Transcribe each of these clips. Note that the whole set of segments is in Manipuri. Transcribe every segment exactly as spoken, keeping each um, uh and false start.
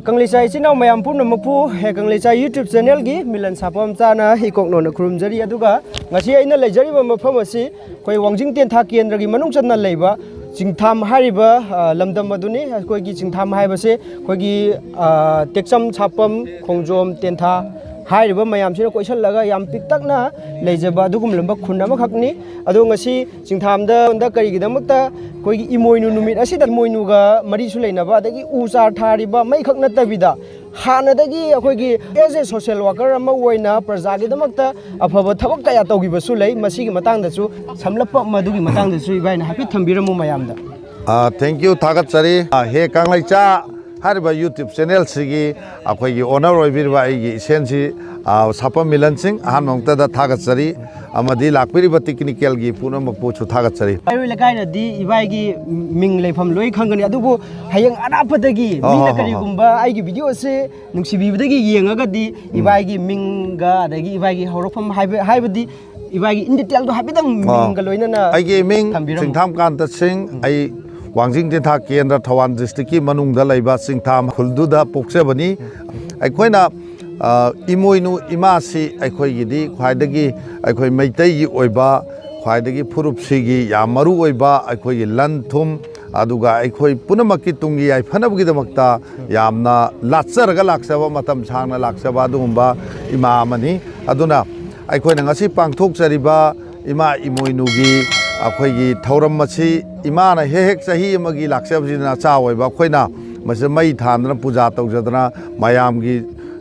ꯀꯪꯂꯩꯆꯥ ꯏꯆꯤꯟ ꯏꯅꯥꯎ ꯃꯌꯥꯝ ꯄꯨꯝꯅꯃꯛꯄꯨ ꯍꯦ ꯀꯪꯂꯩꯆꯥ YouTube channelꯒꯤ ꯃꯤꯂꯟ ꯁꯥꯄꯝ ꯆꯥꯅ ꯏꯀꯣꯛꯅꯣꯅ ꯈꯨꯔꯨꯝꯖꯔꯤ꯫ ꯑꯗꯨꯒ ꯉꯁꯤ ꯑꯩꯅ ꯂꯩꯖꯔꯤꯕ ꯃꯐꯝ ꯑꯁꯤ ꯑꯩꯈꯣꯏ ꯋꯥꯡꯖꯤꯡ ꯇꯦꯟꯊꯥ ꯀꯦꯟꯗ꯭ꯔꯒꯤ ꯃꯅꯨꯡ ꯆꯟꯅ ꯂꯩꯕ ꯆꯤꯡꯊꯥꯝ ꯍꯥꯏꯔꯤꯕ, ꯑ, ꯂꯝꯗꯝ ꯑꯗꯨꯅꯤ꯫ ꯑꯩꯈꯣꯏꯒꯤ ꯆꯤꯡꯊꯥꯝ ꯍꯥꯏꯕꯁꯦ ꯑꯩꯈꯣꯏꯒꯤ, ꯑ, ꯇꯦꯛꯆꯝ, ꯁꯥꯄꯝ, ꯈꯣꯡꯖꯣꯝ, ꯇꯦꯟꯊꯥ ꯍꯥꯏꯔꯤꯕ ꯃꯌꯥꯝꯁꯤꯅ ꯀꯣꯏꯁꯜꯂꯒ ꯌꯥꯝ ꯄꯤꯛꯇꯛꯅ ꯂꯩꯖꯕ ꯑꯗꯨꯒꯨꯝꯂꯕ ꯈꯨꯟ ꯑꯃꯈꯛꯅꯤ꯫ ꯑꯗꯣ ꯉꯁꯤ ꯆꯤꯡꯊꯥꯝꯗ ꯀꯔꯤꯒꯤꯗꯃꯛꯇ ꯑꯩꯈꯣꯏꯒꯤ ꯏꯃꯣꯏꯅꯨ ꯅꯨꯃꯤꯠ ꯑꯁꯤꯗ ꯏꯃꯣꯏꯅꯨꯒ ꯃꯔꯤꯁꯨ ꯂꯩꯅꯕ, ꯑꯗꯒꯤ ꯎ ꯆꯥꯔ ꯊꯥꯔꯤꯕ ꯃꯩꯈꯛ ꯅꯠꯇꯕꯤꯗ, ꯍꯥꯟꯅꯗꯒꯤ ꯑꯩꯈꯣꯏꯒꯤ as a social worker ꯑꯃ ꯑꯣꯏꯅ ꯄ꯭ꯔꯖꯥꯒꯤꯗꯃꯛꯇ ꯑꯐꯕ ꯊꯕꯛ ꯀꯌꯥ ꯇꯧꯈꯤꯕꯁꯨ ꯂꯩ꯫ ꯃꯁꯤꯒꯤ ꯃꯇꯥꯡꯗꯁꯨ, ꯁꯝꯂꯞꯄ ꯃꯗꯨꯒꯤ ꯃꯇꯥꯡꯗꯁꯨ ꯏꯕꯥꯏꯅ ꯍꯥꯏꯐꯦꯠ ꯊꯝꯕꯤꯔꯝꯃꯨ ꯃꯌꯥꯝꯗ꯫ ꯑ, thank you, ꯊꯥꯒꯠꯆꯔꯤ꯫ ꯑ, ꯍꯦ ꯀꯪꯂꯩꯆꯥ ꯍꯥꯏꯔꯤꯕ YouTube channelꯁꯤꯒꯤ ꯑꯩꯈꯣꯏꯒꯤ owner ꯑꯣꯏꯕꯤꯔꯤꯕ ꯑꯩꯒꯤ ꯏꯆꯦꯟꯁꯤ, ꯑ, ꯁꯥꯄꯝ ꯃꯤꯂꯟ ꯁꯤꯡ, ꯑꯍꯥꯟꯕ ꯃꯛꯇꯗ ꯊꯥꯒꯠꯆꯔꯤ꯫ ꯑꯃꯗꯤ ꯂꯥꯛꯄꯤꯔꯤꯕ technicalꯒꯤ ꯄꯨꯝꯅꯃꯛꯄꯨꯁꯨ ꯊꯥꯒꯠꯆꯔꯤ꯫ ꯄꯥꯏꯔꯣꯏ ꯂꯩꯀꯥꯏꯅꯗꯤ ꯏꯕꯥꯏꯒꯤ ꯃꯤꯡ ꯂꯩꯐꯝ ꯂꯣꯏ ꯈꯪꯒꯅꯤ, ꯑꯗꯨꯕꯨ ꯍꯌꯦꯡ ꯑꯔꯥꯞꯄꯗꯒꯤ ꯍꯣ, ꯃꯤꯅ ꯍꯣ, ꯍꯣ, ꯍꯣ꯫ ꯀꯔꯤꯒꯨꯝꯕ ꯑꯩꯒꯤ video ꯑꯁꯤ ꯅꯨꯡꯁꯤꯕꯤꯕꯗꯒꯤ ꯌꯦꯡꯉꯒꯗꯤ ꯏꯕꯥꯏꯒꯤ ꯃꯤꯡꯒ ꯑꯗꯒꯤ ꯏꯕꯥꯏꯒꯤ ꯍꯧꯔꯛꯐꯝ ꯍꯥꯏꯕ-, ꯍꯥꯏꯕꯗꯤ ꯏꯕꯥꯏꯒꯤ in detailꯗꯣ ꯍꯥꯏꯐꯦꯠꯇꯪ ꯑꯣ꯫ ꯃꯤꯡꯒ ꯂꯣꯏꯅꯅ ꯑꯩꯒꯤ ꯃꯤꯡ ꯊꯝꯕꯤꯔꯝꯃꯨ꯫ ꯆꯤꯡꯊꯥꯝ ꯀꯥꯟꯇ ꯁꯤꯡ, ꯑꯩ ꯋꯥꯡꯖꯤꯡ ꯇꯦꯟꯊꯥ ꯀꯦꯟꯗ꯭ꯔ ꯊꯧꯕꯥꯜ districtꯀꯤ ꯃꯅꯨꯡꯗ ꯂꯩꯕ ꯆꯤꯡꯊꯥꯝ ꯈꯨꯜꯗꯨꯗ ꯄꯣꯛꯆꯕꯅꯤ꯫ ꯑꯩꯈꯣꯏꯅ, ꯑ, ꯏꯃꯣꯏꯅꯨ ꯏꯃꯥꯁꯤ ꯑꯩꯈꯣꯏꯒꯤꯗꯤ ꯈ꯭ꯋꯥꯏꯗꯒꯤ, ꯑꯩꯈꯣꯏ ꯃꯩꯇꯩꯒꯤ ꯑꯣꯏꯕ ꯈ꯭ꯋꯥꯏꯗꯒꯤ ꯐꯨꯔꯨꯞꯁꯤꯒꯤ ꯌꯥꯝ ꯃꯔꯨ ꯑꯣꯏꯕ ꯑꯩꯈꯣꯏꯒꯤ ꯂꯟ ꯊꯨꯝ, ꯑꯗꯨꯒ ꯑꯩꯈꯣꯏ ꯄꯨꯝꯅꯃꯛꯀꯤ ꯇꯨꯡꯒꯤ ꯌꯥꯏꯐꯅꯕꯒꯤꯗꯃꯛꯇ ꯌꯥꯝꯅ ꯂꯥꯠꯆꯔꯒ ꯂꯥꯛꯆꯕ, ꯃꯇꯝ ꯁꯥꯡꯅ ꯂꯥꯛꯆꯕ ꯑꯗꯨꯒꯨꯝꯕ ꯏꯃꯥ ꯑꯃꯅꯤ꯫ ꯑꯗꯨꯅ ꯑꯩꯈꯣꯏꯅ ꯉꯁꯤ ꯄꯥꯡꯊꯣꯛꯆꯔꯤꯕ ꯏꯃꯥ ꯏꯃꯣꯏꯅꯨꯒꯤ ꯑꯩꯈꯣꯏꯒꯤ ꯊꯧꯔꯝ ꯑꯁꯤ ꯏꯃꯥꯅ ꯍꯦꯛ ꯍꯦꯛ ꯆꯍꯤ ꯑꯃꯒꯤ ꯂꯥꯛꯆꯕꯁꯤꯅ ꯃꯆꯥ ꯑꯣꯏꯕ ꯑꯩꯈꯣꯏꯅ ꯃꯁꯤꯗ ꯃꯩ ꯊꯥꯟꯗꯅ ꯄꯨꯖꯥ ꯇꯧꯖꯗꯅ ꯃꯌꯥꯝꯒꯤ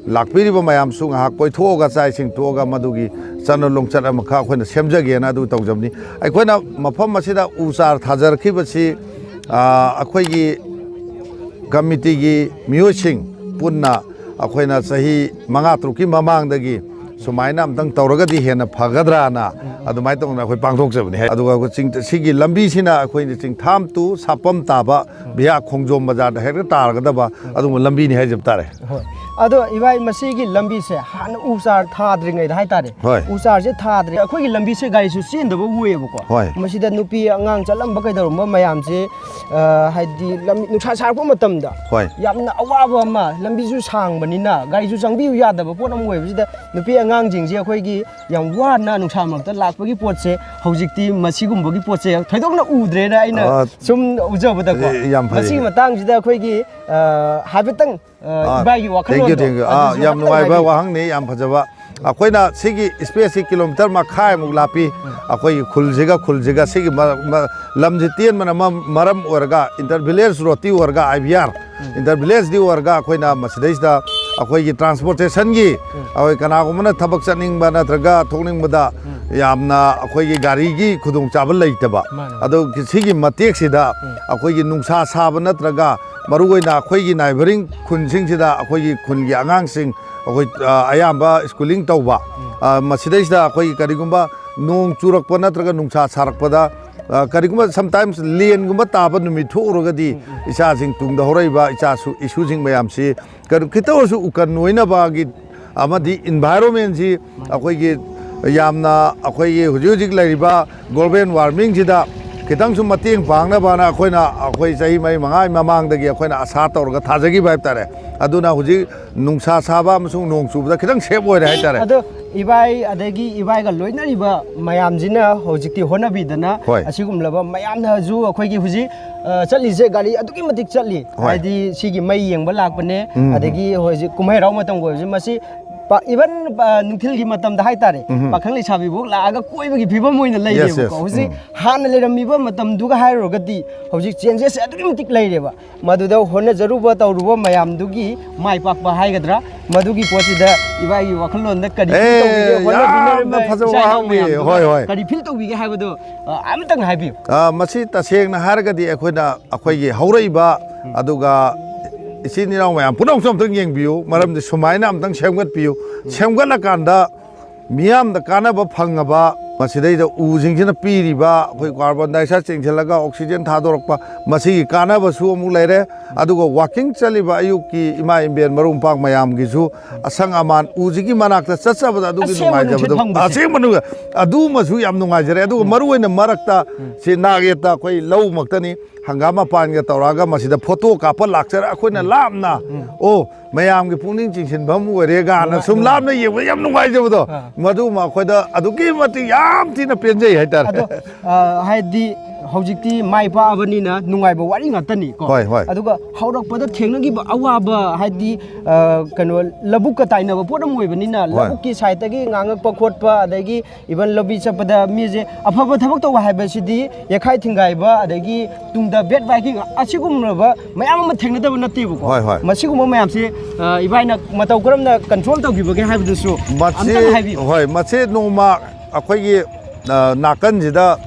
ꯂꯥꯛꯄꯤꯔꯤꯕ ꯃꯌꯥꯝꯁꯨ ꯉꯥꯏꯍꯥꯛ ꯀꯣꯏꯊꯣꯛꯑꯒ ꯆꯥꯛ ꯏꯁꯤꯡ ꯇꯣꯛꯑꯒ ꯃꯗꯨꯒꯤ ꯆꯠꯅ ꯂꯣꯟꯆꯠ ꯑꯃꯈꯛ ꯑꯩꯈꯣꯏꯅ ꯁꯦꯝꯖꯒꯦꯅ ꯑꯗꯨ ꯇꯧꯖꯕꯅꯤ꯫ ꯑꯩꯈꯣꯏꯅ ꯃꯐꯝ ꯑꯁꯤꯗ ꯎ ꯆꯥꯔ ꯊꯥꯖꯔꯛꯈꯤꯕꯁꯤ, ꯑ, ꯑꯩꯈꯣꯏꯒꯤ committeeꯒꯤ ꯃꯤꯑꯣꯏꯁꯤꯡ ꯄꯨꯟꯅ ꯑꯩꯈꯣꯏꯅ ꯆꯍꯤ ꯃꯉꯥ ꯇꯔꯨꯛꯀꯤ ꯃꯃꯥꯡꯗꯒꯤ ꯁꯨꯃꯥꯏꯅ ꯑꯝꯇꯪ ꯇꯧꯔꯒꯗꯤ ꯍꯦꯟꯅ ꯐꯒꯗ꯭ꯔꯥꯅ ꯑꯗꯨꯃꯥꯏꯅ ꯇꯧꯗꯅ ꯑꯩꯈꯣꯏ ꯄꯥꯡꯊꯣꯛꯆꯕꯅꯤ꯫ ꯑꯗꯨꯒ ꯑꯩꯈꯣꯏ ꯆꯤꯡ, ꯁꯤꯒꯤ ꯂꯝꯕꯤꯁꯤꯅ ꯑꯩꯈꯣꯏꯅ ꯆꯤꯡꯊꯥꯝ to ꯁꯥꯄꯝ ꯇꯥꯕ ꯚꯤꯌꯥ ꯈꯣꯡꯖꯣꯝ ꯕꯖꯥꯔꯗ ꯍꯦꯛꯇ ꯇꯥꯔꯒꯗꯕ ꯑꯗꯨꯒꯨꯝꯕ ꯂꯝꯕꯤꯅꯤ ꯍꯥꯏꯖꯕ ꯇꯥꯔꯦ꯫ ꯍꯣꯏ꯫ ꯑꯗꯣ ꯏꯕꯥꯏ, ꯃꯁꯤꯒꯤ ꯂꯝꯕꯤꯁꯦ ꯍꯥꯟꯅ ꯎ ꯆꯥꯔ ꯊꯥꯗ꯭ꯔꯤꯉꯩꯗ ꯍꯥꯏꯇꯥꯔꯦ, ꯍꯣꯏ꯫ ꯎ ꯆꯥꯔꯁꯦ ꯊꯥꯗ꯭ꯔꯤ, ꯑꯩꯈꯣꯏꯒꯤ ꯂꯝꯕꯤꯁꯦ ꯒꯥꯔꯤꯁꯨ ꯆꯦꯟꯗꯕ ꯑꯣꯏꯌꯦꯕꯀꯣ꯫ ꯍꯣꯏ꯫ ꯃꯁꯤꯗ ꯅꯨꯄꯤ ꯑꯉꯥꯡ ꯆꯠꯂꯝꯕ ꯀꯩꯗꯧꯔꯝꯕ ꯃꯌꯥꯝꯁꯦ, ꯑ, ꯍꯥꯏꯗꯤ ꯂꯝ, ꯅꯨꯡꯁꯥ ꯁꯥꯔꯛꯄ ꯃꯇꯝꯗ ꯍꯣꯏ꯫ ꯌꯥꯝꯅ ꯑꯋꯥꯕ ꯑꯃ, ꯂꯝꯕꯤꯁꯨ ꯁꯥꯡꯕꯅꯤꯅ ꯒꯥꯔꯤꯁꯨ ꯆꯪꯕꯤꯌꯨ ꯌꯥꯗꯕ ꯄꯣꯠ ꯑꯃ ꯑꯣꯏꯕꯁꯤꯗ, ꯅꯨꯄꯤ ꯑꯉꯥꯡꯁꯤꯡꯁꯦ ꯑꯩꯈꯣꯏꯒꯤ ꯌꯥꯝ ꯋꯥꯅ ꯅꯨꯡꯁꯥ ꯃꯔꯛꯇ ꯂꯥꯛꯄꯒꯤ ꯄꯣꯠꯁꯦ, ꯍꯧꯖꯤꯛꯇꯤ ꯃꯁꯤꯒꯨꯝꯕꯒꯤ ꯄꯣꯠꯁꯦ ꯊꯣꯏꯗꯣꯛꯅ ꯎꯗ꯭ꯔꯦꯅ ꯑꯩꯅ ꯑꯥ, ꯁꯨꯝ ꯎꯖꯕꯗꯀꯣ꯫ ꯑꯦ, ꯌꯥꯝ ꯐꯩ꯫ ꯃꯁꯤꯒꯤ ꯃꯇꯥꯡꯁꯤꯗ ꯑꯩꯈꯣꯏꯒꯤ, ꯑ, ꯍꯥꯏꯐꯦꯠꯇꯪ, ꯑ, ꯑꯥ, ꯏꯕꯥꯏꯒꯤ thank you, ꯋꯥꯈꯜꯂꯣꯟꯗꯣ thank you. ꯑꯥ, ꯑꯗꯨꯁꯨ ꯌꯥꯝ ꯍꯥꯏꯐꯦꯠꯇꯪ ꯅꯨꯡꯉꯥꯏꯕ ꯍꯥꯏꯕꯤꯌꯨ꯫ ꯋꯥꯍꯪꯅꯤ, ꯌꯥꯝ ꯐꯖꯕ꯫ ꯑꯩꯈꯣꯏꯅ ꯁꯤꯒꯤ space ꯁꯤ kilometre ꯃꯈꯥꯏꯃꯨꯛ ꯂꯥꯞꯄꯤ꯫ ꯑꯩꯈꯣꯏꯒꯤ ꯈꯨꯜꯁꯤꯒ ꯈꯨꯜꯁꯤꯒ ꯁꯤꯒꯤ ꯃ-, ꯃ-, ꯂꯝꯁꯤ ꯇꯦꯟꯕꯅ ꯃ-, ꯃꯔꯝ ꯑꯣꯏꯔꯒ inter village road ꯇꯤ ꯑꯣꯏꯔꯒ, I V R, inter village T ꯑꯣꯏꯔꯒ ꯑꯩꯈꯣꯏꯅ ꯃꯁꯤꯗꯩꯁꯤꯗ ꯑꯩꯈꯣꯏꯒꯤ transportation ꯒꯤ, ꯑꯩꯈꯣꯏ ꯀꯅꯥꯒꯨꯝꯕꯅ ꯊꯕꯛ ꯆꯠꯅꯤꯡꯕ ꯅꯠꯇ꯭ꯔꯒ ꯊꯣꯛꯅꯤꯡꯕꯗ ꯌꯥꯝꯅ ꯑꯩꯈꯣꯏꯒꯤ ꯒꯥꯔꯤꯒꯤ ꯈꯨꯗꯣꯡꯆꯥꯕ ꯂꯩꯇꯕ꯫ ꯃꯥꯅꯦ꯫ ꯑꯗꯣ ꯁꯤꯒꯤ ꯃꯇꯦꯛꯁꯤꯗ ꯑꯩꯈꯣꯏꯒꯤ ꯅꯨꯡꯁꯥ ꯁꯥꯕ ꯅꯠꯇ꯭ꯔꯒ ꯃꯔꯨꯑꯣꯏꯅ ꯑꯩꯈꯣꯏꯒꯤ neighbouring ꯈꯨꯟꯁꯤꯡꯁꯤꯗ ꯑꯩꯈꯣꯏꯒꯤ ꯈꯨꯟꯒꯤ ꯑꯉꯥꯡꯁꯤꯡ ꯑꯩꯈꯣꯏ, ꯑ, ꯑꯌꯥꯝꯕ schooling ꯇꯧꯕ, ꯑ, ꯃꯁꯤꯗꯩꯁꯤꯗ ꯑꯩꯈꯣꯏꯒꯤ ꯀꯔꯤꯒꯨꯝꯕ ꯅꯣꯡ ꯆꯨꯔꯛꯄ ꯅꯠꯇ꯭ꯔꯒ ꯅꯨꯡꯁꯥ ꯁꯥꯔꯛꯄꯗ, ꯑ, ꯀꯔꯤꯒꯨꯝꯕ sometimes ꯂꯦꯟꯒꯨꯝꯕ ꯇꯥꯕ ꯅꯨꯃꯤꯠ ꯊꯣꯛꯎꯔꯒꯗꯤ ꯏꯆꯥꯁꯤꯡ ꯇꯨꯡꯗ ꯍꯧꯔꯛꯏꯕ ꯏꯆꯥꯁꯨ, ꯏꯁꯨꯁꯤꯡ ꯃꯌꯥꯝꯁꯤ ꯀꯩꯅꯣ ꯈꯤꯇ ꯑꯣꯏꯔꯁꯨ ꯎꯀꯟ ꯑꯣꯏꯅꯕꯒꯤ ꯑꯃꯗꯤ environment ꯁꯤ ꯑꯩꯈꯣꯏꯒꯤ ꯌꯥꯝꯅ ꯑꯩꯈꯣꯏꯒꯤ ꯍꯧꯖꯤꯛ ꯍꯧꯖꯤꯛ ꯂꯩꯔꯤꯕ global warming ꯁꯤꯗ ꯈꯤꯇꯪꯁꯨ ꯃꯇꯦꯡ ꯄꯥꯡꯅꯕꯅ ꯑꯩꯈꯣꯏꯅ, ꯑꯩꯈꯣꯏ ꯆꯍꯤ ꯃꯔꯤ ꯃꯉꯥꯒꯤ ꯃꯃꯥꯡꯗꯒꯤ ꯑꯩꯈꯣꯏꯅ ꯑꯁꯥ ꯇꯧꯔꯒ ꯊꯥꯖꯈꯤꯕ ꯍꯥꯏꯕ ꯇꯥꯔꯦ꯫ ꯑꯗꯨꯅ ꯍꯧꯖꯤꯛ ꯅꯨꯡꯁꯥ ꯁꯥꯕ ꯑꯃꯁꯨꯡ ꯅꯣꯡ ꯆꯨꯕꯗ ꯈꯤꯇꯪ safe ꯑꯣꯏꯔꯦ ꯍꯥꯏꯇꯥꯔꯦ꯫ ꯑꯗꯣ ꯏꯕꯥꯏ ꯑꯗꯒꯤ ꯏꯕꯥꯏꯒ ꯂꯣꯏꯅꯔꯤꯕ ꯃꯌꯥꯝꯁꯤꯅ ꯍꯧꯖꯤꯛꯇꯤ ꯍꯣꯠꯅꯕꯤꯗꯅ ꯍꯣꯏ꯫ ꯑꯁꯤꯒꯨꯝꯂꯕ ꯃꯌꯥꯝꯅꯁꯨ ꯑꯩꯈꯣꯏꯒꯤ ꯍꯧꯖꯤꯛ, ꯑ, ꯆꯠꯂꯤꯁꯦ ꯒꯥꯔꯤ ꯑꯗꯨꯛꯀꯤ ꯃꯇꯤꯛ ꯆꯠꯂꯤ꯫ ꯍꯣꯏ꯫ ꯍꯥꯏꯗꯤ ꯁꯤꯒꯤ ꯃꯩ ꯌꯦꯡꯕ ꯂꯥꯛꯄꯅꯦ, ꯎꯝ꯫ ꯑꯗꯒꯤ ꯍꯧꯖꯤꯛ ꯀꯨꯝꯍꯩ ꯍꯔꯥꯎ ꯃꯇꯝꯒ ꯑꯣꯏꯕꯁꯦ ꯃꯁꯤ ꯄ-, even, ꯑ, ꯅꯨꯡꯊꯤꯜꯒꯤ ꯃꯇꯝꯗ ꯍꯥꯏꯇꯥꯔꯦ, ꯎꯝ꯫ ꯄꯥꯈꯪ ꯂꯩꯁꯥꯕꯤꯐꯥꯎ ꯂꯥꯛꯑꯒ ꯀꯣꯏꯕꯒꯤ ꯐꯤꯕꯝ ꯑꯣꯏꯅ ꯂꯩꯔꯦꯕꯀꯣ꯫ Yes, yes. ꯍꯧꯖꯤꯛ ꯎꯝ꯫ ꯍꯥꯟꯅ ꯂꯩꯔꯝꯃꯤꯕ ꯃꯇꯝꯗꯨꯒ ꯍꯥꯏꯔꯨꯔꯒꯗꯤ ꯍꯧꯖꯤꯛ changes ꯁꯦ ꯑꯗꯨꯛꯀꯤ ꯃꯇꯤꯛ ꯂꯩꯔꯦꯕ꯫ ꯃꯗꯨꯗ ꯍꯣꯠꯅꯖꯔꯨꯕ ꯇꯧꯔꯨꯕ ꯃꯌꯥꯝꯗꯨꯒꯤ ꯃꯥꯏ ꯄꯥꯛꯄ ꯍꯥꯏꯒꯗ꯭ꯔꯥ, ꯃꯗꯨꯒꯤ ꯄꯣꯠꯁꯤꯗ ꯏꯕꯥꯏꯒꯤ ꯋꯥꯈꯜꯂꯣꯟꯗ ꯀꯔꯤ feel ꯑꯦ, ꯇꯧꯕꯤꯒꯦ? ꯍꯣꯠꯅꯕꯤꯅꯕ ꯌꯥꯝꯅ ꯐꯖꯕ ꯏꯆꯥ ꯏꯅꯥꯎ ꯋꯥꯍꯪꯅꯤ꯫ ꯃꯌꯥꯝꯗꯨꯅ ꯍꯣꯏ, ꯍꯣꯏ꯫ ꯀꯔꯤ feel ꯇꯧꯕꯤꯒꯦ ꯍꯥꯏꯕꯗꯣ, ꯑ, ꯑꯃꯇꯪ ꯍꯥꯏꯕꯤꯌꯨ꯫ ꯑ, ꯃꯁꯤ ꯇꯁꯦꯡꯅ ꯍꯥꯏꯔꯒꯗꯤ ꯑꯩꯈꯣꯏꯅ, ꯑꯩꯈꯣꯏꯒꯤ ꯍꯧꯔꯛꯏꯕ, ꯑꯗꯨꯒ ꯏꯆꯤꯟ ꯏꯅꯥꯎ ꯃꯌꯥꯝ ꯄꯨꯝꯅꯃꯛꯁꯨ ꯑꯝꯇꯪ ꯌꯦꯡꯕꯤꯌꯨ꯫ ꯃꯔꯝꯗꯤ ꯁꯨꯃꯥꯏꯅ ꯑꯝꯇꯪ ꯁꯦꯝꯒꯠꯄꯤꯌꯨ꯫ ꯁꯦꯝꯒꯠꯂꯀꯥꯟꯗ ꯃꯤꯌꯥꯝꯗ ꯀꯥꯟꯅꯕ ꯐꯪꯉꯕ ꯃꯁꯤꯗꯩꯗ ꯎꯁꯤꯡꯁꯤꯅ ꯄꯤꯔꯤꯕ ꯑꯩꯈꯣꯏ ꯀꯥꯔꯕꯣꯟ ꯗꯥꯏꯑꯣꯛꯁꯥꯏꯗ ꯆꯦꯟꯁꯤꯜꯂꯒ ꯑꯣꯛꯁꯤꯖꯦꯟ ꯊꯥꯗꯣꯔꯛꯄ, ꯃꯁꯤꯒꯤ ꯀꯥꯟꯅꯕꯁꯨ ꯑꯃꯨꯛ ꯂꯩꯔꯦ꯫ ꯑꯗꯨꯒ ꯋꯥꯀꯤꯡ ꯆꯠꯂꯤꯕ ꯑꯌꯨꯛꯀꯤ ꯏꯃꯥ ꯏꯕꯦꯟ ꯃꯔꯨꯞ ꯃꯄꯥꯡ ꯃꯌꯥꯝꯒꯤꯁꯨ ꯑꯁꯪ ꯑꯃꯥꯟ ꯎꯁꯤꯒꯤ ꯃꯅꯥꯛꯇ ꯆꯠꯆꯕꯗ ꯑꯗꯨꯒꯤ ꯑꯁꯦꯡꯕ ꯅꯨꯡꯉꯥꯏꯖꯕꯗꯣ, ꯅꯨꯡꯁꯤꯠ ꯐꯪꯕꯁꯦ꯫ ꯑꯁꯦꯡꯕ ꯅꯨꯡꯉꯥꯏ-, ꯑꯗꯨꯃꯁꯨ ꯌꯥꯝ ꯅꯨꯡꯉꯥꯏꯖꯔꯦ꯫ ꯑꯗꯨꯒ ꯃꯔꯨ ꯑꯣꯏꯅ ꯃꯔꯛꯇ ꯁꯤ ꯅꯥꯛ ꯌꯦꯠꯇ ꯑꯩꯈꯣꯏ ꯂꯧꯃꯛꯇꯅꯤ, ꯍꯪꯒꯥꯝ ꯃꯄꯥꯟꯒ ꯇꯧꯔꯛꯑꯒ ꯃꯁꯤꯗ ꯐꯣꯇꯣ ꯀꯥꯞꯄ ꯂꯥꯛꯆꯔ ꯑꯩꯈꯣꯏꯅ ꯂꯥꯞꯅ, ꯑꯣ, ꯃꯌꯥꯝꯒꯤ ꯄꯨꯛꯅꯤꯡ ꯆꯤꯡꯁꯤꯟꯕ ꯑꯃ ꯑꯣꯏꯔꯦ ꯀꯥꯏꯅ ꯁꯨꯝ ꯂꯥꯞꯅ ꯌꯦꯡꯕꯗ ꯌꯥꯝ ꯅꯨꯡꯉꯥꯏꯖꯕꯗꯣ, ꯑꯥ꯫ ꯃꯗꯨꯃ ꯑꯩꯈꯣꯏꯗ ꯑꯗꯨꯛꯀꯤ ꯃꯇꯤꯛ ꯌꯥꯝ ꯊꯤꯅ ꯄꯦꯟꯖꯩ ꯍꯥꯏꯇꯥꯔꯦ꯫ ꯑꯗꯣ, ꯑ, ꯍꯥꯏꯗꯤ ꯍꯧꯖꯤꯛꯇꯤ ꯃꯥꯏ ꯄꯥꯛꯑꯕꯅꯤꯅ ꯅꯨꯡꯉꯥꯏꯕ ꯋꯥꯔꯤ ꯉꯥꯛꯇꯅꯤ ꯀꯣ꯫ ꯍꯣꯏ, ꯍꯣꯏ꯫ ꯑꯗꯨꯒ ꯍꯧꯔꯛꯄꯗ ꯊꯦꯡꯅꯈꯤꯕ ꯑꯋꯥꯕ, ꯍꯥꯏꯗꯤ, ꯑ, ꯀꯩꯅꯣ, ꯂꯧꯕꯨꯛꯀ ꯇꯥꯏꯅꯕ ꯄꯣꯠ ꯑꯃ ꯑꯣꯏꯕꯅꯤꯅ, ꯍꯣꯏ꯫ ꯂꯧꯕꯨꯛꯀꯤ ꯁꯥꯏꯠꯇꯒꯤ ꯉꯥꯡꯉꯛꯄ ꯈꯣꯠꯄ, ꯑꯗꯒꯤ even ꯂꯝꯕꯤ ꯆꯠꯄꯗ ꯃꯤꯁꯦ ꯑꯐꯕ ꯊꯕꯛ ꯇꯧꯕ ꯍꯥꯏꯕꯁꯤꯗꯤ ꯌꯩꯈꯥꯏ ꯊꯤꯡꯒꯥꯏꯕ, ꯑꯗꯒꯤ ꯇꯨꯡꯗ ꯕꯦꯠ ꯕꯥꯏꯛꯀꯤꯡ ꯑꯁꯤꯒꯨꯝꯂꯕ ꯃꯌꯥꯝ ꯑꯃ ꯊꯦꯡꯅꯗꯕ ꯅꯠꯇꯦꯕꯀꯣ꯫ ꯍꯣꯏ, ꯍꯣꯏ꯫ ꯃꯁꯤꯒꯨꯝꯕ ꯃꯌꯥꯝꯁꯦ, ꯑ, ꯏꯕꯥꯏꯅ ꯃꯇꯧ ꯀꯔꯝꯅ ꯀꯟꯇ꯭ꯔꯣꯜ ꯇꯧꯈꯤꯕꯒꯦ ꯍꯥꯏꯕꯗꯨꯁꯨ ꯃꯁꯤ, ꯑꯝꯇꯪ ꯍꯥꯏꯕꯤꯌꯨ꯫ ꯍꯣꯏ, ꯃꯁꯤ ꯅꯣꯡꯃ ꯑꯩꯈꯣꯏꯒꯤ, ꯑ, ꯅꯥꯀꯟꯁꯤꯗ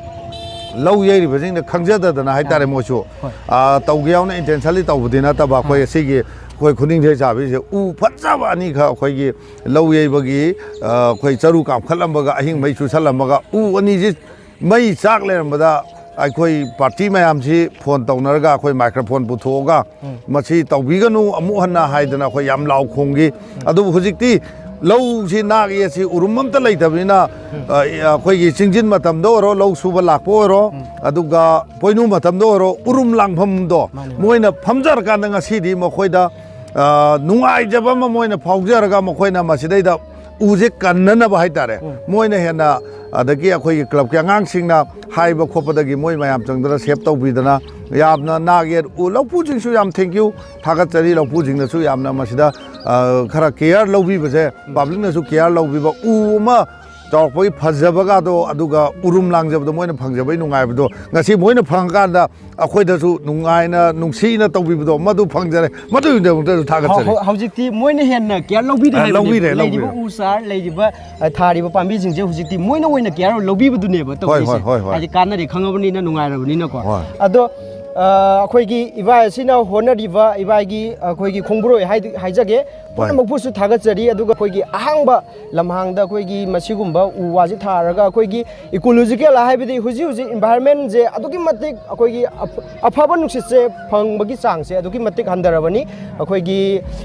ꯂꯧ ꯌꯩꯔꯤꯕꯁꯤꯡꯅ ꯈꯪꯖꯗꯗꯅ ꯍꯥꯏꯇꯥꯔꯦ, ꯑꯥ꯫ ꯃꯣꯏꯁꯨ, ꯍꯣꯏ꯫ ꯑ, ꯇꯧꯒꯦ ꯌꯥꯎꯅ intentionally ꯇꯧꯕꯗꯤ ꯅꯠꯇꯕ, ꯑꯩꯈꯣꯏ ꯑꯥ꯫ ꯑꯁꯤꯒꯤ ꯑꯩꯈꯣꯏ ꯈꯨꯅꯤꯡꯊꯣꯏ ꯆꯥꯕꯤꯁꯦ ꯎ ꯐꯖꯕ ꯑꯅꯤꯈꯛ ꯑꯩꯈꯣꯏꯒꯤ ꯂꯧ ꯌꯩꯕꯒꯤ, ꯑ, ꯑꯩꯈꯣꯏ ꯆꯔꯨ ꯀꯥꯞꯈꯠꯂꯝꯕꯒ ꯑꯍꯤꯡ ꯃꯩ ꯆꯨꯁꯜꯂꯝꯕꯒ ꯎ ꯑꯅꯤꯁꯤ ꯃꯩ ꯆꯥꯛ ꯂꯩꯔꯝꯕꯗ ꯑꯩꯈꯣꯏ ꯄꯥꯔꯇꯤ ꯃꯌꯥꯝꯁꯤ ꯐꯣꯟ ꯇꯧꯅꯔꯒ ꯑꯩꯈꯣꯏ ꯃꯥꯏꯀ꯭ꯔꯣꯐꯣꯟ ꯄꯨꯊꯣꯛꯑꯒ ꯎꯝ꯫ ꯃꯁꯤ ꯇꯧꯕꯤꯒꯅꯨ ꯑꯃꯨꯛ ꯍꯟꯅ ꯍꯥꯏꯗꯅ ꯑꯩꯈꯣꯏ ꯌꯥꯝ ꯂꯥꯎ ꯈꯣꯡꯈꯤ꯫ ꯎꯝ꯫ ꯑꯗꯨꯕꯨ ꯍꯧꯖꯤꯛꯇꯤ ꯂꯧꯁꯤ ꯅꯥꯛ ꯌꯦꯠꯁꯤ ꯎꯔꯨꯝ ꯑꯝꯇ ꯂꯩꯇꯕꯅꯤꯅ, ꯎꯝ꯫ ꯑ, ꯑꯩꯈꯣꯏꯒꯤ ꯆꯤꯡꯖꯤꯟ ꯃꯇꯝꯗ ꯑꯣꯏꯔꯣ, ꯂꯧ ꯁꯨꯕ ꯂꯥꯛꯄ ꯑꯣꯏꯔꯣ, ꯎꯝ꯫ ꯑꯗꯨꯒ ꯄꯣꯏꯅꯨ ꯃꯇꯝꯗ ꯑꯣꯏꯔꯣ, ꯎꯔꯨꯝ ꯂꯥꯡꯐꯝꯗꯣ ꯃꯥꯅꯤ, ꯃꯥꯅꯤ꯫ ꯃꯣꯏꯅ ꯐꯝꯖꯔꯀꯥꯟꯗ ꯉꯁꯤꯗꯤ ꯃꯈꯣꯏꯗ, ꯑ, ꯅꯨꯡꯉꯥꯏꯖꯕ ꯑꯃ ꯃꯣꯏꯅ ꯐꯥꯎꯖꯔꯒ ꯃꯈꯣꯏꯅ ꯃꯁꯤꯗꯩꯗ ꯎꯁꯦ ꯀꯟꯅꯅꯕ ꯍꯥꯏꯇꯥꯔꯦ, ꯎꯝ꯫ ꯃꯣꯏꯅ ꯍꯦꯟꯅ, ꯑꯗꯒꯤ ꯑꯩꯈꯣꯏꯒꯤ ꯀ꯭ꯂꯕꯀꯤ ꯑꯉꯥꯡꯁꯤꯡꯅ ꯍꯥꯏꯕ ꯈꯣꯠꯄꯗꯒꯤ ꯃꯣꯏ ꯃꯌꯥꯝ ꯆꯪꯗꯅ ꯁꯦꯞ ꯇꯧꯕꯤꯗꯅ ꯌꯥꯝꯅ ꯅꯥꯛ ꯌꯦꯠ ꯎ-, ꯂꯧꯄꯨꯁꯤꯡꯁꯨ ꯌꯥꯝ thank you, ꯊꯥꯒꯠꯆꯔꯤ꯫ ꯂꯧꯄꯨꯁꯤꯡꯅꯁꯨ ꯌꯥꯝꯅ ꯃꯁꯤꯗ, ꯑ, ꯈꯔ care ꯂꯧꯕꯤꯕꯁꯦ, ꯎꯝ꯫ Publicꯅꯁꯨ care ꯂꯧꯕꯤꯕ, ꯎ ꯑꯃ ꯆꯥꯎꯔꯛꯄꯒꯤ ꯐꯖꯕꯒꯗꯣ, ꯑꯗꯨꯒ ꯎꯔꯨꯝ ꯂꯥꯡꯖꯕꯗꯣ, ꯃꯣꯏꯅ ꯐꯪꯖꯕꯒꯤ ꯅꯨꯡꯉꯥꯏꯕꯗꯣ ꯉꯁꯤ ꯃꯣꯏꯅ ꯐꯪꯉꯀꯥꯟꯗ ꯑꯩꯈꯣꯏꯗꯁꯨ ꯅꯨꯡꯉꯥꯏꯅ ꯅꯨꯡꯁꯤꯅ ꯇꯧꯕꯤꯕꯗꯣ ꯃꯗꯨ ꯐꯪꯖꯔꯦ꯫ ꯃꯗꯨꯒꯤꯗꯃꯛꯇꯁꯨ ꯊꯥꯒꯠꯆꯔꯤ꯫ ꯍꯧ-, ꯍꯧ-, ꯍꯧꯖꯤꯛꯇꯤ ꯃꯣꯏꯅ ꯍꯦꯟꯅ care ꯂꯧꯕꯤꯔꯦ ꯑ, ꯍꯥꯏꯕꯅꯦꯕ꯫ ꯂꯧꯕꯤꯔꯦ, ꯂꯩꯔꯤꯕ ꯂꯧꯕꯤꯔꯦ꯫ ꯎ ꯆꯥꯔ, ꯂꯩꯔꯤꯕ, ꯑ, ꯊꯥꯔꯤꯕ ꯄꯥꯝꯕꯤꯁꯤꯡꯁꯦ ꯍꯧꯖꯤꯛꯇꯤ ꯃꯣꯏꯅ ꯑꯣꯏꯅ care ꯂꯧꯕꯤꯕꯗꯨꯅꯦꯕ ꯍꯣꯏ, ꯇꯧꯔꯤꯁꯦ꯫ ꯍꯣꯏ, ꯍꯣꯏ, ꯍꯣꯏ꯫ ꯍꯥꯏꯗꯤ ꯀꯥꯟꯅꯔꯦ ꯈꯪꯉꯕꯅꯤꯅ ꯅꯨꯡꯉꯥꯏꯔꯕꯅꯤꯅꯀꯣ꯫ ꯍꯣꯏ꯫ ꯑꯗꯣ, ꯑ, ꯑꯩꯈꯣꯏꯒꯤ ꯏꯕꯥꯏ ꯑꯁꯤꯅ ꯍꯣꯠꯅꯔꯤꯕ ꯏꯕꯥꯏꯒꯤ ꯑꯩꯈꯣꯏꯒꯤ ꯈꯣꯡꯕꯨꯔꯣꯏ ꯍꯥꯏꯗꯤ, ꯍꯥꯏꯖꯒꯦ, ꯄꯨꯝꯅꯃꯛꯄꯨꯁꯨ ꯊꯥꯒꯠꯆꯔꯤ꯫ ꯑꯗꯨꯒ ꯑꯩꯈꯣꯏꯒꯤ ꯑꯍꯥꯡꯕ ꯂꯝꯍꯥꯡꯗ ꯑꯩꯈꯣꯏꯒꯤ ꯃꯁꯤꯒꯨꯝꯕ ꯎ ꯋꯥꯁꯤ ꯊꯥꯔꯒ ꯑꯩꯈꯣꯏꯒꯤ ꯏꯀꯣꯂꯣꯖꯤꯀꯦꯜ ꯍꯥꯏꯕꯗꯤ ꯍꯧꯖꯤꯛ ꯍꯧꯖꯤꯛ ꯏꯟꯚꯥꯏꯔꯟꯃꯦꯟꯁꯦ ꯑꯗꯨꯛꯀꯤ ꯃꯇꯤꯛ ꯑꯩꯈꯣꯏꯒꯤ ꯑꯐ-, ꯑꯐꯕ ꯅꯨꯡꯁꯤꯠꯁꯦ ꯐꯪꯕꯒꯤ ꯆꯥꯡꯁꯦ ꯑꯗꯨꯛꯀꯤ ꯃꯇꯤꯛ ꯍꯟꯊꯔꯕꯅꯤ꯫ ꯑꯩꯈꯣꯏꯒꯤ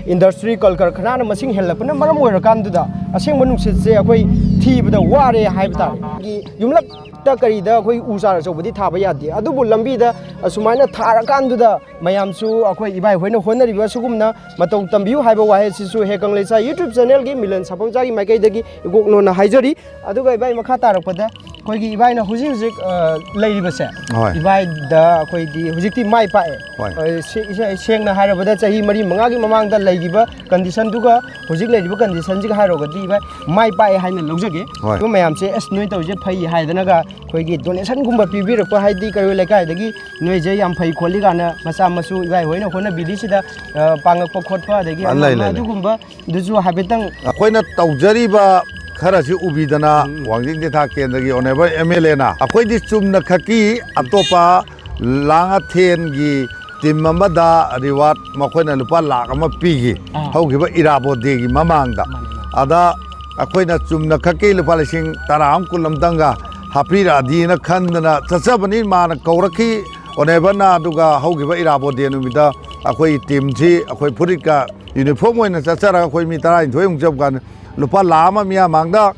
ꯏꯟꯗꯁꯇ꯭ꯔꯤ, ꯀꯜ ꯀꯔꯈꯅꯥꯅ ꯃꯁꯤꯡ ꯍꯦꯜꯂꯛꯄꯅ ꯃꯔꯝ ꯑꯣꯏꯔꯀꯥꯟꯗꯨꯗ ꯑꯁꯦꯡꯕ ꯅꯨꯡꯁꯤꯠꯁꯦ ꯑꯩꯈꯣꯏ ꯊꯤꯕꯗ ꯋꯥꯔꯦ ꯍꯥꯏꯕ ꯇꯥꯔꯦ꯫ ꯑꯩꯈꯣꯏꯒꯤ ꯌꯨꯝꯂꯛꯇ ꯀꯔꯤꯗ ꯑꯩꯈꯣꯏ ꯎ ꯆꯥꯔ ꯑꯆꯧꯕꯗꯤ ꯊꯥꯕ ꯌꯥꯗꯦ, ꯑꯗꯨꯕꯨ ꯂꯝꯕꯤꯗ ꯑꯁꯨꯃꯥꯏꯅ ꯊꯥꯔꯀꯥꯟꯗꯨꯗ ꯃꯌꯥꯝꯁꯨ ꯑꯩꯈꯣꯏ ꯏꯕꯥꯏ ꯍꯣꯏꯅ ꯍꯣꯠꯅꯔꯤꯕ ꯁꯤꯒꯨꯝꯅ ꯃꯇꯧ ꯇꯝꯕꯤꯌꯨ ꯍꯥꯏꯕ ꯋꯥꯍꯩꯁꯤꯁꯨ ꯍꯦ ꯀꯪꯂꯩꯁꯥ YouTube ꯆꯦꯅꯦꯜꯒꯤ ꯃꯤꯂꯟ ꯁꯥꯐꯝꯆꯥꯒꯤ ꯃꯥꯏꯀꯩꯗꯒꯤ ꯏꯀꯣꯛꯅꯣꯅ ꯍꯥꯏꯖꯔꯤ꯫ ꯑꯗꯨꯒ ꯏꯕꯥꯏ, ꯃꯈꯥ ꯇꯥꯔꯛꯄꯗ ꯑꯩꯈꯣꯏꯒꯤ ꯏꯕꯥꯏꯅ ꯍꯧꯖꯤꯛ ꯍꯧꯖꯤꯛ, ꯑ, ꯂꯩꯔꯤꯕꯁꯦ, ꯍꯣꯏ꯫ ꯏꯕꯥꯏꯗ ꯑꯩꯈꯣꯏꯗꯤ ꯍꯧꯖꯤꯛꯇꯤ ꯃꯥꯏ ꯄꯥꯛꯑꯦ꯫ ꯍꯣꯏ꯫ ꯑ, ꯁꯦ-, ꯏꯁꯦ-, ꯁꯦꯡꯅ ꯍꯥꯏꯔꯕꯗ ꯆꯍꯤ ꯃꯔꯤ ꯃꯉꯥꯒꯤ ꯃꯃꯥꯡꯗ ꯂꯩꯈꯤꯕ ꯀꯟꯗꯤꯁꯟꯗꯨꯒ ꯍꯧꯖꯤꯛ ꯂꯩꯔꯤꯕ ꯀꯟꯗꯤꯁꯟꯁꯤꯒ ꯍꯥꯏꯔꯨꯔꯒꯗꯤ ꯏꯕꯥꯏ ꯃꯥꯏ ꯄꯥꯛꯑꯦ ꯍꯥꯏꯅ ꯂꯧꯖꯒꯦ꯫ ꯍꯣꯏ꯫ ꯑꯗꯨ ꯃꯌꯥꯝꯁꯦ, "ꯑꯁ, ꯅꯣꯏ ꯇꯧꯔꯤꯁꯦ ꯐꯩ" ꯍꯥꯏꯗꯅꯒ ꯑꯩꯈꯣꯏꯒꯤ ꯗꯣꯅꯦꯁꯟꯒꯨꯝꯕ ꯄꯤꯕꯤꯔꯛꯄ, ꯍꯥꯏꯗꯤ ꯀꯩꯔꯣꯏ ꯂꯩꯀꯥꯏꯗꯒꯤ ꯅꯣꯏꯁꯦ ꯌꯥꯝ ꯐꯩ ꯈꯣꯠꯂꯤ ꯀꯥꯏꯅ ꯃꯆꯥ ꯃꯁꯨ ꯏꯕꯥꯏ ꯍꯣꯏꯅ ꯍꯣꯠꯅꯕꯤꯔꯤꯁꯤꯗ, ꯑ, ꯄꯥꯡꯉꯛꯄ ꯈꯣꯠꯄ ꯑꯗꯒꯤ ꯑ, ꯑꯃ ꯂꯩ, ꯑꯃ ꯂꯩ, ꯂꯩ꯫ ꯑꯗꯨꯒꯨꯝꯕꯗꯨꯁꯨ ꯍꯥꯏꯐꯦꯠꯇꯪ ꯑꯩꯈꯣꯏꯅ ꯇꯧꯖꯔꯤꯕ ꯈꯔꯁꯤ ꯎꯕꯤꯗꯅ ꯎꯝ꯫ ꯋꯥꯡꯖꯤꯡ ꯇꯦꯟꯊꯥ ꯀꯦꯟꯗ꯭ꯔꯒꯤ ꯑꯣꯅꯦꯕꯜ ꯑꯦꯝ ꯑꯦꯜ ꯑꯦꯅ ꯑꯩꯈꯣꯏꯗꯤ ꯆꯨꯝꯅ ꯈꯛꯀꯤ ꯑꯇꯣꯞꯄ ꯂꯥꯡ ꯑꯊꯦꯟꯒꯤ ꯇꯤꯝ ꯑꯃꯗ ꯔꯤꯋꯥꯔꯗ ꯃꯈꯣꯏꯅ ꯂꯨꯄꯥ ꯂꯥꯈ ꯑꯃ ꯄꯤꯈꯤ, ꯑꯥ꯫ ꯍꯧꯈꯤꯕ ꯏꯔꯥꯕꯣꯠ ꯗꯦꯒꯤ ꯃꯃꯥꯡꯗ꯫ ꯃꯥꯅꯤ, ꯃꯥꯅꯤ꯫ ꯑꯗ ꯑꯩꯈꯣꯏꯅ ꯆꯨꯝꯅ ꯈꯛꯀꯤ ꯂꯨꯄꯥ ꯂꯤꯁꯤꯡ ꯇꯔꯥ ꯑꯃ, ꯀꯨꯟ ꯑꯃꯇꯪꯒ ꯍꯥꯞꯄꯤꯔꯛꯑꯗꯤꯅ ꯈꯟꯗꯅ ꯆꯠꯆꯕꯅꯤ꯫ ꯃꯥꯅ ꯀꯧꯔꯛꯈꯤ ꯑꯣꯅꯦꯕꯜꯅ, ꯑꯗꯨꯒ ꯍꯧꯈꯤꯕ ꯏꯔꯥꯕꯣꯠ ꯗꯦ ꯅꯨꯃꯤꯠꯇ ꯑꯩꯈꯣꯏ ꯇꯤꯝꯁꯤ ꯑꯩꯈꯣꯏ ꯐꯨꯔꯤꯠꯀ ꯌꯨꯅꯤꯐꯣꯔꯝ ꯑꯣꯏꯅ ꯆꯠꯆꯔꯒ ꯑꯩꯈꯣꯏ ꯃꯤ ꯇꯔꯥꯅꯤꯊꯣꯏꯃꯨꯛ ꯆꯠꯄ ꯀꯥꯟꯗ ꯂꯨꯄꯥ ꯂꯥꯈ ꯑꯃ ꯃꯤꯌꯥ ꯃꯥꯡꯗ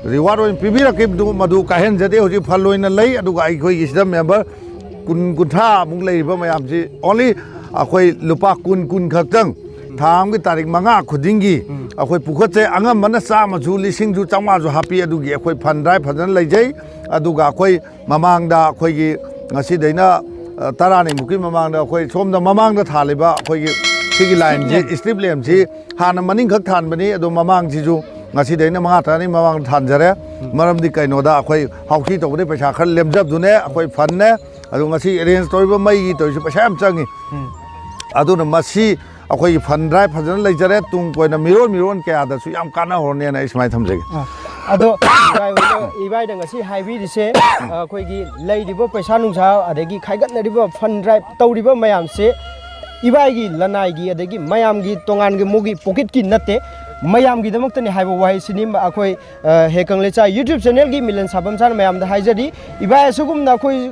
ꯔꯤꯋꯥꯔꯗ ꯑꯣꯏꯅ ꯄꯤꯕꯤꯔꯛꯈꯤꯕꯗꯨ ꯃꯗꯨ ꯀꯥꯏꯍꯟꯖꯗꯦ꯫ ꯍꯧꯖꯤꯛ ꯐꯟ ꯑꯣꯏꯅ ꯂꯩ, ꯑꯗꯨꯒ ꯑꯩꯈꯣꯏꯒꯤ ꯁꯤꯗ ꯃꯦꯝꯕꯔ ꯀꯨꯟ, ꯀꯨꯟꯊ꯭ꯔꯥꯃꯨꯛ ꯂꯩꯔꯤꯕ ꯃꯌꯥꯝꯁꯤ only ꯑꯩꯈꯣꯏ ꯂꯨꯄꯥ ꯀꯨꯟ, ꯀꯨꯟ ꯈꯛꯇꯪ ꯊꯥ ꯑꯃꯒꯤ ꯇꯥꯔꯤꯛ ꯃꯉꯥ ꯈꯨꯗꯤꯡꯒꯤ ꯎꯝ꯫ ꯑꯩꯈꯣꯏ ꯄꯨꯈꯠꯆꯩ꯫ ꯑꯉꯝꯕꯅ ꯆꯥꯝꯃꯁꯨ, ꯂꯤꯁꯤꯡꯁꯨ, ꯆꯥꯝꯃꯉꯥꯁꯨ ꯍꯥꯞꯄꯤ꯫ ꯑꯗꯨꯒꯤ ꯑꯩꯈꯣꯏ ꯐꯟ ꯗ꯭ꯔꯥꯏꯚ ꯐꯖꯅ ꯂꯩꯖꯩ꯫ ꯑꯗꯨꯒ ꯑꯩꯈꯣꯏ ꯃꯃꯥꯡꯗ ꯑꯩꯈꯣꯏꯒꯤ ꯉꯁꯤꯗꯩꯅ, ꯑ, ꯇꯔꯥꯅꯤꯃꯨꯛꯀꯤ ꯃꯃꯥꯡꯗ ꯑꯩꯈꯣꯏ ꯁꯣꯝꯗ ꯃꯃꯥꯡꯗ ꯊꯥꯜꯂꯤꯕ ꯑꯩꯈꯣꯏꯒꯤ ꯁꯤꯒꯤ ꯂꯥꯏꯟꯁꯤ, ꯁ꯭ꯇ꯭ꯔꯤꯞ ꯂꯦꯝꯞꯁꯤ ꯍꯥꯟꯅ ꯃꯅꯤꯡꯈꯛ ꯊꯥꯟꯕꯅꯤ, ꯑꯗꯣ ꯃꯃꯥꯡꯁꯤꯁꯨ ꯉꯁꯤꯗꯩꯅ ꯃꯉꯥ ꯇꯔꯥꯅꯤ ꯃꯃꯥꯡꯗ ꯊꯥꯟꯖꯔꯦ꯫ ꯎꯝ꯫ ꯃꯔꯝꯗꯤ ꯀꯩꯅꯣꯗ ꯑꯩꯈꯣꯏ ꯍꯥꯎꯁꯤ ꯇꯧꯕꯗꯤ ꯄꯩꯁꯥ ꯈꯔ ꯂꯦꯝꯖꯕꯗꯨꯅꯦ, ꯑꯩꯈꯣꯏ ꯐꯟꯅꯦ꯫ ꯑꯗꯣ ꯉꯁꯤ ꯑꯦꯔꯦꯟꯖ ꯇꯧꯔꯤꯕ ꯃꯩꯒꯤ ꯇꯧꯔꯤꯁꯦ ꯄꯩꯁꯥ ꯌꯥꯝ ꯆꯪꯉꯤ꯫ ꯎꯝ꯫ ꯑꯗꯨꯅ ꯃꯁꯤ ꯑꯩꯈꯣꯏꯒꯤ ꯐꯟ ꯗ꯭ꯔꯥꯏꯚ ꯐꯖꯅ ꯂꯩꯖꯔꯦ, ꯇꯨꯡ ꯀꯣꯏꯅ ꯃꯤꯔꯣꯜ ꯃꯤꯔꯣꯜ ꯀꯌꯥꯗꯁꯨ ꯌꯥꯝ ꯀꯥꯟꯅꯍꯧꯔꯅꯦꯅ ꯑꯩ ꯁꯨꯃꯥꯏꯅ ꯊꯝꯖꯒꯦ꯫ ꯑ, ꯑꯗꯣ ꯏꯕꯥꯏ ꯍꯣꯏꯅ, ꯏꯕꯥꯏꯅ ꯉꯁꯤ ꯍꯥꯏꯕꯤꯔꯤꯁꯦ, ꯑ, ꯑꯩꯈꯣꯏꯒꯤ ꯂꯩꯔꯤꯕ ꯄꯩꯁꯥ ꯅꯨꯡꯁꯥ ꯑꯗꯒꯤ ꯈꯥꯏꯒꯠꯅꯔꯤꯕ ꯐꯟ ꯗ꯭ꯔꯥꯏꯚ ꯇꯧꯔꯤꯕ ꯃꯌꯥꯝꯁꯦ ꯏꯕꯥꯏꯒꯤ ꯂꯅꯥꯏꯒꯤ ꯑꯗꯒꯤ ꯃꯌꯥꯝꯒꯤ ꯇꯣꯉꯥꯟꯒꯤ ꯃꯣꯏꯒꯤ ꯄꯣꯀꯦꯠꯀꯤ ꯅꯠꯇꯦ, ꯃꯌꯥꯝꯒꯤꯗꯃꯛꯇꯅꯤ ꯍꯥꯏꯕ ꯋꯥꯍꯩꯁꯤꯅꯤ ꯑꯩꯈꯣꯏ, ꯑ, ꯍꯦꯀꯪ ꯂꯩꯆꯥ YouTube channelꯒꯤ ꯃꯤꯂꯟ ꯁꯥꯕꯝ ꯁꯥꯅ ꯃꯌꯥꯝꯗ ꯍꯥꯏꯖꯔꯤ꯫ ꯏꯕꯥꯏ ꯑꯁꯤꯒꯨꯝꯅ ꯑꯩꯈꯣꯏ,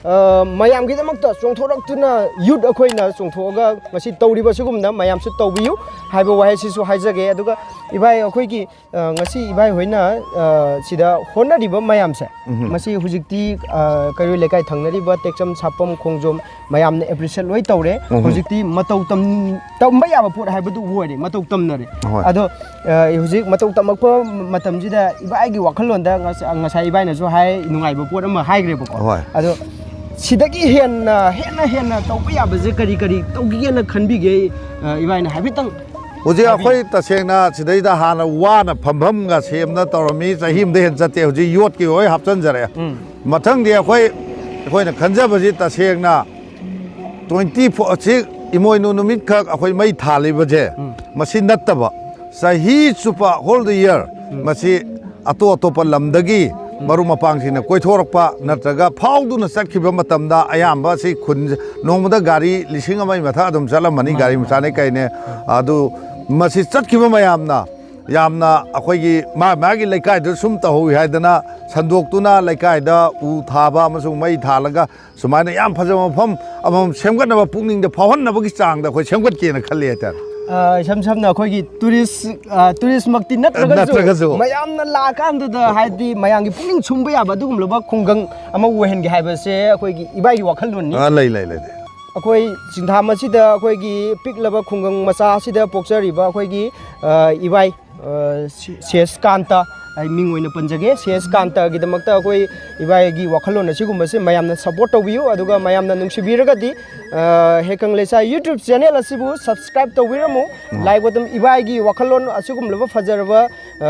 ꯑ, ꯃꯌꯥꯝꯒꯤꯗꯃꯛꯇ ꯆꯣꯡꯊꯣꯔꯛꯇꯨꯅ youth ꯑꯩꯈꯣꯏꯅ ꯆꯣꯡꯊꯣꯛꯑꯒ ꯉꯁꯤ ꯇꯧꯔꯤꯕ ꯑꯁꯤꯒꯨꯝꯅ ꯃꯌꯥꯝꯁꯨ ꯇꯧꯕꯤꯌꯨ ꯍꯥꯏꯕ ꯋꯥꯍꯩꯁꯤꯁꯨ ꯍꯥꯏꯖꯒꯦ꯫ ꯑꯗꯨꯒ ꯏꯕꯥꯏ ꯑꯩꯈꯣꯏꯒꯤ ꯑ, ꯉꯁꯤ ꯏꯕꯥꯏ ꯍꯣꯏꯅ, ꯑ, ꯁꯤꯗ ꯍꯣꯠꯅꯔꯤꯕ ꯃꯌꯥꯝꯁꯦ, ꯎꯝ꯫ ꯃꯁꯤ ꯍꯧꯖꯤꯛꯇꯤ, ꯑ, ꯀꯩꯔꯣꯏ ꯂꯩꯀꯥꯏ ꯊꯪꯅꯔꯤꯕ ꯇꯦꯛꯆꯝ, ꯁꯥꯄꯝ, ꯈꯣꯡꯖꯣꯝ ꯃꯌꯥꯝꯅ appreciate ꯂꯣꯏ ꯇꯧꯔꯦ꯫ ꯎꯝ꯫ ꯍꯧꯖꯤꯛꯇꯤ ꯃꯇꯧ ꯇꯝ-, ꯇꯝꯕ ꯌꯥꯕ ꯄꯣꯠ ꯍꯥꯏꯕꯗꯨ ꯑꯣꯏꯔꯦ, ꯃꯇꯧ ꯇꯝꯅꯔꯦ꯫ ꯍꯣꯏ꯫ ꯑꯗꯣ, ꯑ, ꯍꯧꯖꯤꯛ ꯃꯇꯧ ꯇꯝꯃꯛꯄ ꯃꯇꯝꯁꯤꯗ ꯏꯕꯥꯏꯒꯤ ꯋꯥꯈꯜꯂꯣꯟꯗ ꯉꯁ-, ꯉꯁꯥꯏ ꯏꯕꯥꯏꯅꯁꯨ ꯍꯥꯏ, ꯅꯨꯡꯉꯥꯏꯕ ꯄꯣꯠ ꯑꯃ ꯍꯥꯏꯈ꯭ꯔꯦꯕꯀꯣ꯫ ꯍꯣꯏ꯫ ꯑꯗꯣ ꯁꯤꯗꯒꯤ ꯍꯦꯟꯅ, ꯍꯦꯟꯅ, ꯍꯦꯟꯅ ꯇꯧꯕ ꯌꯥꯕꯁꯦ ꯀꯔꯤ ꯀꯔꯤ ꯇꯧꯒꯦꯅ ꯈꯟꯕꯤꯒꯦ? ꯑ, ꯏꯕꯥꯏꯅ ꯍꯥꯏꯐꯦꯠꯇꯪ ꯍꯧꯖꯤꯛ ꯍꯥꯏꯕꯤꯌꯨ꯫ ꯑꯩꯈꯣꯏ ꯇꯁꯦꯡꯅ ꯁꯤꯗꯩꯗ ꯍꯥꯟꯅ ꯋꯥꯅ ꯐꯝꯐꯝꯒ ꯁꯦꯝꯅ ꯇꯧꯔꯝꯃꯤ, ꯆꯍꯤ ꯑꯃꯗ ꯍꯦꯟꯅ ꯆꯠꯇꯦ, ꯍꯧꯖꯤꯛ ꯌꯣꯠꯀꯤ ꯂꯣꯏ ꯍꯥꯞꯆꯤꯟꯖꯔꯦ꯫ ꯎꯝ꯫ ꯃꯊꯪꯗꯤ ꯑꯩꯈꯣꯏ, ꯑꯩꯈꯣꯏꯅ ꯈꯟꯖꯕꯁꯤ ꯇꯁꯦꯡꯅ twenty four ꯁꯤ ꯏꯃꯣꯏꯅꯨ ꯅꯨꯃꯤꯠꯈꯛ ꯑꯩꯈꯣꯏ ꯃꯩ ꯊꯥꯜꯂꯤꯕꯁꯦ, ꯎꯝ꯫ ꯃꯁꯤ ꯅꯠꯇꯕ ꯆꯍꯤ ꯆꯨꯞꯄ whole the year ꯎꯝ꯫ ꯃꯁꯤ ꯑꯇꯣꯞ ꯑꯇꯣꯞꯄ ꯂꯝꯗꯒꯤ ꯎꯝ꯫ ꯃꯔꯨꯞ ꯃꯄꯥꯡꯁꯤꯡꯅ ꯀꯣꯏꯊꯣꯔꯛꯄ ꯅꯠꯇ꯭ꯔꯒ ꯐꯥꯎꯗꯨꯅ ꯆꯠꯈꯤꯕ ꯃꯇꯝꯗ ꯑꯌꯥꯝꯕ ꯁꯤ ꯈꯨꯟ ꯅꯣꯡꯃꯗ ꯒꯥꯔꯤ ꯂꯤꯁꯤꯡ ꯑꯃꯒꯤ ꯃꯊꯛ ꯑꯗꯨꯝ ꯆꯠꯂꯝꯃꯅꯤ, ꯃꯥꯅꯤ, ꯒꯥꯔꯤ ꯃꯥꯅꯤ꯫ ꯃꯆꯥꯅꯦ ꯀꯩꯅꯦ꯫ ꯑꯗꯨ ꯃꯁꯤ ꯆꯠꯈꯤꯕ ꯃꯌꯥꯝꯅ ꯌꯥꯝꯅ ꯑꯩꯈꯣꯏꯒꯤ ꯃꯥ-, ꯃꯥꯒꯤ ꯂꯩꯀꯥꯏꯗ ꯁꯨꯝ ꯇꯧꯍꯧꯋꯤ ꯍꯥꯏꯗꯅ ꯁꯟꯗꯣꯛꯇꯨꯅ ꯂꯩꯀꯥꯏꯗ ꯎ ꯊꯥꯕ ꯑꯃꯁꯨꯡ ꯃꯩ ꯊꯥꯜꯂꯒ ꯁꯨꯃꯥꯏꯅ ꯌꯥꯝ ꯐꯖꯕ ꯃꯐꯝ ꯑꯃꯃꯝ ꯁꯦꯝꯒꯠꯅꯕ ꯄꯨꯛꯅꯤꯡꯗ ꯐꯥꯎꯍꯟꯅꯕꯒꯤ ꯆꯥꯡꯗ ꯑꯩꯈꯣꯏ ꯁꯦꯝꯒꯠꯀꯦꯅ ꯈꯜꯂꯤ ꯍꯥꯏꯇꯥꯔꯦ꯫ ꯑ, ꯏꯁꯝ ꯁꯝꯅ ꯑꯩꯈꯣꯏꯒꯤ tourist, ꯑ, tourist ꯃꯛꯇꯤ ꯅꯠꯇ꯭ꯔꯒꯁꯨ ꯅꯠꯇ꯭ꯔꯒꯁꯨ꯫ ꯃꯌꯥꯝꯅ ꯂꯥꯛꯑꯀꯥꯟꯗꯨꯗ ꯍꯥꯏꯗꯤ ꯃꯌꯥꯝꯒꯤ ꯄꯨꯛꯅꯤꯡ ꯁꯨꯝꯕ ꯌꯥꯕ ꯑꯗꯨꯒꯨꯝꯂꯕ ꯈꯨꯡꯒꯪ ꯑꯃ ꯑꯣꯏꯍꯟꯒꯦ ꯍꯥꯏꯕꯁꯦ ꯑꯩꯈꯣꯏꯒꯤ ꯏꯕꯥꯏꯒꯤ ꯋꯥꯈꯜꯂꯣꯟꯅꯤ꯫ ꯑ, ꯂꯩ, ꯂꯩ, ꯂꯩ, ꯂꯩ꯫ ꯑꯩꯈꯣꯏ ꯆꯤꯡꯊꯥ ꯑꯁꯤꯗ ꯑꯩꯈꯣꯏꯒꯤ ꯄꯤꯛꯂꯕ ꯈꯨꯡꯒꯪ ꯃꯆꯥ ꯑꯁꯤꯗ ꯄꯣꯛꯆꯔꯤꯕ ꯑꯩꯈꯣꯏꯒꯤ, ꯑ, ꯏꯕꯥꯏ, ꯑ, ꯁꯤ-, ꯁꯦꯁ ꯀꯥꯟꯇ, ꯑꯩ ꯃꯤꯡ ꯑꯣꯏꯅ ꯄꯟꯖꯒꯦ, ꯁꯦꯁ ꯀꯥꯟꯇꯒꯤꯗꯃꯛꯇ ꯑꯩꯈꯣꯏ ꯏꯕꯥꯏꯒꯤ ꯋꯥꯈꯜꯂꯣꯟ ꯑꯁꯤꯒꯨꯝꯕꯁꯦ ꯃꯌꯥꯝꯅ support ꯇꯧꯕꯤꯌꯨ, ꯑꯗꯨꯒ ꯃꯌꯥꯝꯅ ꯅꯨꯡꯁꯤꯕꯤꯔꯒꯗꯤ, ꯑ, ꯍꯦꯀꯪ ꯂꯩꯆꯥ YouTube channel ꯑꯁꯤꯕꯨ subscribe ꯇꯧꯕꯤꯔꯝꯃꯨ꯫ ꯎꯝ꯫ Like button, ꯏꯕꯥꯏꯒꯤ ꯋꯥꯈꯜꯂꯣꯟ ꯑꯁꯤꯒꯨꯝꯂꯕ ꯐꯖꯔꯕ, ꯑ,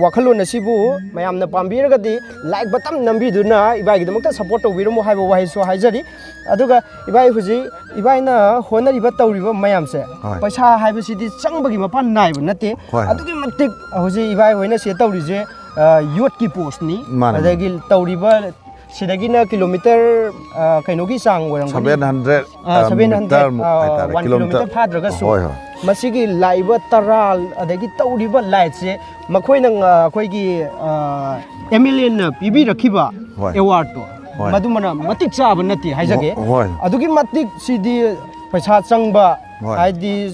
ꯋꯥꯈꯜꯂꯣꯟ ꯑꯁꯤꯕꯨ ꯃꯌꯥꯝꯅ ꯄꯥꯝꯕꯤꯔꯒꯗꯤ like button ꯅꯝꯕꯤꯗꯨꯅ ꯏꯕꯥꯏꯒꯤꯗꯃꯛꯇ support ꯇꯧꯕꯤꯔꯝꯃꯨ ꯍꯥꯏꯕ ꯋꯥꯍꯩꯁꯨ ꯍꯥꯏꯖꯔꯤ꯫ ꯑꯗꯨꯒ ꯏꯕꯥꯏ ꯍꯧꯖꯤꯛ ꯏꯕꯥꯏꯅ ꯍꯣꯠꯅꯔꯤꯕ ꯇꯧꯔꯤꯕ ꯃꯌꯥꯝꯁꯦ, ꯍꯣꯏ꯫ ꯄꯩꯁꯥ ꯍꯥꯏꯕꯁꯤꯗꯤ ꯆꯪꯕꯒꯤ ꯃꯄꯥꯟ ꯅꯥꯏꯕ ꯅꯠꯇꯦ꯫ ꯍꯣꯏ, ꯍꯣꯏ꯫ ꯑꯗꯨꯛꯀꯤ ꯃꯇꯤꯛ ꯍꯧꯖꯤꯛ ꯏꯕꯥꯏ ꯍꯣꯏꯅ ꯁꯤꯗ ꯇꯧꯔꯤꯁꯦ, ꯑ, youthꯀꯤ postꯅꯤ꯫ ꯃꯥꯅꯦ, ꯃꯥꯅꯦ꯫ ꯑꯗꯒꯤ ꯇꯧꯔꯤꯕ ꯁꯤꯗꯒꯤꯅ ꯀꯤꯂꯣꯃꯤꯇꯔ, ꯑ, ꯀꯩꯅꯣꯒꯤ ꯆꯥꯡ ꯑꯣꯏꯔꯝꯒꯅꯤ꯫ ꯁꯚꯦꯟ ꯍꯟꯗ꯭ꯔꯦꯠ ꯑ, ꯁꯚꯦꯟ ꯍꯟꯗ꯭ꯔꯦꯠ, ꯃꯨꯛ ꯑ, ꯍꯥꯏꯇꯥꯔꯦ, ꯋꯥꯟ ꯀꯤꯂꯣꯃꯤꯇꯔ꯫ ꯀꯤꯂꯣꯃꯤꯇꯔ ꯐꯥꯗ꯭ꯔꯒꯁꯨ꯫ ꯍꯣꯏ, ꯍꯣꯏ꯫ ꯃꯁꯤꯒꯤ ꯂꯥꯛꯏꯕ ꯇꯔꯥ, ꯑꯗꯒꯤ ꯇꯧꯔꯤꯕ ꯂꯥꯏꯠꯁꯦ ꯃꯈꯣꯏꯅ ꯉ-, ꯑꯩꯈꯣꯏꯒꯤ, ꯑ, ꯑꯦꯝ ꯑꯦꯜ ꯑꯦꯅ ꯄꯤꯕꯤꯔꯛꯈꯤꯕ ꯍꯣꯏ꯫ ꯑꯦꯋꯥꯔꯗꯇꯣ, ꯍꯣꯏ꯫ ꯃꯗꯨꯃꯅ ꯃꯇꯤꯛ ꯆꯥꯕ ꯅꯠꯇꯦ ꯍꯥꯏꯖꯒꯦ꯫ ꯍꯣꯏ꯫ ꯑꯗꯨꯛꯀꯤ ꯃꯇꯤꯛ ꯁꯤꯗꯤ ꯄꯩꯁꯥ ꯆꯪꯕ, ꯍꯣꯏ꯫ ꯍꯥꯏꯗꯤ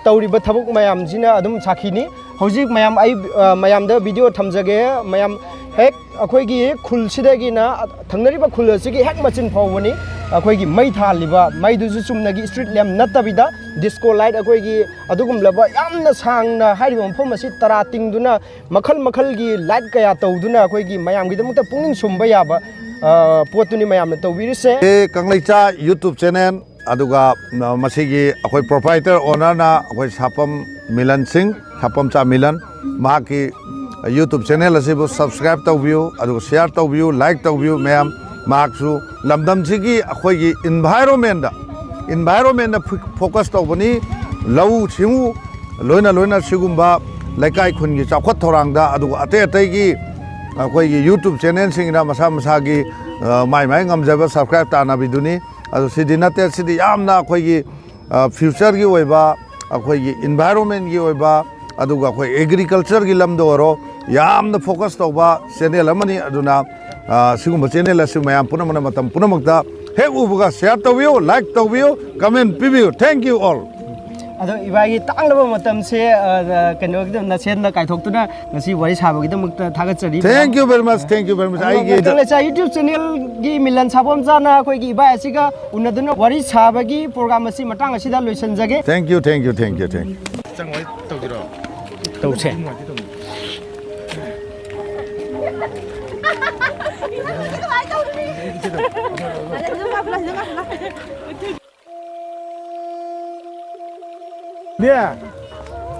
ꯇꯧꯔꯤꯕ ꯊꯕꯛ ꯃꯌꯥꯝꯁꯤꯅ ꯑꯗꯨꯝ ꯁꯥꯈꯤꯅꯤ꯫ ꯍꯧꯖꯤꯛ ꯃꯌꯥꯝ ꯑꯩ, ꯑ, ꯃꯌꯥꯝꯗ ꯚꯤꯗꯤꯑꯣ ꯊꯝꯖꯒꯦ꯫ ꯃꯌꯥꯝ ꯍꯦꯛ ꯑꯩꯈꯣꯏꯒꯤ ꯈꯨꯜꯁꯤꯗꯒꯤꯅ ꯊꯪꯅꯔꯤꯕ ꯈꯨꯜ ꯑꯁꯤꯒꯤ ꯍꯦꯛ ꯃꯆꯤꯟ ꯐꯥꯎꯕꯅꯤ꯫ ꯑꯩꯈꯣꯏꯒꯤ ꯃꯩ ꯊꯥꯜꯂꯤꯕ ꯃꯩꯗꯨꯁꯨ ꯆꯨꯝꯅꯒꯤ ꯏꯁꯇ꯭ꯔꯤꯠ ꯂꯦꯝꯞ ꯅꯠꯇꯕꯤꯗ ꯗꯤꯁꯀꯣ ꯂꯥꯏꯠ, ꯑꯩꯈꯣꯏꯒꯤ ꯑꯗꯨꯒꯨꯝꯂꯕ ꯌꯥꯝꯅ ꯁꯥꯡꯅ ꯍꯥꯏꯔꯤꯕ ꯃꯐꯝ ꯑꯁꯤ ꯇꯔꯥ ꯇꯤꯡꯗꯨꯅ ꯃꯈꯜ ꯃꯈꯜꯒꯤ ꯂꯥꯏꯠ ꯀꯌꯥ ꯇꯧꯗꯨꯅ ꯑꯩꯈꯣꯏꯒꯤ ꯃꯌꯥꯝꯒꯤꯗꯃꯛꯇ ꯄꯨꯛꯅꯤꯡ ꯁꯨꯝꯕ ꯌꯥꯕ, ꯑ, ꯄꯣꯠꯇꯨꯅꯤ ꯃꯌꯥꯝꯅ ꯇꯧꯕꯤꯔꯤꯁꯦ꯫ ꯑꯦ, ꯀꯪꯂꯩꯆꯥ YouTube channel, ꯑꯗꯨꯒ, ꯑ, ꯃꯁꯤꯒꯤ ꯑꯩꯈꯣꯏ proprietor, owner ꯅ ꯑꯩꯈꯣꯏ ꯁꯥꯄꯝ ꯃꯤꯂꯟ ꯁꯤꯡ, ꯁꯥꯄꯝꯆꯥ ꯃꯤꯂꯟ, ꯃꯍꯥꯛꯀꯤ YouTube channel ꯑꯁꯤꯕꯨ subscribe ꯇꯧꯕꯤꯌꯨ, ꯑꯗꯨꯒ share ꯇꯧꯕꯤꯌꯨ, like ꯇꯧꯕꯤꯌꯨ ꯃꯌꯥꯝ꯫ ꯃꯍꯥꯛꯁꯨ ꯂꯝꯗꯝꯁꯤꯒꯤ ꯑꯩꯈꯣꯏꯒꯤ environment ꯗ, environment ꯗ fo-, focus ꯇꯧꯕꯅꯤ꯫ ꯂꯧꯎ ꯁꯤꯡꯎ ꯂꯣꯏꯅ ꯂꯣꯏꯅ ꯁꯤꯒꯨꯝꯕ ꯂꯩꯀꯥꯏ ꯈꯨꯟꯒꯤ ꯆꯥꯎꯈꯠ ꯊꯧꯔꯥꯡꯗ, ꯑꯗꯨꯒ ꯑꯇꯩ ꯑꯇꯩꯒꯤ ꯑꯩꯈꯣꯏꯒꯤ YouTube channel ꯁꯤꯡꯒꯤꯅ ꯃꯁꯥ ꯃꯁꯥꯒꯤ, ꯑ, ꯃꯥꯏ ꯃꯥꯏ ꯉꯝꯖꯕ subscribe ꯇꯥꯟꯅꯕꯤꯗꯨꯅꯤ꯫ ꯑꯗꯨ ꯁꯤꯗꯤ ꯅꯠꯇꯦ, ꯁꯤꯗꯤ ꯌꯥꯝꯅ ꯑꯩꯈꯣꯏꯒꯤ, ꯑ, future ꯒꯤ ꯑꯣꯏꯕ, ꯑꯩꯈꯣꯏꯒꯤ environment ꯀꯤ ꯑꯣꯏꯕ, ꯑꯗꯨꯒ ꯑꯩꯈꯣꯏ agriculture ꯒꯤ ꯂꯝꯗ ꯑꯣꯏꯔꯣ, ꯌꯥꯝꯅ focus ꯇꯧꯕ channel ꯑꯃꯅꯤ꯫ ꯑꯗꯨꯅ, ꯑ, ꯁꯤꯒꯨꯝꯕ channel ꯑꯁꯤ ꯃꯌꯥꯝ ꯄꯨꯝꯅꯃꯛꯅ ꯃꯇꯝ ꯄꯨꯝꯅꯃꯛꯇ ꯍꯦꯛ ꯎꯕꯒ share ꯇꯧꯕꯤꯌꯨ, like ꯇꯧꯕꯤꯌꯨ, comment ꯄꯤꯕꯤꯌꯨ꯫ Thank you all. ꯑꯗꯣ ꯏꯕꯥꯏꯒꯤ ꯇꯥꯡꯂꯕ ꯃꯇꯝꯁꯦ, ꯑ, ꯀꯩꯅꯣꯒꯤꯗ ꯅꯁꯦꯟꯗ ꯀꯥꯏꯊꯣꯛꯇꯨꯅ ꯉꯁꯤ ꯋꯥꯔꯤ ꯁꯥꯕꯒꯤꯗꯃꯛꯇ ꯊꯥꯒꯠꯆꯔꯤ꯫ Thank you very much, thank you very much. ꯑꯩꯒꯤ ꯀꯪꯂꯩꯆꯥ YouTube channel ꯒꯤ ꯃꯤꯂꯟ ꯁꯥꯄꯝꯆꯥꯅ ꯑꯩꯈꯣꯏꯒꯤ ꯏꯕꯥꯏ ꯑꯁꯤꯒ ꯎꯅꯗꯨꯅ ꯋꯥꯔꯤ ꯁꯥꯕꯒꯤ program ꯑꯁꯤ ꯃꯇꯥꯡ ꯑꯁꯤꯗ ꯂꯣꯏꯁꯤꯟꯖꯒꯦ꯫ Thank you, thank you, thank you, thank you. ꯆꯪꯉꯣꯏ ꯇꯧꯁꯤꯔꯣ? ꯇꯧꯁꯦ꯫ ꯏꯅꯦ,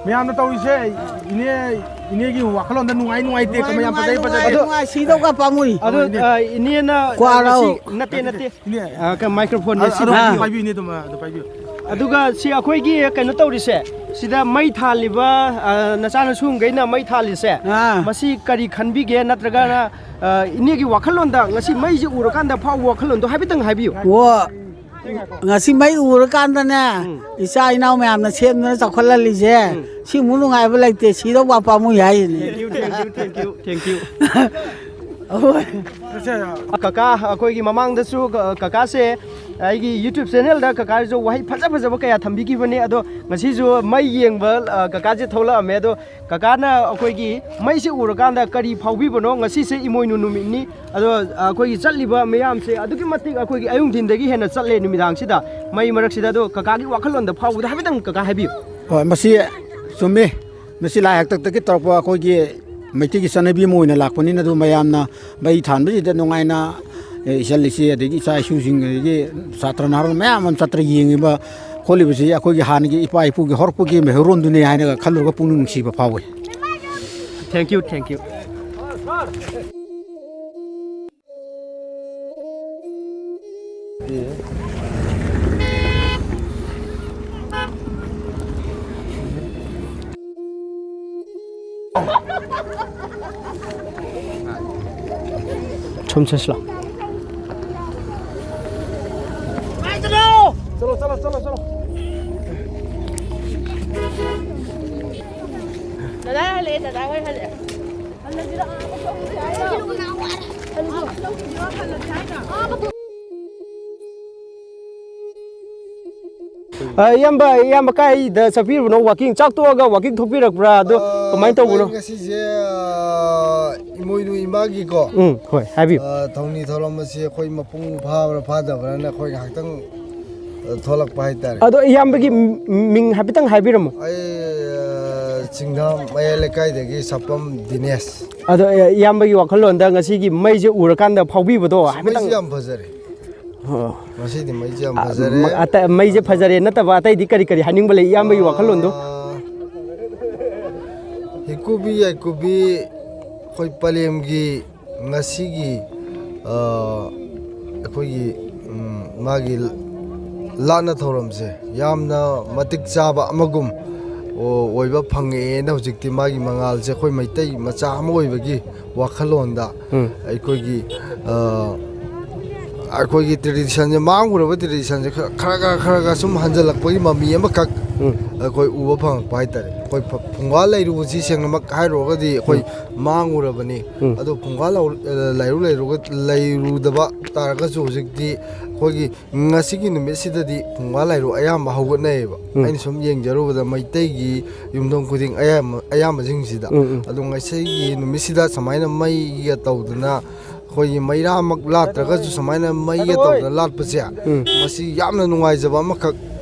ꯃꯌꯥꯝꯅ ꯇꯧꯔꯤꯁꯦ, ꯏꯅꯦ, ꯏꯅꯦꯒꯤ ꯋꯥꯈꯜꯂꯣꯟꯗ ꯅꯨꯡꯉꯥꯏ ꯅꯨꯡꯉꯥꯏꯇꯦ, ꯃꯌꯥꯝ ꯐꯖꯩ ꯐꯖꯩ꯫ ꯅꯨꯡꯉꯥꯏ, ꯁꯤꯗꯧꯒ ꯄꯥꯝꯃꯨꯏ꯫ ꯑꯗꯣ, ꯑ, ꯏꯅꯦꯅ ꯀ꯭ꯋꯥꯔꯧ꯫ ꯉꯁꯤ, ꯅꯠꯇꯦ, ꯅꯠꯇꯦ꯫ ꯏꯅꯦ, ꯑ, ꯀ-, microphone ꯁꯤ ꯑꯗꯨ ꯄꯥꯏꯕꯤꯌꯨ꯫ ꯄꯥꯏꯕꯤꯌꯨ, ꯏꯅꯦ, ꯑꯗꯨꯝ ꯑꯗꯨ ꯄꯥꯏꯕꯤꯌꯨ꯫ ꯑꯗꯨꯒ ꯁꯤ ꯑꯩꯈꯣꯏꯒꯤ ꯀꯩꯅꯣ ꯇꯧꯔꯤꯁꯦ, ꯁꯤꯗ ꯃꯩ ꯊꯥꯜꯂꯤꯕ, ꯑ, ꯅꯆꯥꯅꯁꯨꯈꯩꯅ ꯃꯩ ꯊꯥꯜꯂꯤꯁꯦ, ꯑꯥ꯫ ꯃꯁꯤ ꯀꯔꯤ ꯈꯟꯕꯤꯒꯦ? ꯅꯠꯇ꯭ꯔꯒꯅ, ꯑ, ꯏꯅꯦꯒꯤ ꯋꯥꯈꯜꯂꯣꯟꯗ ꯉꯁꯤ ꯃꯩꯁꯦ ꯎꯔꯀꯥꯟꯗ ꯐꯥꯎꯕ ꯋꯥꯈꯜꯂꯣꯟꯗꯣ ꯍꯥꯏꯐꯦꯠꯇꯪ ꯍꯥꯏꯕꯤꯌꯨ꯫ ꯑꯣ, ꯉꯁꯤ ꯃꯩ ꯎꯔꯀꯥꯟꯗꯅꯦ, ꯎꯝ꯫ ꯏꯆꯥ ꯏꯅꯥꯎ ꯃꯌꯥꯝꯅ ꯁꯦꯝꯗꯅ ꯆꯥꯎꯈꯠꯍꯜꯂꯤꯁꯦ, ꯎꯝ꯫ ꯁꯤꯃꯨꯛ ꯅꯨꯡꯉꯥꯏꯕ ꯂꯩꯇꯦ, ꯁꯤꯗꯧꯕ ꯄꯥꯝꯃꯨꯏ ꯍꯥꯏꯁꯤꯅꯤ꯫ Thank you, thank you, thank you, thank you꯫ ꯍꯣꯏ꯫ ꯀꯀꯥ, ꯑꯩꯈꯣꯏꯒꯤ ꯃꯃꯥꯡꯗꯁꯨ ꯀ-, ꯀꯀꯥꯁꯦ ꯑꯩꯒꯤ YouTube channelꯗ ꯀꯀꯥꯁꯨ ꯋꯥꯍꯩ ꯐꯖ ꯐꯖꯕ ꯀꯌꯥ ꯊꯝꯕꯤꯈꯤꯕꯅꯤ꯫ ꯑꯗꯣ ꯉꯁꯤꯁꯨ ꯃꯩ ꯌꯦꯡꯕ, ꯑ, ꯀꯀꯥꯁꯦ ꯊꯣꯛꯂꯛꯑꯝꯃꯦ꯫ ꯑꯗꯣ ꯀꯀꯥꯅ ꯑꯩꯈꯣꯏꯒꯤ ꯃꯩꯁꯦ ꯎꯔꯀꯥꯟꯗ ꯀꯔꯤ ꯐꯥꯎꯕꯤꯕꯅꯣ? ꯉꯁꯤꯁꯦ ꯏꯃꯣꯏꯅꯨ ꯅꯨꯃꯤꯠꯅꯤ꯫ ꯑꯗꯣ, ꯑ, ꯑꯩꯈꯣꯏꯒꯤ ꯆꯠꯂꯤꯕ ꯃꯌꯥꯝꯁꯦ ꯑꯗꯨꯛꯀꯤ ꯃꯇꯤꯛ ꯑꯩꯈꯣꯏꯒꯤ ꯑꯌꯨꯛ ꯅꯨꯡꯊꯤꯟꯗꯒꯤ ꯍꯦꯟꯅ ꯆꯠꯂꯦ ꯅꯨꯃꯤꯗꯥꯡꯁꯤꯗ, ꯃꯩ ꯃꯔꯛꯁꯤꯗ꯫ ꯑꯗꯣ ꯀꯀꯥꯒꯤ ꯋꯥꯈꯜꯂꯣꯟꯗ ꯐꯥꯎꯕꯗꯣ ꯍꯥꯏꯐꯦꯠꯇꯪ ꯀꯀꯥ ꯍꯥꯏꯕꯤꯌꯨ꯫ ꯍꯣꯏ, ꯃꯁꯤ ꯆꯨꯝꯃꯤ꯫ ꯃꯁꯤ ꯂꯥꯏ ꯍꯥꯛꯇꯛꯇꯒꯤ ꯇꯧꯔꯛꯄ ꯑꯩꯈꯣꯏꯒꯤ ꯃꯩꯇꯩꯒꯤ ꯆꯠꯅꯕꯤ ꯑꯃ ꯑꯣꯏꯅ ꯂꯥꯛꯄꯅꯤꯅ, ꯑꯗꯨ ꯃꯌꯥꯝꯅ ꯃꯩ ꯊꯥꯟꯕꯁꯤꯗ ꯅꯨꯡꯉꯥꯏꯅ, ꯑꯦ, ꯏꯆꯜ ꯏꯆꯦ, ꯑꯗꯒꯤ ꯏꯆꯥ ꯏꯁꯨꯁꯤꯡ, ꯑꯗꯒꯤ ꯁꯥꯇ꯭ꯔ ꯅꯍꯥꯔꯣꯜ ꯃꯌꯥꯝ ꯑꯃ ꯆꯠꯇꯅ ꯌꯦꯡꯉꯤꯕ ꯈꯣꯠꯂꯤꯕꯁꯤ ꯑꯩꯈꯣꯏꯒꯤ ꯍꯥꯟꯅꯒꯤ ꯏꯄꯥ ꯏꯄꯨꯒꯤ ꯍꯧꯔꯛꯄꯒꯤ ꯃꯩꯍꯧꯔꯣꯟꯗꯨꯅꯤ ꯍꯥꯏꯅꯒ ꯈꯜꯂꯨꯔꯒ ꯄꯨꯛꯅꯤꯡ ꯅꯨꯡꯁꯤꯕ ꯐꯥꯎꯏ꯫ Thank you, thank you꯫ ꯁꯨꯝ ꯆꯠꯁꯤꯂꯥꯎ꯫ ꯆꯠꯂꯣ, ꯆꯠꯂꯣ, ꯆꯠꯂꯣ, ꯆꯠꯂꯣ꯫ ꯗꯗꯥ ꯍꯜꯂꯛꯑꯦ, ꯗꯗꯥ ꯍꯣꯏ ꯍꯜꯂꯛꯑꯦ꯫ ꯑ, ꯏꯌꯥꯝꯕ, ꯏꯌꯥꯝꯕ ꯀꯥꯏꯗ ꯆꯠꯄꯤꯔꯨꯕꯅꯣ? Walking, ꯆꯥꯛ ꯇꯣꯛꯑꯒ walking ꯊꯣꯛꯄꯤꯔꯛꯄ꯭ꯔꯥ? ꯑꯗꯣ ꯑ, ꯀꯃꯥꯏꯅ ꯇꯧꯕꯅꯣ? ꯑꯩꯈꯣꯏ ꯉꯁꯤꯁꯦ, ꯑ, ꯏꯃꯣꯏꯅꯨ ꯏꯃꯥꯒꯤꯀꯣ, ꯎꯝ, ꯍꯣꯏ, ꯍꯥꯏꯕꯤꯌꯨ꯫ ꯑ, ꯊꯧꯅꯤ ꯊꯧꯔꯝ ꯑꯁꯤ ꯑꯩꯈꯣꯏ ꯃꯄꯨꯡ ꯐꯥꯕ꯭ꯔꯥ ꯐꯥꯗꯕ꯭ꯔꯥꯅ ꯑꯩꯈꯣꯏ ꯉꯥꯏꯍꯥꯛꯇꯪ, ꯑ, ꯊꯣꯛꯂꯛꯄ ꯍꯥꯏꯇꯥꯔꯦ꯫ ꯑꯗꯣ ꯏꯌꯥꯝꯕꯒꯤ ꯃꯤꯡ ꯍꯥꯏꯐꯦꯠꯇꯪ ꯍꯥꯏꯕꯤꯔꯝꯃꯣ꯫ ꯑꯩ, ꯑ, ꯆꯤꯡꯗꯥꯝ ꯃꯌꯥꯏ ꯂꯩꯀꯥꯏꯗꯒꯤ ꯁꯥꯄꯝ ꯗꯤꯅꯦꯁ꯫ ꯑꯗꯣ, ꯑ, ꯏꯌꯥꯝꯕꯒꯤ ꯋꯥꯈꯜꯂꯣꯟꯗ ꯉꯁꯤꯒꯤ ꯃꯩꯁꯦ ꯎꯔꯀꯥꯟꯗ ꯐꯥꯎꯕꯤꯕꯗꯣ ꯍꯥꯏꯐꯦꯠꯇꯪ꯫ ꯃꯩꯁꯦ ꯌꯥꯝ ꯐꯖꯔꯦ꯫ ꯑꯣ꯫ ꯉꯁꯤꯗꯤ ꯃꯩꯁꯦ ꯌꯥꯝ ꯑ, ꯐꯖꯔꯦ꯫ ꯃ-, ꯑꯇꯩ, ꯃꯩꯁꯦ ꯐꯖꯔꯦ ꯅꯠꯇꯕ ꯑꯇꯩꯗꯤ ꯀꯔꯤ ꯀꯔꯤ ꯍꯥꯏꯅꯤꯡꯕ ꯂꯩ ꯏꯌꯥꯝꯕꯒꯤ ꯋꯥꯈꯜꯂꯣꯟꯗꯣ? ꯑꯥ, ꯍꯤꯀꯨꯕꯤ ꯌꯥꯏꯀꯨꯕꯤ ꯑꯩꯈꯣꯏ ꯄꯂꯦꯝꯒꯤ ꯉꯁꯤꯒꯤ, ꯑꯥ, ꯑꯩꯈꯣꯏꯒꯤ, ꯎꯝ, ꯃꯥꯒꯤ ꯂꯥꯠꯅ ꯊꯧꯔꯝꯁꯦ ꯌꯥꯝꯅ ꯃꯇꯤꯛ ꯆꯥꯕ ꯑꯃꯒꯨꯝ ꯑꯣ-, ꯑꯣꯏꯕ ꯐꯪꯉꯛꯑꯦꯅ ꯍꯧꯖꯤꯛꯇꯤ ꯃꯥꯒꯤ ꯃꯉꯥꯜꯁꯦ ꯑꯩꯈꯣꯏ ꯃꯩꯇꯩ ꯃꯆꯥ ꯑꯃ ꯑꯣꯏꯕꯒꯤ ꯋꯥꯈꯜꯂꯣꯟꯗ ꯎꯝ꯫ ꯑꯩꯈꯣꯏꯒꯤ, ꯑ, ꯑꯩꯈꯣꯏꯒꯤ ꯇ꯭ꯔꯦꯗꯤꯁꯟꯁꯦ, ꯃꯥꯡꯉꯨꯔꯕ ꯇ꯭ꯔꯦꯗꯤꯁꯟꯁꯦ ꯈꯔ, ꯈꯔ, ꯈꯔ, ꯈꯔ, ꯈꯔ ꯁꯨꯝ ꯍꯟꯖꯜꯂꯛꯄꯒꯤ ꯃꯃꯤ ꯑꯃꯈꯛ ꯎꯝ꯫ ꯑꯩꯈꯣꯏ ꯎꯕ ꯐꯪꯉꯛꯄ ꯍꯥꯏꯇꯥꯔꯦ꯫ ꯑꯩꯈꯣꯏ ꯐ-, ꯐꯨꯡꯒꯥ ꯂꯩꯔꯨꯁꯤ ꯁꯦꯡꯅꯃꯛ ꯍꯥꯏꯔꯨꯔꯒꯗꯤ ꯑꯩꯈꯣꯏ ꯎꯝ꯫ ꯃꯥꯡꯉꯨꯔꯕꯅꯤ꯫ ꯎꯝ꯫ ꯑꯗꯣ ꯐꯨꯡꯒꯥ ꯂꯧ-, ꯑ, ꯂꯩꯔꯨ, ꯂꯩꯔꯨꯒ-, ꯂꯩꯔꯨꯗꯕ ꯇꯥꯔꯒꯁꯨ ꯍꯧꯖꯤꯛꯇꯤ ꯑꯩꯈꯣꯏꯒꯤ ꯉꯁꯤꯒꯤ ꯅꯨꯃꯤꯠꯁꯤꯗꯗꯤ ꯐꯨꯡꯒꯥ ꯂꯥꯏꯔꯨ ꯑꯌꯥꯝꯕ ꯍꯧꯒꯠꯅꯩꯌꯦꯕ꯫ ꯎꯝ꯫ ꯑꯩꯅ ꯁꯨꯝ ꯌꯦꯡꯖꯔꯨꯕꯗ ꯃꯩꯇꯩꯒꯤ ꯌꯨꯝꯊꯣꯡ ꯈꯨꯗꯤꯡ ꯑꯌꯥꯝꯕ, ꯑꯌꯥꯝꯕꯁꯤꯡꯁꯤꯗ꯫ ꯎꯝ, ꯎꯝ꯫ ꯑꯗꯣ ꯉꯁꯤꯒꯤ ꯅꯨꯃꯤꯠꯁꯤꯗ ꯁꯨꯃꯥꯏꯅ ꯃꯩꯒ ꯇꯧꯗꯅ, ꯑꯩꯈꯣꯏꯒꯤ ꯃꯩꯔꯥꯃꯛ ꯂꯥꯠꯇ꯭ꯔꯒꯁꯨ ꯁꯨꯃꯥꯏꯅ ꯃꯩꯒ ꯇꯧꯗꯅ ꯂꯥꯠꯄꯁꯦ, ꯎꯝ꯫ ꯃꯁꯤ ꯌꯥꯝꯅ ꯅꯨꯡꯉꯥꯏꯖꯕ ꯑꯃꯈꯛ,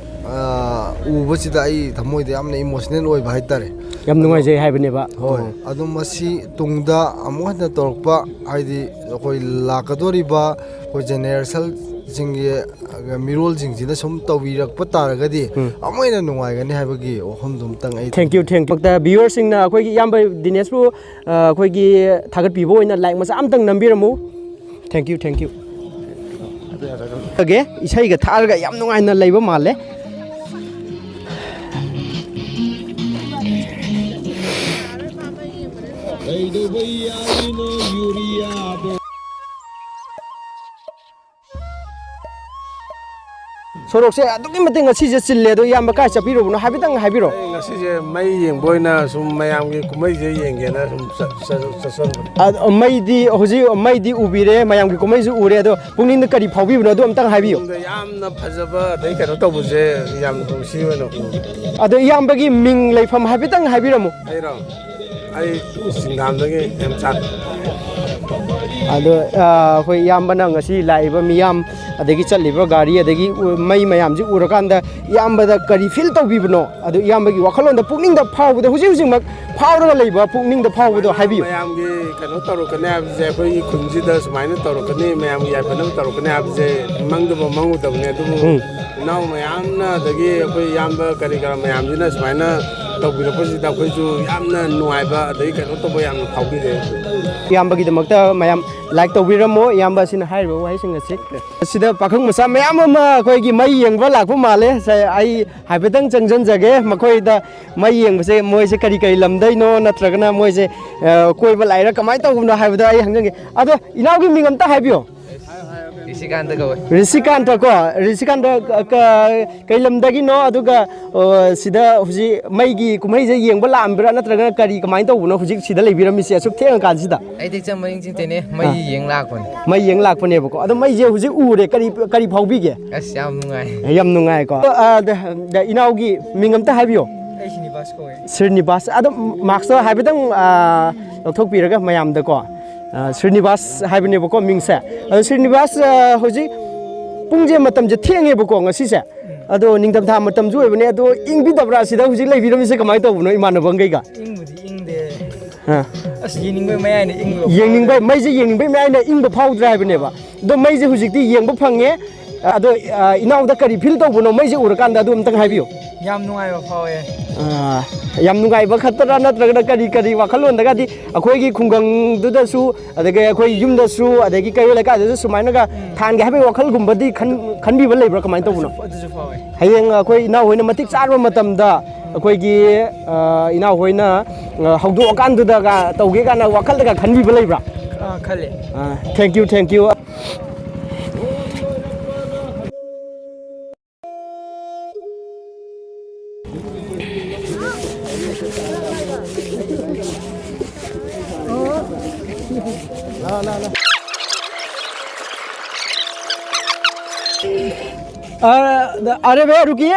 ꯑ, ꯎꯕꯁꯤꯗ ꯑꯩ ꯊꯃꯣꯏꯗ ꯌꯥꯝꯅ ꯏꯃꯣꯁꯅꯦꯜ ꯑꯣꯏꯕ ꯍꯥꯏꯇꯥꯔꯦ꯫ ꯌꯥꯝ ꯅꯨꯡꯉꯥꯏꯖꯩ ꯍꯥꯏꯕꯅꯦꯕ꯫ ꯍꯣꯏ꯫ ꯑꯣ꯫ ꯑꯗꯣ ꯃꯁꯤ ꯇꯨꯡꯗ ꯑꯃꯨꯛ ꯍꯟꯅ ꯇꯧꯔꯛꯄ, ꯍꯥꯏꯗꯤ ꯑꯩꯈꯣꯏ ꯂꯥꯛꯀꯗꯧꯔꯤꯕ ꯑꯩꯈꯣꯏ ꯖꯦꯅꯦꯔꯦꯁꯟꯁꯤꯡꯒꯤ ꯃꯤꯔꯣꯜꯁꯤꯡꯁꯤꯅ ꯁꯨꯝ ꯇꯧꯕꯤꯔꯛꯄ ꯇꯥꯔꯒꯗꯤ ꯎꯝ꯫ ꯑꯃꯨꯛ ꯍꯦꯟꯅ ꯅꯨꯡꯉꯥꯏꯒꯅꯤ ꯍꯥꯏꯕꯒꯤ ꯋꯥꯐꯝꯗꯨ ꯑꯃꯇꯪ ꯑꯩ ꯊꯦꯡꯀ꯭ꯌꯨ, ꯊꯦꯡꯀ꯭ꯌꯨ꯫ ꯚ꯭ꯌꯨꯋꯔꯁꯤꯡꯅ ꯑꯩꯈꯣꯏꯒꯤ ꯏꯌꯥꯝꯕ ꯗꯤꯅꯦꯁꯄꯨ, ꯑ, ꯑꯩꯈꯣꯏꯒꯤ ꯊꯥꯒꯠꯄꯤꯕ ꯑꯣꯏꯅ ꯂꯥꯏꯛ ꯃꯆꯥ ꯑꯃꯇꯪ ꯅꯝꯕꯤꯔꯝꯃꯨ꯫ Thank you, thank you. ꯑꯣꯀꯦ, ꯏꯁꯩꯒ ꯊꯥꯔꯒ ꯌꯥꯝ ꯅꯨꯡꯉꯥꯏꯅ ꯂꯩꯕ ꯃꯥꯜꯂꯦ꯫ ꯁꯣꯔꯣꯛꯁꯦ ꯑꯗꯨꯛꯀꯤ ꯃꯇꯤꯛ ꯉꯁꯤꯁꯦ ꯆꯤꯜꯂꯦ꯫ ꯑꯗꯣ ꯏꯌꯥꯝꯕ ꯀꯥꯏ ꯆꯠꯄꯤꯔꯨꯕꯅꯣ ꯍꯥꯏꯐꯦꯠꯇꯪ ꯍꯥꯏꯕꯤꯔꯣ꯫ ꯑꯩ ꯉꯁꯤꯁꯦ ꯃꯩ ꯌꯦꯡꯕ ꯑꯣꯏꯅ ꯁꯨꯝ ꯃꯌꯥꯝꯒꯤ ꯀꯨꯝꯍꯩꯁꯦ ꯌꯦꯡꯒꯦꯅ ꯁꯨꯝ ꯆꯠ-, ꯆꯠ-, ꯆꯠꯆꯔꯨꯕꯅꯤ꯫ ꯑ, ꯃꯩꯗꯤ ꯍꯧꯖꯤꯛ ꯃꯩꯗꯤ ꯎꯕꯤꯔꯦ, ꯃꯌꯥꯝꯒꯤ ꯀꯨꯝꯍꯩꯁꯨ ꯎꯔꯦ, ꯑꯗꯣ ꯄꯨꯛꯅꯤꯡꯗ ꯀꯔꯤ ꯐꯥꯎꯕꯤꯕꯅꯣ ꯑꯗꯨ ꯑꯝꯇꯪ ꯍꯥꯏꯕꯤꯌꯨ꯫ ꯄꯨꯛꯅꯤꯡꯗ ꯌꯥꯝꯅ ꯐꯖꯕ ꯑꯗꯩ ꯀꯩꯅꯣ ꯇꯧꯕꯁꯦ ꯌꯥꯝ ꯅꯨꯡꯁꯤ ꯑꯣꯏꯅ ꯎ꯫ ꯑꯗꯣ ꯏꯌꯥꯝꯕꯒꯤ ꯃꯤꯡ ꯂꯩꯐꯝ ꯍꯥꯏꯐꯦꯠꯇꯪ ꯍꯥꯏꯕꯤꯔꯝꯃꯨ꯫ ꯑꯩꯔꯣ? ꯑꯩ ꯁꯤꯡꯗꯥꯝꯗꯒꯤ ꯍꯦꯝꯆꯥꯟ꯫ ꯑꯗꯣ, ꯑ, ꯑꯩꯈꯣꯏ ꯏꯌꯥꯝꯕꯅ ꯉꯁꯤ ꯂꯥꯛꯏꯕ ꯃꯤꯌꯥꯝ, ꯑꯗꯒꯤ ꯆꯠꯂꯤꯕ ꯒꯥꯔꯤ, ꯑꯗꯒꯤ ꯎ-, ꯃꯩ ꯃꯌꯥꯝꯁꯤ ꯎꯔꯀꯥꯟꯗ ꯏꯌꯥꯝꯕꯗ ꯀꯔꯤ ꯐꯤꯜ ꯇꯧꯕꯤꯕꯅꯣ? ꯑꯗꯨ ꯏꯌꯥꯝꯕꯒꯤ ꯋꯥꯈꯜꯂꯣꯟꯗ ꯄꯨꯛꯅꯤꯡꯗ ꯐꯥꯎꯕꯗ, ꯍꯧꯖꯤꯛ ꯍꯧꯖꯤꯛꯃꯛ ꯐꯥꯎꯔꯒ ꯂꯩꯕ ꯄꯨꯛꯅꯤꯡꯗ ꯐꯥꯎꯕꯗꯣ ꯍꯥꯏꯕꯤꯌꯨ꯫ ꯃꯌꯥꯝꯒꯤ ꯀꯩꯅꯣ ꯇꯧꯔꯛꯀꯅꯤ ꯍꯥꯏꯕꯁꯦ, ꯑꯩꯈꯣꯏꯒꯤ ꯈꯨꯟꯁꯤꯗ ꯁꯨꯃꯥꯏꯅ ꯇꯧꯔꯛꯀꯅꯤ, ꯃꯌꯥꯝꯒꯤ ꯌꯥꯏꯐꯅꯕ ꯇꯧꯔꯛꯀꯅꯤ ꯍꯥꯏꯕꯁꯦ ꯃꯪꯗꯐꯥꯎ ꯃꯪꯉꯨꯗꯕꯅꯤ꯫ ꯑꯗꯨꯕꯨ ꯎꯝ꯫ ꯏꯅꯥꯎ ꯃꯌꯥꯝꯅ, ꯑꯗꯒꯤ ꯑꯩꯈꯣꯏ ꯏꯌꯥꯝꯕ ꯀꯔꯤ ꯀꯔꯥ ꯃꯌꯥꯝꯁꯤꯅ ꯁꯨꯃꯥꯏꯅ ꯇꯧꯕꯤꯔꯛꯄꯁꯤꯗ ꯑꯩꯈꯣꯏꯁꯨ ꯌꯥꯝꯅ ꯅꯨꯡꯉꯥꯏꯕ ꯑꯗꯒꯤ ꯀꯩꯅꯣ ꯇꯧꯕ ꯌꯥꯝꯅ ꯐꯥꯎꯕꯤꯔꯦ꯫ ꯏꯌꯥꯝꯕꯒꯤꯗꯃꯛꯇ ꯃꯌꯥꯝ ꯂꯥꯏꯛ ꯇꯧꯕꯤꯔꯝꯃꯣ, ꯏꯌꯥꯝꯕ ꯑꯁꯤꯅ ꯍꯥꯏꯔꯤꯕ ꯋꯥꯍꯩꯁꯤꯡ ꯑꯁꯤ꯫ ꯑꯁꯤꯗ ꯄꯥꯈꯪ ꯃꯆꯥ ꯃꯌꯥꯝ ꯑꯃ ꯑꯩꯈꯣꯏꯒꯤ ꯃꯩ ꯌꯦꯡꯕ ꯂꯥꯛꯄ ꯃꯥꯜꯂꯦ꯫ ꯁꯦ, ꯑꯩ ꯍꯥꯏꯐꯦꯠꯇꯪ ꯆꯪꯁꯤꯟꯖꯒꯦ꯫ ꯃꯈꯣꯏꯗ ꯃꯩ ꯌꯦꯡꯕꯁꯦ ꯃꯣꯏꯁꯦ ꯀꯔꯤ ꯀꯔꯤ ꯂꯝꯗꯩꯅꯣ, ꯅꯠꯇ꯭ꯔꯒꯅ ꯃꯣꯏꯁꯦ, ꯑ, ꯀꯣꯏꯕ ꯂꯥꯛꯏꯔꯥ, ꯀꯃꯥꯏꯅ ꯇꯧꯕꯅꯣ ꯍꯥꯏꯕꯗꯣ ꯑꯩ ꯍꯪꯖꯒꯦ꯫ ꯑꯗꯣ ꯏꯅꯥꯎꯒꯤ ꯃꯤꯡ ꯑꯝꯇ ꯍꯥꯏꯕꯤꯌꯣ꯫ ꯔꯤꯁꯤꯀꯥꯟꯇ ꯀꯧꯋꯦ꯫ ꯔꯤꯁꯤꯀꯥꯟꯇ ꯀꯣ, ꯔꯤꯁꯤꯀꯥꯟꯇ ꯀ-, ꯀ-, ꯀꯩ ꯂꯝꯗꯒꯤꯅꯣ? ꯑꯗꯨꯒ, ꯑ, ꯁꯤꯗ ꯍꯧꯖꯤꯛ ꯃꯩꯒꯤ ꯀꯨꯝꯍꯩꯁꯦ ꯌꯦꯡꯕ ꯂꯥꯛꯑꯝꯕ꯭ꯔꯥ, ꯅꯠꯇ꯭ꯔꯒꯅ ꯀꯔꯤ, ꯀꯃꯥꯏꯅ ꯇꯧꯕꯅꯣ ꯍꯧꯖꯤꯛ ꯁꯤꯗ ꯂꯩꯕꯤꯔꯝꯃꯤꯁꯦ ꯑꯁꯨꯛ ꯊꯦꯡꯉ ꯀꯥꯟꯁꯤꯗ? ꯑꯩꯗꯤ ꯏꯆꯝ ꯃꯔꯤꯡ ꯆꯤꯡꯇꯅꯦ, ꯃꯩ ꯑꯥ꯫ ꯌꯦꯡ ꯂꯥꯛꯄꯅꯦ꯫ ꯃꯩ ꯌꯦꯡ ꯂꯥꯛꯄꯅꯦꯕꯀꯣ꯫ ꯑꯗꯣ ꯃꯩꯁꯦ ꯍꯧꯖꯤꯛ ꯎꯔꯦ, ꯀꯔꯤ, ꯀꯔꯤ ꯐꯥꯎꯕꯤꯒꯦ? ꯑꯁ, ꯌꯥꯝ ꯅꯨꯡꯉꯥꯏ꯫ ꯌꯥꯝ ꯅꯨꯡꯉꯥꯏꯀꯣ꯫ ꯑꯗꯣ, ꯑ, ꯗ-, ꯗ-, ꯏꯅꯥꯎꯒꯤ ꯃꯤꯡ ꯑꯝꯇ ꯍꯥꯏꯕꯤꯌꯣ꯫ ꯑꯩ ꯁ꯭ꯔꯤꯅꯤꯕꯥꯁ ꯀꯧꯋꯦ꯫ ꯁ꯭ꯔꯤꯅꯤꯕꯥꯁ꯫ ꯑꯗꯣ ꯃꯥꯛꯁꯇꯣ ꯍꯥꯏꯐꯦꯠꯇꯪ, ꯑ, ꯂꯧꯊꯣꯛꯄꯤꯔꯒ ꯃꯌꯥꯝꯗꯀꯣ꯫ ꯑ, ꯁ꯭ꯔꯤꯅꯤꯕꯥꯁ ꯍꯥꯏꯕꯅꯦꯕꯀꯣ ꯃꯤꯡꯁꯦ꯫ ꯑꯗꯣ ꯁ꯭ꯔꯤꯅꯤꯕꯥꯁ, ꯑ, ꯍꯧꯖꯤꯛ ꯄꯨꯡꯁꯦ, ꯃꯇꯝꯁꯦ ꯊꯦꯡꯉꯦꯕꯀꯣ ꯉꯁꯤꯁꯦ꯫ ꯑꯗꯣ ꯅꯤꯡꯊꯝꯊꯥ ꯃꯇꯝꯁꯨ ꯑꯣꯏꯕꯅꯦ꯫ ꯑꯗꯣ ꯏꯪꯕꯤꯗꯕ꯭ꯔꯥ ꯁꯤꯗ ꯍꯧꯖꯤꯛ ꯂꯩꯕꯤꯔꯝꯃꯤꯁꯦ? ꯀꯃꯥꯏꯅ ꯇꯧꯕꯅꯣ ꯏꯃꯥꯟꯅꯕꯈꯩꯒ? ꯏꯪꯕꯨꯗꯤ ꯏꯪꯗꯦ꯫ ꯑꯥ꯫ ꯑꯁ, ꯌꯦꯡꯅꯤꯡꯕꯩ ꯃꯌꯥꯏꯅ ꯏꯪꯕ ꯌꯦꯡꯅꯤꯡꯕꯩ, ꯐꯥꯎꯗ꯭ꯔꯦ꯫ ꯃꯩꯁꯦ ꯌꯦꯡꯅꯤꯡꯕꯩ ꯃꯌꯥꯏꯅ ꯏꯪꯕ ꯐꯥꯎꯗ꯭ꯔꯦ ꯍꯥꯏꯕꯅꯦꯕ꯫ ꯑꯗꯣ ꯃꯩꯁꯦ ꯍꯧꯖꯤꯛꯇꯤ ꯌꯦꯡꯕ ꯐꯪꯉꯦ꯫ ꯑꯗꯣ, ꯑ, ꯏꯅꯥꯎꯗ ꯀꯔꯤ ꯐꯤꯜ ꯇꯧꯕꯅꯣ ꯃꯩꯁꯦ ꯎꯔꯀꯥꯟꯗ, ꯑꯗꯨ ꯑꯝꯇꯪ ꯍꯥꯏꯕꯤꯌꯨ꯫ ꯌꯥꯝ ꯅꯨꯡꯉꯥꯏꯕ ꯐꯥꯎꯋꯦ꯫ ꯑ, ꯌꯥꯝ ꯅꯨꯡꯉꯥꯏꯕ ꯈꯛꯇꯔꯥ, ꯅꯠꯇ꯭ꯔꯒꯅ ꯀꯔꯤ ꯀꯔꯤ ꯋꯥꯈꯜꯂꯣꯟꯗꯒꯗꯤ ꯑꯩꯈꯣꯏꯒꯤ ꯈꯨꯡꯒꯪꯗꯨꯗꯁꯨ, ꯑꯗꯒꯤ ꯑꯩꯈꯣꯏ ꯌꯨꯝꯗꯁꯨ, ꯑꯗꯒꯤ ꯀꯩꯔꯣꯜ ꯂꯩꯀꯥꯏꯗꯁꯨ ꯁꯨꯃꯥꯏꯅꯒ ꯎꯝ꯫ ꯊꯥꯟꯒꯦ ꯍꯥꯏꯕꯒꯤ ꯋꯥꯈꯜꯒꯨꯝꯕꯗꯤ ꯈꯟ-, ꯈꯟꯕꯤꯕ ꯂꯩꯕ꯭ꯔꯥ? ꯀꯃꯥꯏꯅ ꯇꯧꯕꯅꯣ? ꯑꯗꯨꯁꯨ ꯐꯥꯎꯋꯦ꯫ ꯍꯌꯦꯡ ꯑꯩꯈꯣꯏ ꯏꯅꯥꯎ ꯍꯣꯏꯅ ꯃꯇꯤꯛ ꯆꯥꯔꯕ ꯃꯇꯝꯗ ꯎꯝ꯫ ꯑꯩꯈꯣꯏꯒꯤ, ꯑ, ꯏꯅꯥꯎ ꯍꯣꯏꯅ, ꯑ, ꯍꯧꯗꯣꯛꯑꯀꯥꯟꯗꯨꯗꯒ ꯇꯧꯒꯦ ꯀꯥꯏꯅ ꯋꯥꯈꯜꯗꯒ ꯈꯟꯕꯤꯕ ꯂꯩꯕ꯭ꯔꯥ? ꯑꯥ, ꯈꯜꯂꯦ꯫ ꯑ, thank you, thank you꯫ अ, अरे भैया रुकिए,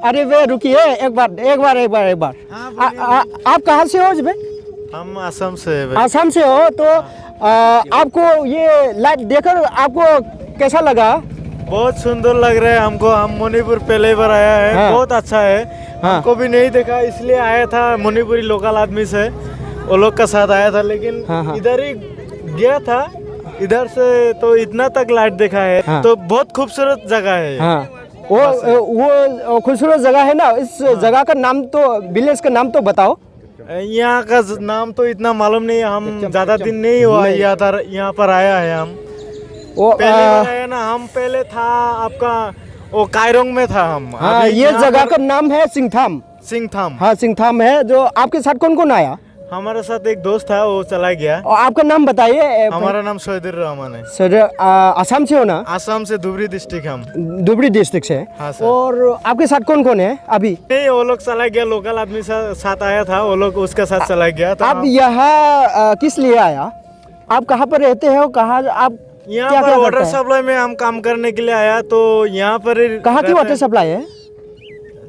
अरे भैया रुकिए, एक बार, एक बार, एक बार, एक बार। हाँ, आ, बोलिए, आ, बोलिए। आप कहाँ से हो जी भाई? हम असम से हैं भाई। असम से हो तो, हाँ। आ, आपको ये लाइट देखकर आपको कैसा लगा? बहुत सुंदर लग रहा है हमको। हम मणिपुर पहली बार आया है, हाँ। बहुत अच्छा है। हाँ। हमको भी नहीं देखा, इसलिए आया था मणिपुरी लोकल आदमी से, वो लोग का साथ आया था, लेकिन हाँ, हाँ। इधर ही गया था। इधर से तो इतना तक लाइट देखा है, हाँ। तो बहुत खूबसूरत जगह है ये। हाँ। वो, बस। वो, वो खूबसूरत जगह है ना, इस हाँ। जगह का नाम तो, विलेज का नाम तो बताओ। यहाँ का ज-, नाम तो इतना मालूम नहीं है, हम ज़्यादा दिन नहीं हुआ यहाँ पर, यहाँ पर आया है हम। वो, पहली आ, बार आया ना, हम पहले था आपका, वो कायरोंग में था हम। हाँ, अभी ये यहाँ जगह पर का नाम है सिंगथाम। सिंगथाम। हाँ, सिंगथाम है। जो आपके साथ कौन कौन आया? हमारे साथ एक दोस्त था, वो चला गया। और आपका नाम बताइए, ए, हमारा नाम शहीदुर रहमान है। सर, आ, आसाम से हो ना? आसाम से धुबरी डिस्ट्रिक्ट हम। धुबरी डिस्ट्रिक्ट से। हाँ, सर। और आपके साथ कौन कौन है अभी? नहीं, वो लोग चला गया, लोकल आदमी सा-, साथ आया था, वो लोग उसके साथ चला गया। तो आप हम यहाँ, आ, किस लिए आया? आप कहाँ पर रहते हो? कहाँ आप यहाँ क्या, पर क्या वाटर करते हैं? सप्लाई में हम काम करने के लिए आया, तो यहाँ पर ही कहाँ की रहते वाटर हैं। सप्लाई है?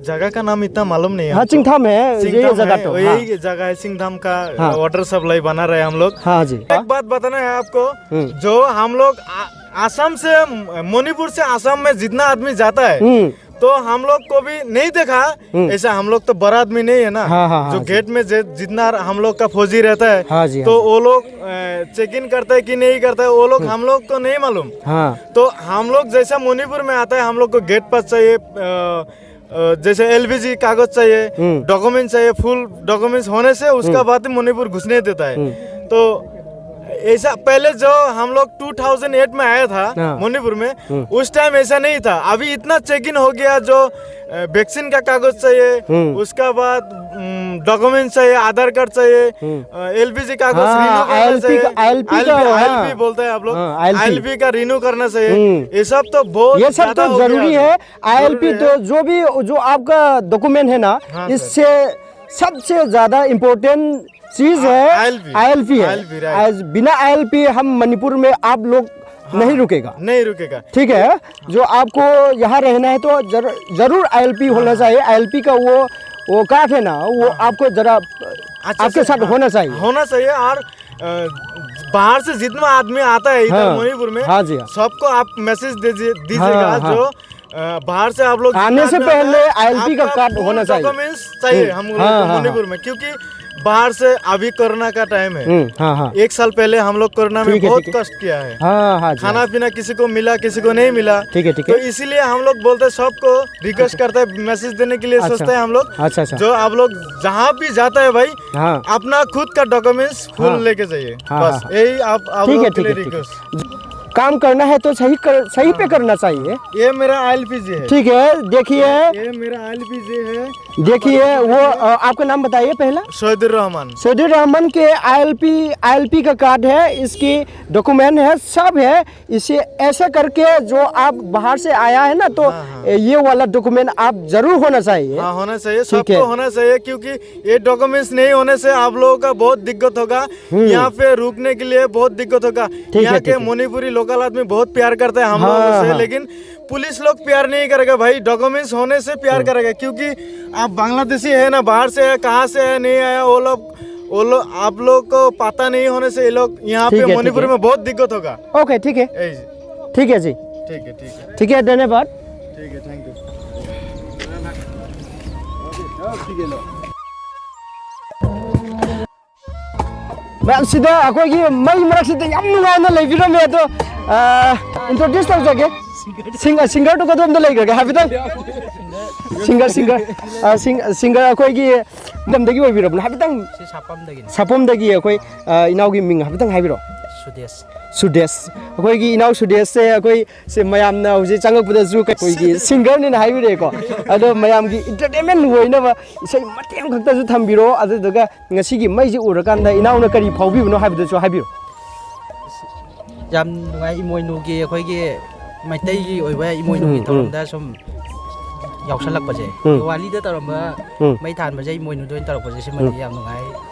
जगह का नाम इतना मालूम नहीं है हाँ, हमको। सिंगथाम है, ये सिंगथाम जगह है, तो, हाँ। यही जगह है, सिंगथाम का हाँ। वाटर सप्लाई बना रहे हैं हम लोग। हाँ जी। एक बात बताना है आपको, हम्म। जो हम लोग आ-, आसाम से, मणिपुर से आसाम में जितना आदमी जाता है, हम्म। तो हम लोग को भी नहीं देखा। हम्म। ऐसा हम लोग तो बड़ा आदमी नहीं है ना, हाँ, हाँ, हाँ, जो जी। गेट में जे-, जितना हम लोग का फौजी रहता है, हाँ जी, तो हाँ जी। वो लोग, अ, चेक इन करता है कि नहीं करता है, वो लोग हम्म। हम लोग को नहीं मालूम। हाँ। तो हम लोग जैसा मणिपुर में आता है, हम लोग को गेट पास चाहिए, अ, अ, जैसे एलपीजी कागज चाहिए, हम्म। डॉक्यूमेंट चाहिए, फुल डॉक्यूमेंट्स होने से उसका हम्म। बाद ही मणिपुर घुसने देता है। हम्म। तो ऐसा पहले जो हम लोग टू थाउजेंड एट में आया था हाँ। मणिपुर में, हम्म। उस टाइम ऐसा नहीं था। अभी इतना चेक इन हो गया, जो, अ, वैक्सीन का कागज चाहिए, हम्म। उसका बाद, उम, डॉक्यूमेंट चाहिए, आधार कार्ड चाहिए, हम्म। अ, एलपीजी कागज हाँ, रिन्यू करना आईएलपी चाहिए। का, आईएलपी का, आईएलपी, हाँ। आईएलपी बोलते हैं आप लोग। हाँ, आईएलपी। आईएलपी का रिन्यू करना चाहिए। हम्म। ये सब तो बहुत ये सब ज्यादा तो हो गया जरूरी अभी। है। आईएलपी जरूरी तो है। जो भी, जो आपका डॉक्यूमेंट है ना, हाँ, सर। इससे सबसे ज्यादा इम्पोर्टेंट चीज हाँ, है, आईएलपी। आईएलपी है। ILP, right. आज बिना आईएलपी हम मणिपुर में आप लोग हाँ, नहीं रुकेगा। नहीं रुकेगा। ठीक है, जो आपको यहाँ रहना है तो जर-, जरूर आईएलपी होना हाँ। चाहिए। आईएलपी का वो, वो कार्ड है ना, वो हाँ। आपको जरा अच्छा आपके से, साथ हाँ, होना चाहिए। होना चाहिए। और, अ, बाहर से जितना आदमी आता है इधर हाँ। मणिपुर में, हाँ जी, हाँ। सबको आप मैसेज दीजिए, दीजिएगा हाँ, हाँ। जो अ, बाहर से आप लोग आने जितना से आदमी आता पहले है, आईएलपी का आपका कार्ड फुल होना चाहिए। डॉक्यूमेंट्स चाहिए हम्म। हम लोग हाँ, को हाँ, मणिपुर हाँ। में, क्योंकि बाहर से, अभी कोरोना का टाइम है। हम्म, हाँ, हाँ। एक साल पहले हम लोग कोरोना में ठीक है, बहुत ठीक है। कष्ट किया है। हाँ, हाँ जी। खाना पीना किसी को मिला, किसी को नहीं मिला। ठीक है, ठीक तो है। इसीलिए हम लोग बोलते हैं सबको, रिक्वेस्ट करते हैं, मैसेज देने के लिए अच्छा। सोचते हैं हम लोग। अच्छा, अच्छा। जो आप लोग जहाँ भी जाता है भाई, हाँ। अपना खुद का डॉक्यूमेंट्स फुल हाँ। लेके जाइए। हाँ, बस हाँ, हाँ। यही आप, आप ठीक है, लोग के ठीक लिए है, ठीक रिक्वेस्ट। है। काम करना है तो सही कर, सही पे करना चाहिए। ये मेरा आईएलपीजी है। ठीक है, देखिए, ये मेरा आईएलपीजी है। देखिए वो, अ, आपका नाम बताइए पहला। शहीदुर रहमान। सैदुर रहमान के आईएलपी, आईएलपी का कार्ड है, इसकी डॉक्यूमेंट है, सब है। इसे ऐसे करके जो आप बाहर से आया है ना, तो हाँ, हाँ। ये वाला डॉक्यूमेंट आप जरूर होना चाहिए। हाँ, होना चाहिए, ठीक है। सबको होना चाहिए, क्योंकि ये डॉक्यूमेंट्स नहीं होने से आप लोगों का बहुत दिक्कत होगा। हम्म। यहाँ पे रुकने के लिए बहुत दिक्कत होगा। है, यहाँ ठीक के है। मणिपुरी लोकल आदमी बहुत प्यार करते हैं हम हाँ, लोगों से, हाँ। लेकिन पुलिस लोग प्यार नहीं करेगा भाई, डॉक्यूमेंट्स होने से प्यार करेगा, क्योंकि आप बांग्लादेशी है ना, बाहर से है, कहाँ से है, नहीं आया, वो लोग, वो लोग, आप लोग को पता नहीं होने से ये लोग यहाँ ठीक पे है, ठीक मणिपुर है। में बहुत दिक्कत होगा। ओके, ठीक है, यही। ठीक है जी, ठीक है, ठीक है, ठीक है, धन्यवाद। ठीक है, थैंक यू। ꯃꯌꯥꯝ, ꯁꯤꯗ ꯑꯩꯈꯣꯏꯒꯤ ꯃꯩ ꯃꯔꯛꯁꯤꯗ ꯌꯥꯝ ꯅꯨꯡꯉꯥꯏꯅ ꯂꯩꯕꯤꯔꯝꯃꯦ꯫ ꯑꯗꯣ ꯏꯟꯇ꯭ꯔꯣꯗ꯭ꯌꯨꯁ ꯇꯧꯖꯒꯦ꯫ ꯁꯤꯡꯒꯔ, ꯁꯤꯡꯒꯔꯗꯨ ꯀꯗꯣꯝꯗ ꯂꯩꯈ꯭ꯔꯒꯦ ꯍꯥꯏꯐꯦꯠꯇꯪ? ꯁꯤꯡꯒꯔ, ꯁꯤꯡꯒꯔ, ꯑ, ꯁꯤꯡ-, ꯁꯤꯡꯒꯔ ꯑꯩꯈꯣꯏꯒꯤ ꯂꯝꯗꯒꯤ ꯑꯣꯏꯕꯤꯔꯕꯅꯣ? ꯍꯥꯏꯐꯦꯠꯇꯪ꯫ ꯁꯤ ꯁꯥꯄꯝꯗꯒꯤꯅꯤ꯫ ꯁꯥꯄꯝꯗꯒꯤ ꯑꯩꯈꯣꯏ, ꯑ, ꯏꯅꯥꯎꯒꯤ ꯃꯤꯡ ꯍꯥꯏꯐꯦꯠꯇꯪ ꯍꯥꯏꯕꯤꯔꯣ꯫ ꯁꯨꯗꯦꯁ꯫ ꯁꯨꯗꯦꯁ꯫ ꯑꯩꯈꯣꯏꯒꯤ ꯏꯅꯥꯎ ꯁꯨꯗꯦꯁꯁꯦ ꯑꯩꯈꯣꯏ ꯁꯦ ꯃꯌꯥꯝꯅ ꯍꯧꯖꯤꯛ ꯆꯪꯉꯛꯄꯗꯁꯨ ꯑꯩꯈꯣꯏꯒꯤ ꯁꯤꯡꯒꯔꯅꯤꯅ ꯍꯥꯏꯕꯤꯔꯛꯑꯦꯀꯣ꯫ ꯑꯗꯣ ꯃꯌꯥꯝꯒꯤ ꯏꯟꯇꯔꯇꯦꯟꯃꯦꯟ ꯑꯣꯏꯅꯕ ꯏꯁꯩ ꯃꯇꯦꯛ ꯑꯃꯈꯛꯇꯁꯨ ꯊꯝꯕꯤꯔꯣ꯫ ꯑꯗꯨꯗꯨꯒ ꯉꯁꯤꯒꯤ ꯃꯩꯁꯤ ꯎꯔꯀꯥꯟꯗ ꯏꯅꯥꯎꯅ ꯀꯔꯤ ꯐꯥꯎꯕꯤꯕꯅꯣ ꯍꯥꯏꯕꯗꯨꯁꯨ ꯍꯥꯏꯕꯤꯔꯣ꯫ ꯌꯥꯝ ꯅꯨꯡꯉꯥꯏ, ꯏꯃꯣꯏꯅꯨꯒꯤ, ꯑꯩꯈꯣꯏꯒꯤ ꯃꯩꯇꯩꯒꯤ ꯑꯣꯏꯕ ꯏꯃꯣꯏꯅꯨꯒꯤ ꯎꯝ, ꯎꯝ꯫ ꯊꯧꯔꯝꯗ ꯁꯨꯝ ꯌꯥꯎꯁꯜꯂꯛꯄꯁꯦ꯫ ꯎꯝ꯫ ꯗꯤꯋꯥꯂꯤꯗ ꯇꯧꯔꯝꯕ ꯎꯝ꯫ ꯃꯩ ꯊꯥꯟꯕꯁꯦ ꯏꯃꯣꯏꯅꯨꯗ ꯑꯣꯏꯅ ꯇꯧꯔꯛꯄꯁꯦ, ꯁꯤꯃꯗꯤ ꯌꯥꯝ ꯅꯨꯡꯉꯥꯏ꯫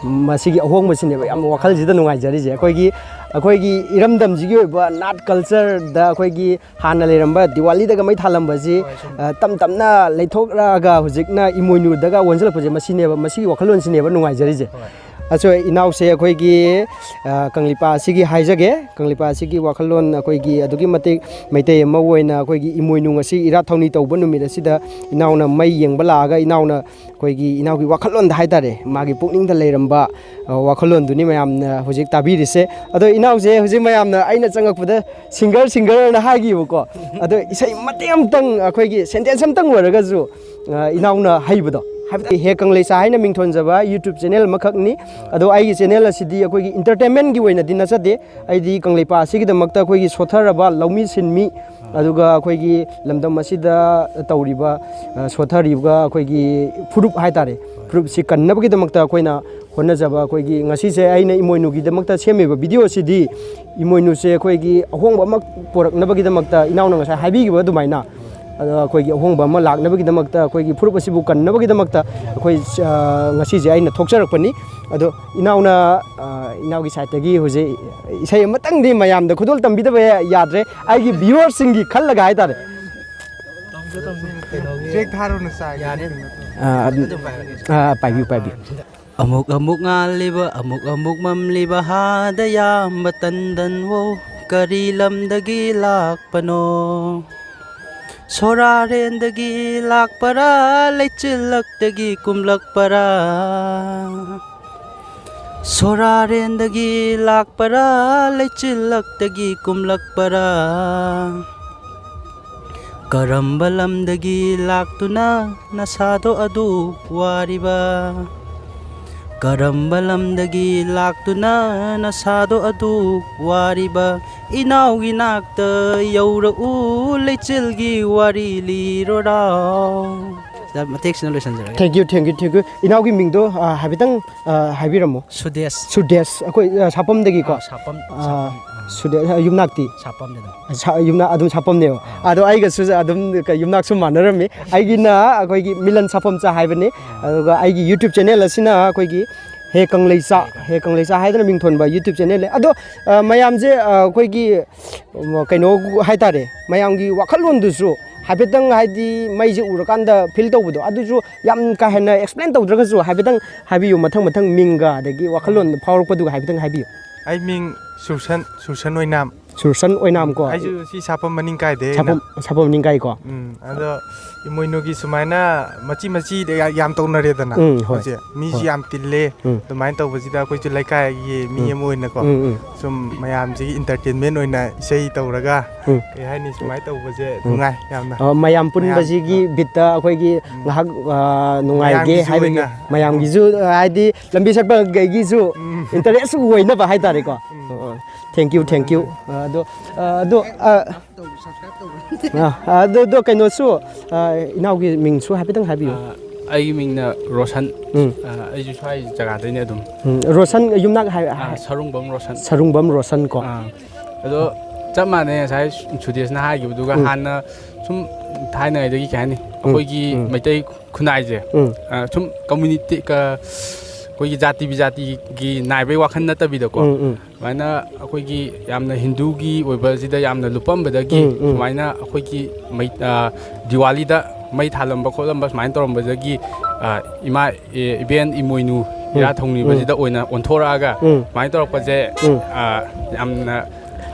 ꯃꯁꯤꯒꯤ ꯑꯍꯣꯡꯕꯁꯤꯅꯦꯕ ꯌꯥꯝ ꯋꯥꯈꯜꯁꯤꯗ ꯅꯨꯡꯉꯥꯏꯖꯔꯤꯁꯦ꯫ ꯑꯩꯈꯣꯏꯒꯤ, ꯑꯩꯈꯣꯏꯒꯤ ꯏꯔꯝꯗꯝꯁꯤꯒꯤ ꯑꯣꯏꯕ ꯅꯥꯠ ꯀꯜꯆꯔꯗ ꯑꯩꯈꯣꯏꯒꯤ ꯍꯥꯟꯅ ꯂꯩꯔꯝꯕ ꯗꯤꯋꯥꯂꯤꯗꯒ ꯃꯩ ꯊꯥꯜꯂꯝꯕꯁꯤ, ꯍꯣꯏ, ꯁꯨꯝ꯫ ꯑ, ꯇꯞ ꯇꯞꯅ ꯂꯩꯊꯣꯛꯂꯛꯑꯒ ꯍꯧꯖꯤꯛꯅ ꯏꯃꯣꯏꯅꯨꯗꯒ ꯑꯣꯟꯁꯤꯜꯂꯛꯄꯁꯦ, ꯃꯁꯤꯅꯦꯕ, ꯃꯁꯤꯒꯤ ꯋꯥꯈꯜꯂꯣꯟꯁꯤꯅꯦꯕ ꯅꯨꯡꯉꯥꯏꯖꯔꯤꯁꯦ꯫ ꯍꯣꯏ꯫ ꯑꯁꯣ ꯏꯅꯥꯎꯁꯦ ꯑꯩꯈꯣꯏꯒꯤ, ꯑ, ꯀꯪꯂꯩꯄꯥꯛ ꯑꯁꯤꯒꯤ ꯍꯥꯏꯖꯒꯦ꯫ ꯀꯪꯂꯩꯄꯥꯛ ꯑꯁꯤꯒꯤ ꯋꯥꯈꯜꯂꯣꯟ ꯑꯩꯈꯣꯏꯒꯤ ꯑꯗꯨꯛꯀꯤ ꯃꯇꯤꯛ ꯃꯩꯇꯩ ꯑꯃ ꯑꯣꯏꯅ ꯑꯩꯈꯣꯏꯒꯤ ꯏꯃꯣꯏꯅꯨ ꯉꯁꯤ ꯏꯔꯥꯠ ꯊꯧꯅꯤ ꯇꯧꯕ ꯅꯨꯃꯤꯠ ꯑꯁꯤꯗ ꯏꯅꯥꯎꯅ ꯃꯩ ꯌꯦꯡꯕ ꯂꯥꯛꯑꯒ ꯏꯅꯥꯎꯅ ꯑꯩꯈꯣꯏꯒꯤ ꯏꯅꯥꯎꯒꯤ ꯋꯥꯈꯜꯂꯣꯟꯗ ꯍꯥꯏꯇꯥꯔꯦ, ꯃꯥꯒꯤ ꯄꯨꯛꯅꯤꯡꯗ ꯂꯩꯔꯝꯕ, ꯑ, ꯋꯥꯈꯜꯂꯣꯟꯗꯨꯅꯤ ꯃꯌꯥꯝꯅ ꯍꯧꯖꯤꯛ ꯇꯥꯕꯤꯔꯤꯁꯦ꯫ ꯑꯗꯣ ꯏꯅꯥꯎꯁꯦ ꯍꯧꯖꯤꯛ ꯃꯌꯥꯝꯅ ꯑꯩꯅ ꯆꯪꯉꯛꯄꯗ ꯁꯤꯡꯒꯔ ꯁꯤꯡꯒꯔꯅ ꯍꯥꯏꯈꯤꯕꯀꯣ꯫ ꯑꯗꯣ ꯏꯁꯩ ꯃꯇꯦꯛ ꯑꯃꯇꯪ ꯑꯩꯈꯣꯏꯒꯤ ꯁꯦꯟꯇꯦꯟꯁ ꯑꯃꯇꯪ ꯑꯣꯏꯔꯒꯁꯨ, ꯑ, ꯏꯅꯥꯎꯅ ꯍꯩꯕꯗꯣ, ꯍꯥꯏꯕꯗꯤ ꯍꯦ ꯀꯪꯂꯩꯆꯥ ꯍꯥꯏꯅ ꯃꯤꯡꯊꯣꯟꯖꯕ YouTube ꯆꯦꯅꯦꯜ ꯑꯃꯈꯛꯅꯤ꯫ ꯑꯗꯣ ꯑꯩꯒꯤ ꯆꯦꯅꯦꯜ ꯑꯁꯤꯗꯤ ꯑꯩꯈꯣꯏꯒꯤ ꯏꯟꯇꯔꯇꯦꯟꯃꯦꯟꯒꯤ ꯑꯣꯏꯅꯗꯤ ꯅꯠꯆꯗꯦ꯫ ꯑꯩꯗꯤ ꯀꯪꯂꯩꯄꯥꯛ ꯑꯁꯤꯒꯤꯗꯃꯛꯇ ꯑꯩꯈꯣꯏꯒꯤ ꯁꯣꯠꯊꯔꯕ ꯂꯧꯃꯤ ꯁꯤꯟꯃꯤ, ꯑꯗꯨꯒ ꯑꯩꯈꯣꯏꯒꯤ ꯂꯝꯗꯝ ꯑꯁꯤꯗ ꯇꯧꯔꯤꯕ, ꯑ, ꯁꯣꯠꯊꯔꯤꯕ ꯑꯩꯈꯣꯏꯒꯤ ꯐꯨꯔꯨꯞ ꯍꯥꯏꯇꯥꯔꯦ, ꯐꯨꯔꯨꯞꯁꯤ ꯀꯟꯅꯕꯒꯤꯗꯃꯛꯇ ꯑꯩꯈꯣꯏꯅ ꯍꯣꯠꯅꯖꯕ꯫ ꯑꯩꯈꯣꯏꯒꯤ ꯉꯁꯤꯁꯦ ꯑꯩꯅ ꯏꯃꯣꯏꯅꯨꯒꯤꯗꯃꯛꯇ ꯁꯦꯝꯃꯤꯕ ꯚꯤꯗꯤꯑꯣ ꯑꯁꯤꯗꯤ ꯏꯃꯣꯏꯅꯨꯁꯦ ꯑꯩꯈꯣꯏꯒꯤ ꯑꯍꯣꯡꯕ ꯑꯃ ꯄꯨꯔꯛꯅꯕꯒꯤꯗꯃꯛꯇ, ꯏꯅꯥꯎꯅ ꯉꯁꯥꯏ ꯍꯥꯏꯕꯤꯈꯤꯕ ꯑꯗꯨꯃꯥꯏꯅ, ꯑꯗꯣ ꯑꯩꯈꯣꯏꯒꯤ ꯑꯍꯣꯡꯕ ꯑꯃ ꯂꯥꯛꯅꯕꯒꯤꯗꯃꯛꯇ, ꯑꯩꯈꯣꯏꯒꯤ ꯐꯨꯔꯨꯞ ꯑꯁꯤꯕꯨ ꯀꯟꯅꯕꯒꯤꯗꯃꯛꯇ ꯑꯩꯈꯣꯏ, ꯑ, ꯉꯁꯤꯁꯦ ꯑꯩꯅ ꯊꯣꯛꯆꯔꯛꯄꯅꯤ꯫ ꯑꯗꯣ ꯏꯅꯥꯎꯅ, ꯑ, ꯏꯅꯥꯎꯒꯤ ꯁꯥꯏꯠꯇꯒꯤ ꯍꯧꯖꯤꯛ ꯏꯁꯩ ꯑꯃꯇꯪꯗꯤ ꯃꯌꯥꯝꯗ ꯈꯨꯗꯣꯜ ꯇꯝꯕꯤꯗꯕ ꯌꯥꯗ꯭ꯔꯦ, ꯑꯩꯒꯤ ꯚ꯭ꯌꯨꯋꯔꯁꯤꯡꯒꯤ ꯈꯜꯂꯒ ꯍꯥꯏꯇꯥꯔꯦ꯫ ꯇ꯭ꯔꯦꯛ ꯊꯥꯔꯣꯅ ꯆꯥꯏ꯫ ꯑ, ꯑꯗꯨꯝ, ꯑ, ꯄꯥꯏꯕꯤꯌꯨ, ꯄꯥꯏꯕꯤꯌꯨ꯫ ꯑꯃꯨꯛ ꯑꯃꯨꯛ ꯉꯥꯜꯂꯤꯕ, ꯑꯃꯨꯛ ꯑꯃꯨꯛ ꯃꯝꯂꯤꯕ ꯍꯥꯗ ꯌꯥꯝꯕ ꯇꯟꯗꯟꯋꯣ, ꯀꯔꯤ ꯂꯝꯗꯒꯤ ꯂꯥꯛꯄꯅꯣ? ꯁꯣꯔꯥꯔꯦꯟꯗꯒꯤ ꯂꯥꯛꯄꯔꯥ, ꯂꯩꯆꯤꯜꯂꯛꯇꯒꯤ ꯀꯨꯝꯂꯛꯄꯔꯥ? ꯁꯣꯔꯥꯔꯦꯟꯗꯒꯤ ꯂꯥꯛꯄꯔꯥ, ꯂꯩꯆꯤꯜꯂꯛꯇꯒꯤ ꯀꯨꯝꯂꯛꯄꯔꯥ? ꯀꯔꯝꯕ ꯂꯝꯗꯒꯤ ꯂꯥꯛꯇꯨꯅ ꯅꯁꯥꯗꯣ ꯑꯗꯨ ꯋꯥꯔꯤꯕ? ꯀꯔꯝꯕ ꯂꯝꯗꯒꯤ ꯂꯥꯛꯇꯨꯅ ꯅꯁꯥꯗꯣ ꯑꯗꯨ ꯋꯥꯔꯤꯕ? ꯏꯅꯥꯎꯒꯤ ꯅꯥꯛꯇ ꯌꯧꯔꯛꯎ, ꯂꯩꯆꯤꯜꯒꯤ ꯋꯥꯔꯤ ꯂꯤꯔꯣꯔꯥꯎ꯫ ꯁꯤꯗ ꯃꯇꯦꯛꯁꯤꯅ ꯂꯣꯏꯁꯤꯟꯖꯔꯒꯦ꯫ Thank you, thank you, thank you꯫ ꯏꯅꯥꯎꯒꯤ ꯃꯤꯡꯗꯣ, ꯑ, ꯍꯥꯏꯐꯦꯠꯇꯪ, ꯑ, ꯍꯥꯏꯕꯤꯔꯝꯃꯣ꯫ ꯁꯨꯗꯦꯁ꯫ ꯁꯨꯗꯦꯁ, ꯑꯩꯈꯣꯏ, ꯑ, ꯁꯥꯄꯝꯗꯒꯤꯀꯣ꯫ ꯑꯥ, ꯁꯥꯄꯝ, ꯑ, ꯁꯥꯄꯝ, ꯑꯥ꯫ ꯁꯨꯗꯦꯁ, ꯑ, ꯌꯨꯝꯅꯥꯛꯇꯤ? ꯁꯥꯄꯝꯗ ꯑꯗꯨꯝ꯫ ꯁꯥ-, ꯌꯨꯝꯅꯥꯛ ꯑꯗꯨꯝ ꯁꯥꯄꯝꯅꯦꯕ꯫ ꯑꯥ꯫ ꯑꯗꯣ ꯑꯩꯒꯁꯨ ꯑꯗꯨꯝ ꯀ-, ꯌꯨꯝꯅꯥꯛꯁꯨ ꯃꯥꯟꯅꯔꯝꯃꯤ꯫ ꯑꯩꯒꯤꯅ ꯑꯩꯈꯣꯏꯒꯤ ꯃꯤꯂꯟ ꯁꯥꯄꯝꯆꯥ ꯍꯥꯏꯕꯅꯤ꯫ ꯑꯥ꯫ ꯑꯗꯨꯒ ꯑꯩꯒꯤ YouTube ꯆꯦꯅꯦꯜ ꯑꯁꯤꯅ ꯑꯩꯈꯣꯏꯒꯤ ꯍꯦ ꯀꯪꯂꯩꯆꯥ, ꯍꯦ ꯀꯪꯂꯩꯆꯥ ꯍꯥꯏꯗꯅ ꯃꯤꯡ ꯊꯣꯟꯕ YouTube ꯆꯦꯅꯦꯜꯅꯦ꯫ ꯑꯗꯣ, ꯑ, ꯃꯌꯥꯝꯁꯦ, ꯑ, ꯑꯩꯈꯣꯏꯒꯤ, ꯎꯝ, ꯀꯩꯅꯣ ꯍꯥꯏꯇꯥꯔꯦ, ꯃꯌꯥꯝꯒꯤ ꯋꯥꯈꯜꯂꯣꯟꯗꯨꯁꯨ ꯍꯥꯏꯐꯦꯠꯇꯪ ꯍꯥꯏꯗꯤ ꯃꯩꯁꯦ ꯎꯔꯀꯥꯟꯗ ꯐꯤꯜ ꯇꯧꯕꯗꯣ ꯑꯗꯨꯁꯨ ꯌꯥꯝ ꯀꯥ ꯍꯦꯟꯅ ꯑꯦꯛꯁꯄ꯭ꯂꯦꯟ ꯇꯧꯗ꯭ꯔꯒꯁꯨ ꯍꯥꯏꯐꯦꯠꯇꯪ ꯍꯥꯏꯕꯤꯌꯨ, ꯃꯊꯪ ꯃꯊꯪ ꯃꯤꯡꯒ ꯑꯗꯒꯤ ꯋꯥꯈꯜꯂꯣꯟ ꯐꯥꯎꯔꯛꯄꯗꯨꯒ ꯍꯥꯏꯐꯦꯠꯇꯪ ꯍꯥꯏꯕꯤꯌꯨ꯫ ꯑꯩ ꯃꯤꯡ ꯁꯨꯔꯁꯟ ꯁꯨꯔꯁꯟ ꯑꯣꯏꯅꯥꯝ꯫ ꯁꯨꯔꯁꯟ ꯑꯣꯏꯅꯥꯝ ꯀꯣ꯫ ꯑꯩꯁꯨ ꯁꯤ ꯁꯥꯐꯝ ꯃꯅꯤꯡ ꯀꯥꯏꯗꯩ꯫ ꯁꯥꯐꯝ ꯁꯥꯐꯝ ꯅꯤꯡꯀꯥꯏ ꯀꯣ꯫ ꯎꯝ, ꯑꯗꯣ ꯏꯃꯣꯏꯅꯨꯒꯤ ꯁꯨꯃꯥꯏꯅ ꯃꯆꯤ ꯃꯆꯤꯗ ꯌꯥ- ꯌꯥꯝ ꯇꯧꯅꯔꯦꯗꯅ꯫ ꯎꯝ, ꯍꯣꯏ꯫ ꯍꯧꯖꯤꯛ ꯃꯤꯁꯤ ꯌꯥꯝ ꯇꯤꯜꯂꯦ꯫ ꯎꯝ꯫ ꯑꯗꯨꯃꯥꯏꯅ ꯇꯧꯕꯁꯤꯗ ꯑꯩꯈꯣꯏꯁꯨ ꯂꯩꯀꯥꯏꯒꯤ ꯃꯤ ꯑꯃ ꯑꯣꯏꯅꯀꯣ, ꯎꯝ, ꯎꯝ꯫ ꯁꯨꯝ ꯃꯌꯥꯝꯁꯤꯒꯤ ꯏꯟꯇꯔꯇꯦꯟꯃꯦꯟ ꯑꯣꯏꯅ ꯏꯁꯩ ꯇꯧꯔꯒ, ꯎꯝ꯫ ꯀꯩ ꯍꯥꯏꯅꯤ, ꯁꯨꯃꯥꯏꯅ ꯇꯧꯕꯁꯦ ꯅꯨꯡꯉꯥꯏ ꯌꯥꯝꯅ꯫ ꯑ, ꯃꯌꯥꯝ ꯄꯨꯟꯕꯁꯤꯒꯤ ꯕꯤꯠꯇ ꯑꯩꯈꯣꯏꯒꯤ ꯉꯥꯏꯍꯥꯛ, ꯑ, ꯅꯨꯡꯉꯥꯏꯒꯦ ꯃꯌꯥꯝꯒꯤꯁꯨ ꯍꯥꯏꯕꯒꯤ, ꯑꯣꯏꯅ꯫ ꯃꯌꯥꯝꯒꯤꯁꯨ, ꯑ, ꯍꯥꯏꯗꯤ ꯂꯝꯕꯤ ꯆꯠꯄꯈꯩꯒꯤꯁꯨ ꯏꯟꯇꯔꯦꯁ ꯑꯣꯏꯅꯕ ꯍꯥꯏꯇꯥꯔꯦꯀꯣ꯫ Thank you, thank you. ꯑꯗꯣ, ꯑ, ꯑꯗꯣ, ꯑ, ꯑ, ꯑꯗꯣ, ꯑꯗꯣ ꯀꯩꯅꯣꯁꯨ, ꯑ, ꯏꯅꯥꯎꯒꯤ ꯃꯤꯡꯁꯨ ꯍꯥꯏꯐꯦꯠꯇꯪ ꯍꯥꯏꯕꯤꯌꯨ꯫ ꯑ, ꯑꯩꯒꯤ ꯃꯤꯡꯅ ꯔꯣꯁꯟ꯫ ꯎꯝ꯫ ꯑ, ꯑꯩꯁꯨ ꯁ꯭ꯋꯥꯏ ꯖꯒꯥꯗꯩꯅꯦ ꯑꯗꯨꯝ꯫ ꯎꯝ, ꯔꯣꯁꯟ ꯌꯨꯝꯅꯥꯛ ꯍꯥꯏ-, ꯑ, ꯁꯔꯨꯡꯕꯝ ꯔꯣꯁꯟ꯫ ꯁꯔꯨꯡꯕꯝ ꯔꯣꯁꯟ ꯀꯣ꯫ ꯑ, ꯑꯗꯣ ꯆꯞ ꯃꯥꯟꯅꯩ ꯉꯁꯥꯏ ꯁꯨꯗꯦꯁꯅ ꯍꯥꯏꯈꯤꯕꯗꯨꯒ꯫ ꯎꯝ꯫ ꯍꯥꯟꯅ ꯁꯨꯝ ꯊꯥꯏꯅꯉꯩꯗꯒꯤ ꯀꯩ ꯍꯥꯏꯅꯤ, ꯑꯩꯈꯣꯏꯒꯤ ꯎꯝ꯫ ꯃꯩꯇꯩ ꯈꯨꯟꯅꯥꯏꯁꯦ, ꯎꯝ꯫ ꯑ, ꯁꯨꯝ ꯀꯝꯃꯨꯅꯤꯇꯤ, ꯀ-, ꯑꯩꯈꯣꯏꯒꯤ ꯖꯥꯇꯤꯕꯤ ꯖꯥꯇꯤꯒꯤ ꯅꯥꯏꯕꯩ ꯋꯥꯈꯜ ꯅꯠꯇꯕꯤꯗꯀꯣ, ꯎꯝ, ꯎꯝ꯫ ꯁꯨꯃꯥꯏꯅ ꯑꯩꯈꯣꯏꯒꯤ ꯌꯥꯝꯅ ꯍꯤꯟꯗꯨꯒꯤ ꯑꯣꯏꯕꯁꯤꯗ ꯌꯥꯝꯅ ꯂꯨꯞꯄꯝꯕꯗꯒꯤ, ꯎꯝ, ꯎꯝ꯫ ꯁꯨꯃꯥꯏꯅ ꯑꯩꯈꯣꯏꯒꯤ ꯃꯩ-, ꯑ, ꯗꯤꯋꯥꯂꯤꯗ ꯃꯩ ꯊꯥꯜꯂꯝꯕ ꯈꯣꯠꯂꯝꯕ ꯁꯨꯃꯥꯏꯅ ꯇꯧꯔꯝꯕꯗꯒꯤ, ꯑ, ꯏꯃꯥ, ꯑꯦ, ꯏꯕꯦꯟ ꯏꯃꯣꯏꯅꯨ ꯏꯔꯥꯠ ꯊꯧꯅꯤꯕꯁꯤꯗ ꯑꯣꯏꯅ ꯑꯣꯟꯊꯣꯔꯛꯑꯒ, ꯎꯝ꯫ ꯁꯨꯃꯥꯏꯅ ꯇꯧꯔꯛꯄꯁꯦ, ꯎꯝ꯫ ꯑ, ꯌꯥꯝꯅ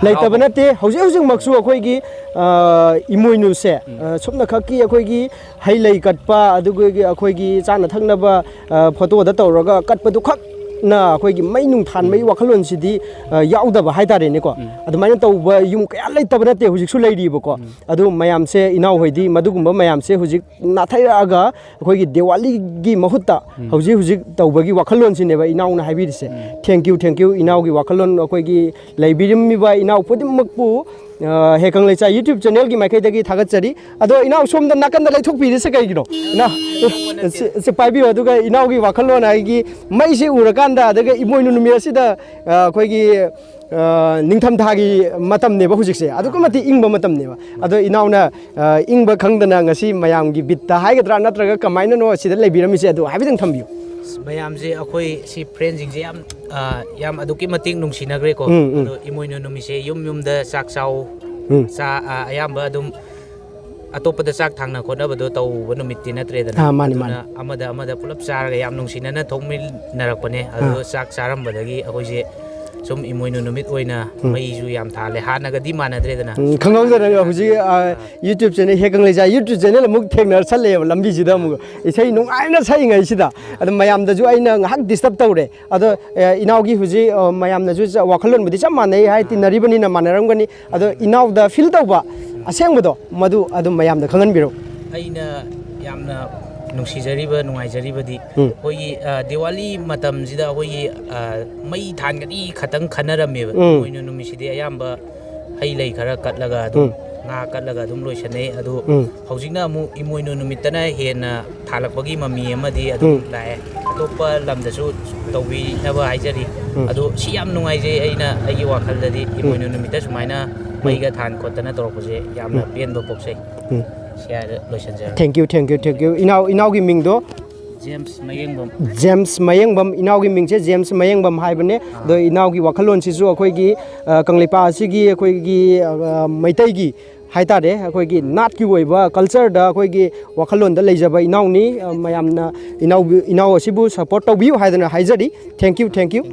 ꯂꯩꯇꯕ ꯍꯔꯥꯎꯕ꯫ ꯅꯠꯇꯦ꯫ ꯍꯧꯖꯤꯛ ꯍꯧꯖꯤꯛꯃꯛꯁꯨ ꯑꯩꯈꯣꯏꯒꯤ, ꯑ, ꯏꯃꯣꯏꯅꯨꯁꯦ, ꯑ, ꯁꯨꯞꯅꯈꯛꯀꯤ ꯑꯩꯈꯣꯏꯒꯤ ꯍꯩ ꯂꯩ ꯀꯠꯄ, ꯑꯗꯨꯒ ꯑꯩꯈꯣꯏꯒꯤ ꯆꯥꯅ ꯊꯛꯅꯕ, ꯑ, ꯐꯣꯇꯣꯗ ꯇꯧꯔꯒ ꯀꯠꯄꯗꯨ ꯈꯛꯅ ꯑꯩꯈꯣꯏꯒꯤ ꯃꯩ ꯅꯨꯡ ꯊꯥꯟꯕꯒꯤ ꯋꯥꯈꯜꯂꯣꯟꯁꯤꯗꯤ, ꯑ, ꯌꯥꯎꯗꯕ ꯍꯥꯏꯇꯥꯔꯦꯅꯦꯀꯣ꯫ ꯑꯗꯨꯃꯥꯏꯅ ꯇꯧꯕ ꯌꯨꯝ ꯀꯌꯥ ꯂꯩꯇꯕ ꯅꯠꯇꯦ, ꯍꯧꯖꯤꯛꯁꯨ ꯂꯩꯔꯤꯕꯀꯣ꯫ ꯑꯗꯨ ꯃꯌꯥꯝꯁꯦ, ꯏꯅꯥꯎꯍꯣꯏꯗꯤ ꯃꯗꯨꯒꯨꯝꯕ ꯃꯌꯥꯝꯁꯦ ꯍꯧꯖꯤꯛ ꯅꯥꯊꯩꯔꯛꯑꯒ ꯑꯩꯈꯣꯏꯒꯤ ꯗꯤꯋꯥꯂꯤꯒꯤ ꯃꯍꯨꯠꯇ ꯍꯧꯖꯤꯛ ꯍꯧꯖꯤꯛ ꯇꯧꯕꯒꯤ ꯋꯥꯈꯜꯂꯣꯟꯁꯤꯅꯦꯕ ꯏꯅꯥꯎꯅ ꯍꯥꯏꯕꯤꯔꯤꯁꯦ꯫ Thank you, thank you, ꯏꯅꯥꯎꯒꯤ ꯋꯥꯈꯜꯂꯣꯟ ꯑꯩꯈꯣꯏꯒꯤ ꯂꯩꯕꯤꯔꯝꯃꯤꯕ ꯏꯅꯥꯎ ꯈꯨꯗꯤꯡꯃꯛꯄꯨ, ꯑ, ꯍꯦꯀꯪ ꯂꯩꯆꯥ YouTube channelꯒꯤ ꯃꯥꯏꯀꯩꯗꯒꯤ ꯊꯥꯒꯠꯆꯔꯤ꯫ ꯑꯗꯣ ꯏꯅꯥꯎ ꯁꯣꯝꯗ ꯅꯥꯀꯟꯗ ꯂꯩꯊꯣꯛꯄꯤꯔꯤꯁꯦ ꯀꯩꯒꯤꯅꯣ? ꯏꯅꯥꯎ, ꯁꯤ, ꯁꯤ ꯄꯥꯏꯕꯤꯌꯨ꯫ ꯑꯗꯨꯒ ꯏꯅꯥꯎꯒꯤ ꯋꯥꯈꯜꯂꯣꯟ ꯍꯥꯏꯒꯤ ꯃꯩꯁꯤ ꯎꯔꯀꯥꯟꯗ, ꯑꯗꯨꯒ ꯏꯃꯣꯏꯅꯨ ꯅꯨꯃꯤꯠ ꯑꯁꯤꯗ, ꯑ, ꯑꯩꯈꯣꯏꯒꯤ, ꯑ, ꯅꯤꯡꯊꯝꯊꯥꯒꯤ ꯃꯇꯝꯅꯦꯕ ꯍꯧꯖꯤꯛꯁꯦ, ꯑꯗꯨꯛꯀꯤ ꯃꯇꯤꯛ ꯏꯪꯕ ꯃꯇꯝꯅꯦꯕ꯫ ꯑꯗꯣ ꯏꯅꯥꯎꯅ, ꯑ, ꯏꯪꯕ ꯈꯪꯗꯅ ꯉꯁꯤ ꯃꯌꯥꯝꯒꯤ ꯕꯤꯠꯇ ꯍꯥꯏꯒꯗ꯭ꯔꯥ ꯅꯠꯇ꯭ꯔꯒ ꯀꯃꯥꯏꯅꯅꯣ ꯁꯤꯗ ꯂꯩꯕꯤꯔꯝꯃꯤꯁꯦ, ꯑꯗꯨ ꯍꯥꯏꯐꯦꯠꯇꯪ ꯊꯝꯕꯤꯌꯨ꯫ ꯃꯌꯥꯝꯁꯦ ꯑꯩꯈꯣꯏ ꯁꯤ ꯐ꯭ꯔꯦꯟꯁꯤꯡꯁꯦ ꯌꯥꯝ, ꯑ, ꯌꯥꯝ ꯑꯗꯨꯛꯀꯤ ꯃꯇꯤꯛ ꯅꯨꯡꯁꯤꯅꯈ꯭ꯔꯦꯀꯣ꯫ ꯎꯝ, ꯎꯝ꯫ ꯑꯗꯣ ꯏꯃꯣꯏꯅꯨ ꯅꯨꯃꯤꯠꯁꯦ ꯌꯨꯝ ꯌꯨꯝꯗ ꯆꯥꯛ ꯆꯥꯎ, ꯎꯝ꯫ ꯆꯥ-, ꯑ, ꯑꯌꯥꯝꯕ ꯑꯗꯨꯝ ꯑꯇꯣꯞꯄꯗ ꯆꯥꯛ ꯊꯥꯡꯅ ꯈꯣꯠꯅꯕꯗꯣ ꯇꯧꯕ ꯅꯨꯃꯤꯠꯇꯤ ꯅꯠꯇ꯭ꯔꯦꯗꯅ꯫ ꯑꯥ, ꯃꯥꯅꯤ, ꯑꯗꯨꯅ ꯃꯥꯅꯤ꯫ ꯑꯃꯗ ꯑꯃꯗ ꯄꯨꯂꯞ ꯆꯥꯔꯒ ꯌꯥꯝ ꯅꯨꯡꯁꯤꯅꯅ ꯊꯣꯡꯃꯤꯟꯅꯔꯛꯄꯅꯦ꯫ ꯑꯗꯨ ꯑꯥ꯫ ꯆꯥꯛ ꯆꯥꯔꯝꯕꯗꯒꯤ ꯑꯩꯈꯣꯏꯁꯦ ꯁꯨꯝ ꯏꯃꯣꯏꯅꯨ ꯅꯨꯃꯤꯠ ꯑꯣꯏꯅ ꯎꯝ꯫ ꯃꯩꯁꯨ ꯌꯥꯝ ꯊꯥꯜꯂꯦ꯫ ꯍꯥꯟꯅꯒꯗꯤ ꯃꯥꯟꯅꯗ꯭ꯔꯦꯗꯅ꯫ ꯎꯝ, ꯈꯪꯍꯧꯗꯅ ꯍꯧꯖꯤꯛ, ꯑ, YouTube channel ꯍꯦꯛ ꯀꯪꯂꯩꯖꯥ YouTube channel ꯑꯃꯨꯛ ꯊꯦꯡꯅꯔ ꯆꯠꯂꯛꯑꯦꯕ ꯂꯝꯕꯤꯁꯤꯗ ꯑꯃꯨꯛ꯫ ꯏꯁꯩ ꯅꯨꯡꯉꯥꯏꯅ ꯁꯛꯏꯉꯩꯁꯤꯗ꯫ ꯑꯗꯣ ꯃꯌꯥꯝꯗꯁꯨ ꯑꯩꯅ ꯉꯥꯏꯍꯥꯛ disturb ꯇꯧꯔꯦ꯫ ꯑꯗꯣ, ꯑ, ꯏꯅꯥꯎꯒꯤ ꯍꯧꯖꯤꯛ, ꯑ, ꯃꯌꯥꯝꯅꯁꯨ ꯆ-, ꯋꯥꯈꯜꯂꯣꯟꯕꯨꯗꯤ ꯆꯞ ꯃꯥꯟꯅꯩ ꯍꯥꯏ, ꯇꯤꯟꯅꯔꯤꯕꯅꯤꯅ ꯃꯥꯟꯅꯔꯝꯒꯅꯤ꯫ ꯑꯗꯣ ꯏꯅꯥꯎꯗ feel ꯇꯧꯕ ꯑꯁꯦꯡꯕꯗꯣ ꯃꯗꯨ ꯑꯗꯨꯝ ꯃꯌꯥꯝꯗ ꯈꯪꯍꯟꯕꯤꯔꯛꯎ꯫ ꯑꯩꯅ ꯌꯥꯝꯅ ꯅꯨꯡꯁꯤꯖꯔꯤꯕ, ꯅꯨꯡꯉꯥꯏꯖꯔꯤꯕꯗꯤ ꯎꯝ꯫ ꯑꯩꯈꯣꯏꯒꯤ, ꯑ, ꯗꯤꯋꯥꯂꯤ ꯃꯇꯝꯁꯤꯗ ꯑꯩꯈꯣꯏꯒꯤ, ꯑ, ꯃꯩ ꯊꯥꯟꯒꯅꯤ ꯈꯇꯪ ꯈꯟꯅꯔꯝꯃꯦꯕ꯫ ꯎꯝ꯫ ꯏꯃꯣꯏꯅꯨ ꯅꯨꯃꯤꯠꯁꯤꯗꯤ ꯑꯌꯥꯝꯕ ꯍꯩ ꯂꯩ ꯈꯔ ꯀꯠꯂꯒ ꯑꯗꯨꯝ, ꯎꯝ꯫ ꯉꯥ ꯀꯠꯂꯒ ꯑꯗꯨꯝ ꯂꯣꯏꯁꯟꯅꯩ꯫ ꯑꯗꯨ ꯎꯝ꯫ ꯍꯧꯖꯤꯛꯅ ꯑꯃꯨꯛ ꯏꯃꯣꯏꯅꯨ ꯅꯨꯃꯤꯠꯇꯅ ꯍꯦꯟꯅ ꯊꯥꯜꯂꯛꯄꯒꯤ ꯃꯃꯤ ꯑꯃꯗꯤ ꯑꯗꯨꯝ ꯎꯝ꯫ ꯂꯥꯛꯑꯦ꯫ ꯑꯇꯣꯞꯄ ꯂꯝꯗꯁꯨ ꯇꯧꯕꯤꯅꯕ ꯍꯥꯏꯖꯔꯤ꯫ ꯎꯝ꯫ ꯑꯗꯣ ꯁꯤ ꯌꯥꯝ ꯅꯨꯡꯉꯥꯏꯖꯩ꯫ ꯑꯩꯅ ꯑꯩꯒꯤ ꯋꯥꯈꯜꯗꯗꯤ ꯏꯃꯣꯏꯅꯨ ꯅꯨꯃꯤꯠꯇ ꯁꯨꯃꯥꯏꯅ ꯃꯩꯒ ꯊꯥꯟ ꯈꯣꯠꯇꯅ ꯇꯧꯔꯛꯄꯁꯦ ꯌꯥꯝꯅ ꯎꯝ꯫ ꯄꯦꯟꯕ ꯄꯣꯛꯆꯩ꯫ ꯎꯝ꯫ ꯁꯤ ꯍꯥꯏꯔ ꯂꯣꯏꯁꯤꯟꯖꯔꯒꯦ꯫ Thank you, thank you, thank you꯫ ꯏꯅꯥꯎ, ꯏꯅꯥꯎꯒꯤ ꯃꯤꯡꯗꯣ? ꯖꯦꯝꯁ ꯃꯌꯦꯡꯕꯝ꯫ ꯖꯦꯝꯁ ꯃꯌꯦꯡꯕꯝ, ꯏꯅꯥꯎꯒꯤ ꯃꯤꯡꯁꯦ ꯖꯦꯝꯁ ꯃꯌꯦꯡꯕꯝ ꯍꯥꯏꯕꯅꯦ꯫ ꯑꯗꯣ ꯏꯅꯥꯎꯒꯤ ꯋꯥꯈꯜꯂꯣꯟꯁꯤꯁꯨ ꯑꯩꯈꯣꯏꯒꯤ, ꯑ, ꯀꯪꯂꯩꯄꯥꯛ ꯑꯁꯤꯒꯤ ꯑꯩꯈꯣꯏꯒꯤ, ꯑ, ꯃꯩꯇꯩꯒꯤ ꯍꯥꯏꯇꯥꯔꯦ, ꯑꯩꯈꯣꯏꯒꯤ ꯅꯥꯠꯀꯤ ꯑꯣꯏꯕ cultureꯗ ꯑꯩꯈꯣꯏꯒꯤ ꯋꯥꯈꯜꯂꯣꯟꯗ ꯂꯩꯖꯕ ꯏꯅꯥꯎꯅꯤ꯫ ꯑ, ꯃꯌꯥꯝꯅ ꯏꯅꯥꯎ, ꯏꯅꯥꯎ ꯑꯁꯤꯕꯨ support ꯇꯧꯕꯤꯌꯨ ꯍꯥꯏꯗꯅ ꯍꯥꯏꯖꯔꯤ꯫ Thank you, thank you꯫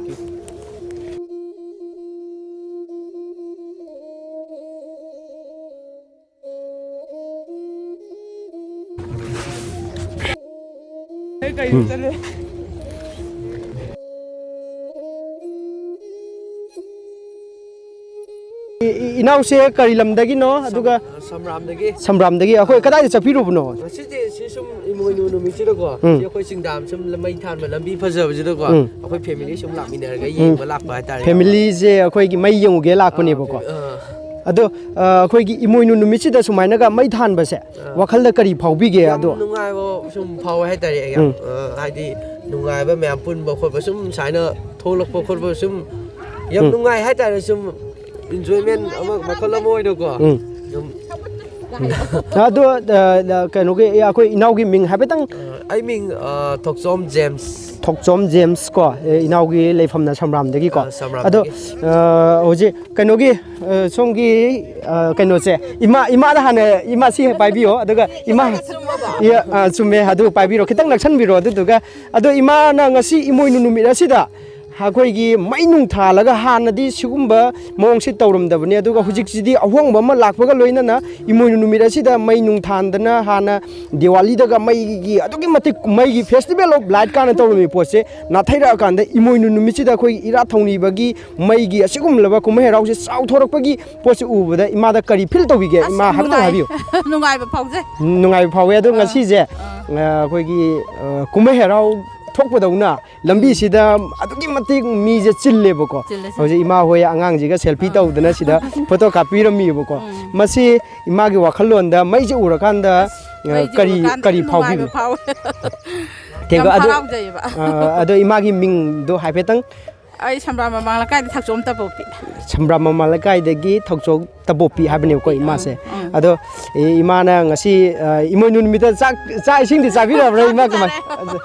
E-, E-, ꯏꯅꯥꯎꯁꯦ ꯀꯔꯤ ꯂꯝꯗꯒꯤꯅꯣ? ꯑꯗꯨꯒ ꯁꯝꯔꯥꯝꯗꯒꯤ꯫ ꯁꯝꯕ꯭ꯔꯥꯝꯗꯒꯤ꯫ ꯑꯩꯈꯣꯏ ꯀꯗꯥꯏꯗ ꯆꯠꯄꯤꯔꯨꯕꯅꯣ? ꯉꯁꯤꯗꯤ ꯁꯤ ꯁꯨꯝ ꯏꯃꯣꯏꯅꯨ ꯅꯨꯃꯤꯠꯁꯤꯗꯀꯣ, ꯎꯝ꯫ ꯁꯤ ꯑꯩꯈꯣꯏ ꯆꯤꯡꯗꯥꯝ ꯁꯨꯝ ꯃꯩ ꯊꯥꯟꯕ ꯂꯝꯕꯤ ꯐꯖꯕꯁꯤꯗꯀꯣ, ꯎꯝ꯫ ꯑꯩꯈꯣꯏ family ꯁꯨꯝ ꯂꯥꯛꯃꯤꯟꯅꯔꯒ ꯌꯦꯡꯕ ꯂꯥꯛꯄ ꯍꯥꯏꯇꯥꯔꯦ꯫ Familyꯁꯦ ꯑꯩꯈꯣꯏꯒꯤ ꯃꯩ ꯌꯦꯡꯉꯨꯒꯦ ꯂꯥꯛꯄꯅꯦꯕꯀꯣ꯫ ꯑꯥ꯫ ꯑꯗꯣ, ꯑ, ꯑꯩꯈꯣꯏꯒꯤ ꯏꯃꯣꯏꯅꯨ ꯅꯨꯃꯤꯠꯁꯤꯗ ꯁꯨꯃꯥꯏꯅꯒ ꯃꯩ ꯊꯥꯟꯕꯁꯦ, ꯋꯥꯈꯜꯗ ꯀꯔꯤ ꯐꯥꯎꯕꯤꯒꯦ? ꯌꯥꯝ ꯑꯗꯣ ꯅꯨꯡꯉꯥꯏꯕ ꯁꯨꯝ ꯐꯥꯎꯋꯦ ꯍꯥꯏꯇꯥꯔꯦ꯫ ꯌꯥꯝ, ꯎꯝ꯫ ꯑ, ꯍꯥꯏꯗꯤ ꯅꯨꯡꯉꯥꯏꯕ ꯃꯌꯥꯝ ꯄꯨꯟꯕ ꯈꯣꯠꯄ ꯁꯨꯝ ꯁꯨꯃꯥꯏꯅ ꯊꯣꯛꯂꯛꯄ ꯈꯣꯠꯄ ꯁꯨꯝ ꯌꯥꯝ ꯎꯝ꯫ ꯅꯨꯡꯉꯥꯏ ꯍꯥꯏꯇꯥꯔꯦ꯫ ꯁꯨꯝ enjoyment ꯑꯃ ꯃꯈꯜ ꯑꯃ ꯑꯣꯏꯅꯀꯣ꯫ ꯎꯝ꯫ ꯁꯨꯝ ꯑꯗꯣ, ꯑ, ꯀꯩꯅꯣꯒꯤ, ꯑꯩꯈꯣꯏ ꯏꯅꯥꯎꯒꯤ ꯃꯤꯡ ꯍꯥꯏꯐꯦꯠꯇꯪ꯫ ꯑ, ꯑꯩ ꯃꯤꯡ, ꯑ, ꯊꯣꯛꯆꯣꯝ ꯖꯦꯝꯁ꯫ ꯊꯣꯛꯆꯣꯝ ꯖꯦꯝꯁ ꯀꯣ, ꯑꯦ, ꯏꯅꯥꯎꯒꯤ ꯂꯩꯐꯝꯅ ꯁꯝꯔꯥꯝꯗꯒꯤꯀꯣ꯫ ꯑ, ꯁꯝꯔꯥꯝꯗꯒꯤ꯫ ꯑꯗꯣ, ꯑ, ꯍꯧꯖꯤꯛ ꯀꯩꯅꯣꯒꯤ, ꯑ, ꯁꯣꯝꯒꯤ, ꯑ, ꯀꯩꯅꯣꯁꯦ, ꯏꯃꯥ, ꯏꯃꯥꯗ ꯍꯥꯟꯅ, ꯏꯃꯥ ꯁꯤ ꯍꯦꯛ ꯄꯥꯏꯕꯤꯌꯣ, ꯑꯗꯨꯒ ꯏꯃꯥ, ꯏ, ꯑ, ꯆꯨꯝꯃꯦ, ꯑꯗꯨ ꯄꯥꯏꯕꯤꯔꯣ, ꯈꯤꯇꯪ ꯅꯛꯁꯟꯕꯤꯔꯣ, ꯑꯗꯨꯗꯨꯒ, ꯑꯗꯣ ꯏꯃꯥꯅ ꯉꯁꯤ ꯏꯃꯣꯏꯅꯨ ꯅꯨꯃꯤꯠ ꯑꯁꯤꯗ ꯑꯩꯈꯣꯏꯒꯤ ꯃꯩ ꯅꯨꯡ ꯊꯥꯜꯂꯒ ꯍꯥꯟꯅꯗꯤ ꯁꯤꯒꯨꯝꯕ ꯃꯑꯣꯡꯁꯤ ꯇꯧꯔꯝꯗꯕꯅꯤ, ꯑꯗꯨꯒ ꯍꯧꯖꯤꯛꯁꯤꯗꯤ ꯑꯍꯣꯡꯕ ꯑꯃ ꯂꯥꯛꯄꯒ ꯂꯣꯏꯅꯅ ꯏꯃꯣꯏꯅꯨ ꯅꯨꯃꯤꯠ ꯑꯁꯤꯗ ꯃꯩ ꯅꯨꯡ ꯊꯥꯟꯗꯅ ꯍꯥꯟꯅ ꯗꯤꯋꯥꯂꯤꯗꯒ ꯃꯩꯒꯤ ꯑꯗꯨꯛꯀꯤ ꯃꯇꯤꯛ ꯃꯩꯒꯤ festival of light ꯀꯥꯟꯅ ꯇꯧꯔꯝꯃꯤ ꯄꯣꯠꯁꯦ ꯅꯥꯊꯩꯔꯛꯑꯀꯥꯟꯗ ꯏꯃꯣꯏꯅꯨ ꯅꯨꯃꯤꯠꯁꯤꯗ ꯑꯩꯈꯣꯏꯒꯤ ꯏꯔꯥꯠ ꯊꯧꯅꯤꯕꯒꯤ ꯃꯩꯒꯤ ꯑꯁꯤꯒꯨꯝꯂꯕ ꯀꯨꯝꯍꯩ ꯍꯔꯥꯎꯁꯦ ꯆꯥꯎꯊꯣꯔꯛꯄꯒꯤ ꯄꯣꯠꯁꯦ ꯎꯕꯗ ꯏꯃꯥꯗ ꯀꯔꯤ feel ꯇꯧꯕꯤꯒꯦ? ꯑꯁ, ꯏꯃꯥ ꯍꯥꯏꯐꯦꯠꯇꯪ ꯅꯨꯡꯉꯥꯏ-, ꯍꯥꯏꯕꯤꯌꯨ꯫ ꯅꯨꯡꯉꯥꯏꯕ ꯐꯥꯎꯖꯩ꯫ ꯅꯨꯡꯉꯥꯏꯕ ꯐꯥꯎꯋꯦ꯫ ꯑꯗꯣ ꯑꯥ꯫ ꯉꯁꯤꯁꯦ, ꯑꯥ꯫ ꯑ, ꯑꯩꯈꯣꯏꯒꯤ, ꯑ, ꯀꯨꯝꯍꯩ ꯍꯔꯥꯎ ꯊꯣꯛꯄꯗꯧꯅ ꯂꯝꯕꯤꯁꯤꯗ ꯑꯗꯨꯛꯀꯤ ꯃꯇꯤꯛ ꯃꯤꯁꯦ ꯆꯤꯜꯂꯦꯕꯀꯣ꯫ ꯆꯤꯜꯂꯦ, ꯆꯤꯜꯂꯦ꯫ ꯍꯧꯖꯤꯛ ꯏꯃꯥ ꯍꯣꯏ ꯑꯉꯥꯡꯁꯤꯒ selfie ꯑꯥ꯫ ꯇꯧꯗꯅ ꯁꯤꯗ photo ꯀꯥꯞꯄꯤꯔꯝꯃꯤꯕꯀꯣ꯫ ꯎꯝ꯫ ꯃꯁꯤ ꯏꯃꯥꯒꯤ ꯋꯥꯈꯜꯂꯣꯟꯗ ꯃꯩꯁꯦ ꯎꯔꯀꯥꯟꯗ, ꯑꯁ, ꯑ, ꯃꯩꯁꯦ ꯀꯔꯤ, ꯎꯔꯀꯥꯟꯗ ꯀꯔꯤ ꯌꯥꯝ ꯅꯨꯡꯉꯥꯏꯕ ꯐꯥꯎꯕꯤꯕꯅꯣ? ꯐꯥꯎꯋꯦ꯫ Thank you꯫ ꯌꯥꯝ ꯑꯗꯣ, ꯍꯔꯥꯎꯖꯩꯌꯦꯕ꯫ ꯑ, ꯑꯗꯣ ꯏꯃꯥꯒꯤ ꯃꯤꯡꯗꯣ ꯍꯥꯏꯐꯦꯠꯇꯪ꯫ ꯑꯩ ꯁꯝꯕ꯭ꯔꯥꯝ ꯃꯃꯥꯡ ꯂꯩꯀꯥꯏꯗ ꯊꯛꯆꯣꯝ ꯇꯄꯣꯛꯄꯤ꯫ ꯁꯝꯕ꯭ꯔꯥꯝ ꯃꯃꯥꯡ ꯂꯩꯀꯥꯏꯗꯒꯤ ꯊꯧꯆꯣꯛ ꯇꯕꯣꯞꯄꯤ ꯍꯥꯏꯕꯅꯦꯕꯀꯣ ꯏꯃꯥꯁꯦ꯫ ꯎꯝ, ꯎꯝ꯫ ꯑꯗꯣ, ꯏ-, ꯏꯃꯥꯅ ꯉꯁꯤ, ꯑ, ꯏꯃꯣꯏꯅꯨ ꯅꯨꯃꯤꯠꯇ ꯆꯥꯛ, ꯆꯥꯛ ꯏꯁꯤꯡꯗꯤ ꯆꯥꯕꯤꯔꯕ꯭ꯔꯥ, ꯏꯃꯥ? ꯀꯃꯥꯏ-, ꯆꯥꯔꯦ꯫ ꯑꯗꯨ-,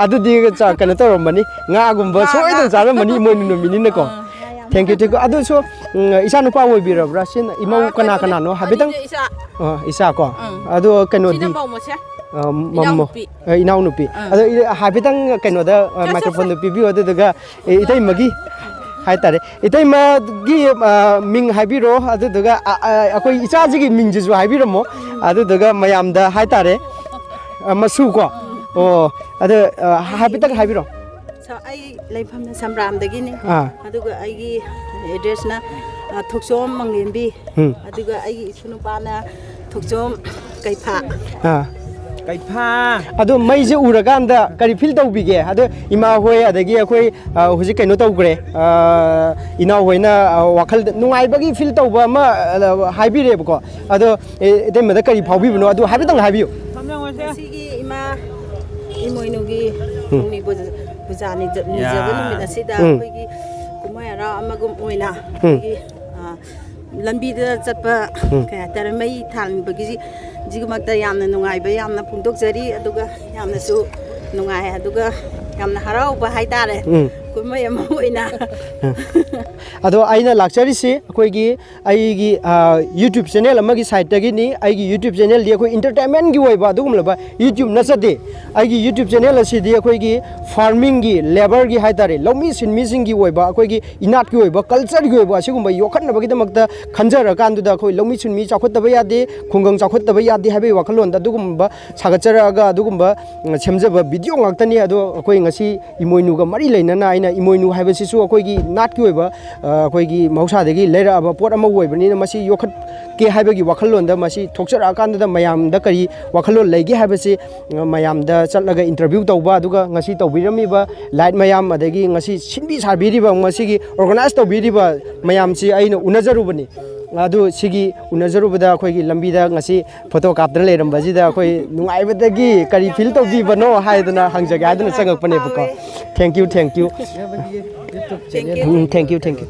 ꯑꯗꯨꯗꯤ ꯆꯥ-, ꯀꯩꯅꯣ ꯇꯧꯔꯝꯃꯅꯤ, ꯉꯥꯒꯨꯝꯕ ꯉꯥ, ꯁꯣꯏꯗꯅ ꯉꯥ꯫ ꯆꯥꯔꯝꯃꯅꯤ ꯏꯃꯣꯏꯅꯨ ꯅꯨꯃꯤꯠꯅꯤꯅꯀꯣ꯫ ꯑꯥ, ꯉꯥ ꯌꯥꯝ Thank you, thank you꯫ ꯑꯗꯨꯁꯨ, ꯎꯝ, ꯏꯆꯥ ꯅꯨꯄꯥ ꯑꯣꯏꯕꯤꯔꯕ꯭ꯔꯥ? ꯁꯤꯅ ꯏꯃꯧ ꯑꯥ, ꯀꯅꯥ ꯀꯩꯅꯣꯅꯦ, ꯀꯅꯥꯅꯣ ꯍꯥꯏꯐꯦꯠꯇꯪ? ꯑꯅꯤꯁꯦ ꯏꯆꯥ꯫ ꯑ, ꯏꯆꯥ ꯀꯣ? ꯎꯝ꯫ ꯑꯗꯣ ꯀꯩꯅꯣꯗꯤ? ꯁꯤꯅ ꯃꯧ ꯃꯁꯦ꯫ ꯑ, ꯃꯝꯃꯣ-, ꯏꯅꯥꯎꯅꯨꯄꯤ꯫ ꯑ, ꯏꯅꯥꯎꯅꯨꯄꯤ꯫ ꯑꯥ꯫ ꯑꯗꯣ ꯏ-, ꯍꯥꯏꯐꯦꯠꯇꯪ ꯀꯩꯅꯣꯗ, ꯑ, ꯁꯦ, ꯁꯦ, ꯁꯦ꯫ Microphone ꯗꯣ ꯄꯤꯕꯤꯌꯨ, ꯑꯗꯨꯗꯨꯒ, ꯑꯦ, ꯏꯇꯩꯃꯒꯤ ꯍꯥꯏꯇꯥꯔꯦ꯫ ꯏꯇꯩꯃꯒꯤ, ꯑ, ꯃꯤꯡ ꯍꯥꯏꯕꯤꯔꯣ, ꯑꯗꯨꯗꯨꯒ, ꯑ, ꯑ, ꯑꯩꯈꯣꯏ ꯏꯆꯥꯁꯤꯒꯤ ꯃꯤꯡꯁꯤꯁꯨ ꯍꯥꯏꯕꯤꯔꯝꯃꯣ, ꯑꯗꯨꯗꯨꯒ ꯃꯌꯥꯝꯗ ꯍꯥꯏꯇꯥꯔꯦ꯫ ꯑ, ꯃꯁꯨ ꯀꯣ? ꯑꯣ, ꯑꯗ, ꯑ, ꯍꯥꯏꯐꯦꯠꯇꯪ ꯍꯥꯏꯕꯤꯔꯣ꯫ ꯁ-, ꯑꯩ ꯂꯩꯐꯝꯅ ꯁꯝꯕ꯭ꯔꯥꯝꯗꯒꯤꯅꯤ꯫ ꯑꯥ꯫ ꯑꯗꯨꯒ ꯑꯩꯒꯤ address ꯅ, ꯑ, ꯊꯣꯛꯆꯣꯝ ꯃꯪꯂꯦꯝꯕꯤ꯫ ꯎꯝ꯫ ꯑꯗꯨꯒ ꯑꯩꯒꯤ ꯏꯁꯨ ꯅꯨꯄꯥꯅ ꯊꯣꯛꯆꯣꯝ ꯀꯩꯐꯥ꯫ ꯑꯥ꯫ ꯀꯩꯐꯥ꯫ ꯑꯗꯣ ꯃꯩꯁꯦ ꯎꯔꯀꯥꯟꯗ ꯀꯔꯤ feel ꯇꯧꯕꯤꯒꯦ? ꯑꯗꯣ ꯏꯃꯥ ꯍꯣꯏ, ꯑꯗꯒꯤ ꯑꯩꯈꯣꯏ, ꯑ, ꯍꯧꯖꯤꯛ ꯀꯩꯅꯣ ꯇꯧꯈ꯭ꯔꯦ, ꯑ, ꯏꯅꯥꯎ ꯍꯣꯏꯅ, ꯑ, ꯋꯥꯈꯜꯗ ꯅꯨꯡꯉꯥꯏꯕꯒꯤ feel ꯇꯧꯕ ꯑꯃ, ꯑ, ꯍꯥꯏꯕꯤꯔꯦꯕꯀꯣ꯫ ꯑꯗꯣ, ꯑꯦ, ꯏꯇꯩꯃꯗ ꯀꯔꯤ ꯐꯥꯎꯕꯤꯕꯅꯣ? ꯑꯗꯨ ꯍꯥꯏꯐꯦꯠꯇꯪ ꯍꯥꯏꯕꯤꯌꯨ꯫ ꯉꯁꯤꯒꯤ ꯏꯃꯥ ꯏꯃꯣꯏꯅꯨꯒꯤ ꯎꯝ꯫ ꯅꯣꯡꯃꯩ ꯄꯨꯖ-, ꯄꯨꯖꯥ ꯅꯤꯖ-, ꯅꯤꯖꯕ ꯌꯥ꯫ ꯅꯨꯃꯤꯠ ꯑꯁꯤꯗ ꯎꯝ꯫ ꯑꯩꯈꯣꯏꯒꯤ ꯀꯨꯝꯍꯩ ꯍꯔꯥꯎ ꯑꯃꯒꯨꯝ ꯑꯣꯏꯅ ꯎꯝ꯫ ꯑꯩꯈꯣꯏꯒꯤ, ꯑ, ꯂꯝꯕꯤꯗ ꯆꯠꯄ, ꯎꯝ꯫ ꯀꯩ ꯍꯥꯏꯇꯥꯔꯦ, ꯃꯩ ꯊꯥꯟꯕꯒꯤ ꯁꯤꯒꯤꯗꯃꯛꯇ ꯌꯥꯝꯅ ꯅꯨꯡꯉꯥꯏꯕ ꯌꯥꯝꯅ ꯐꯣꯡꯗꯣꯛꯆꯔꯤ꯫ ꯑꯗꯨꯒ ꯌꯥꯝꯅꯁꯨ ꯅꯨꯡꯉꯥꯏ, ꯑꯗꯨꯒ ꯌꯥꯝꯅ ꯍꯔꯥꯎꯕ ꯍꯥꯏꯇꯥꯔꯦ, ꯎꯝ꯫ ꯀꯨꯝꯍꯩ ꯑꯃ ꯑꯣꯏꯅ꯫ ꯑꯗꯣ ꯑꯩꯅ ꯂꯥꯛꯆꯔꯤꯁꯤ ꯑꯩꯈꯣꯏꯒꯤ, ꯑꯩꯒꯤ, ꯑ, YouTube channel ꯑꯃꯒꯤ side ꯇꯒꯤꯅꯤ꯫ ꯑꯩꯒꯤ YouTube channel ꯗꯤ ꯑꯩꯈꯣꯏ entertainment ꯒꯤ ꯑꯣꯏꯕ ꯑꯗꯨꯒꯨꯝꯂꯕ YouTube ꯅꯠꯆꯗꯦ꯫ ꯑꯩꯒꯤ YouTube channel ꯑꯁꯤꯗꯤ ꯑꯩꯈꯣꯏꯒꯤ farming ꯒꯤ, labour ꯒꯤ ꯍꯥꯏꯇꯥꯔꯦ, ꯂꯧꯃꯤ ꯁꯤꯟꯃꯤꯁꯤꯡꯒꯤ ꯑꯣꯏꯕ, ꯑꯩꯈꯣꯏꯒꯤ ꯏꯅꯥꯠꯀꯤ ꯑꯣꯏꯕ, culture ꯒꯤ ꯑꯣꯏꯕ ꯑꯁꯤꯒꯨꯝꯕ ꯌꯣꯛꯈꯠꯅꯕꯒꯤꯗꯃꯛꯇ ꯈꯟꯖꯔꯀꯥꯟꯗꯨꯗ ꯑꯩꯈꯣꯏ ꯂꯧꯃꯤ ꯁꯤꯟꯃꯤ ꯆꯥꯎꯈꯠꯇꯕ ꯌꯥꯗꯦ, ꯈꯨꯡꯒꯪ ꯆꯥꯎꯈꯠꯇꯕ ꯌꯥꯗꯦ ꯍꯥꯏꯕꯒꯤ ꯋꯥꯈꯜꯂꯣꯟꯗ ꯑꯗꯨꯒꯨꯝꯕ ꯁꯥꯒꯠꯆꯔꯛꯑꯒ ꯑꯗꯨꯒꯨꯝꯕ, ꯎꯝ, ꯁꯦꯝꯖꯕ video ꯉꯥꯛꯇꯅꯤ꯫ ꯑꯗꯣ ꯑꯩꯈꯣꯏ ꯉꯁꯤ ꯏꯃꯣꯏꯅꯨꯒ ꯃꯔꯤ ꯂꯩꯅꯅ ꯑꯩꯅ, ꯏꯃꯣꯏꯅꯨ ꯍꯥꯏꯕꯁꯤꯁꯨ ꯑꯩꯈꯣꯏꯒꯤ ꯅꯥꯠꯀꯤ ꯑꯣꯏꯕ, ꯑ, ꯑꯩꯈꯣꯏꯒꯤ ꯃꯍꯧꯁꯥꯗꯒꯤ ꯂꯩꯔꯛꯑꯕ ꯄꯣꯠ ꯑꯃ ꯑꯣꯏꯕꯅꯤꯅ ꯃꯁꯤ ꯌꯣꯛꯈꯠꯀꯦ ꯍꯥꯏꯕꯒꯤ ꯋꯥꯈꯜꯂꯣꯟꯗ ꯃꯁꯤ ꯊꯣꯛꯆꯔꯛꯑꯀꯥꯟꯗꯨꯗ ꯃꯌꯥꯝꯗ ꯀꯔꯤ ꯋꯥꯈꯜꯂꯣꯟ ꯂꯩꯒꯦ ꯍꯥꯏꯕꯁꯤ, ꯑ, ꯃꯌꯥꯝꯗ ꯆꯠꯂꯒ interview ꯇꯧꯕ, ꯑꯗꯨꯒ ꯉꯁꯤ ꯇꯧꯕꯤꯔꯝꯃꯤꯕ light ꯃꯌꯥꯝ, ꯑꯗꯒꯤ ꯉꯁꯤ ꯁꯤꯟꯕꯤ ꯁꯥꯕꯤꯔꯤꯕ, ꯃꯁꯤꯒꯤ organize ꯇꯧꯕꯤꯔꯤꯕ ꯃꯌꯥꯝꯁꯤ ꯑꯩꯅ ꯎꯅꯖꯔꯨꯕꯅꯤ꯫ ꯑꯗꯨ ꯁꯤꯒꯤ ꯎꯅꯖꯔꯨꯕꯗ ꯑꯩꯈꯣꯏꯒꯤ ꯂꯝꯕꯤꯗ ꯉꯁꯤ photo ꯀꯥꯞꯇꯅ ꯂꯩꯔꯝꯕꯁꯤꯗ ꯑꯩꯈꯣꯏ ꯅꯨꯡꯉꯥꯏꯕꯗꯒꯤ ꯀꯔꯤ feel ꯇꯧꯕꯤꯕꯅꯣ ꯍꯥꯏꯗꯅ ꯍꯪꯖꯒꯦ ꯍꯥꯏꯗꯅ ꯆꯪꯉꯛꯄꯅꯦꯕꯀꯣ꯫ Thank you, thank you꯫ Um, thank you, thank you꯫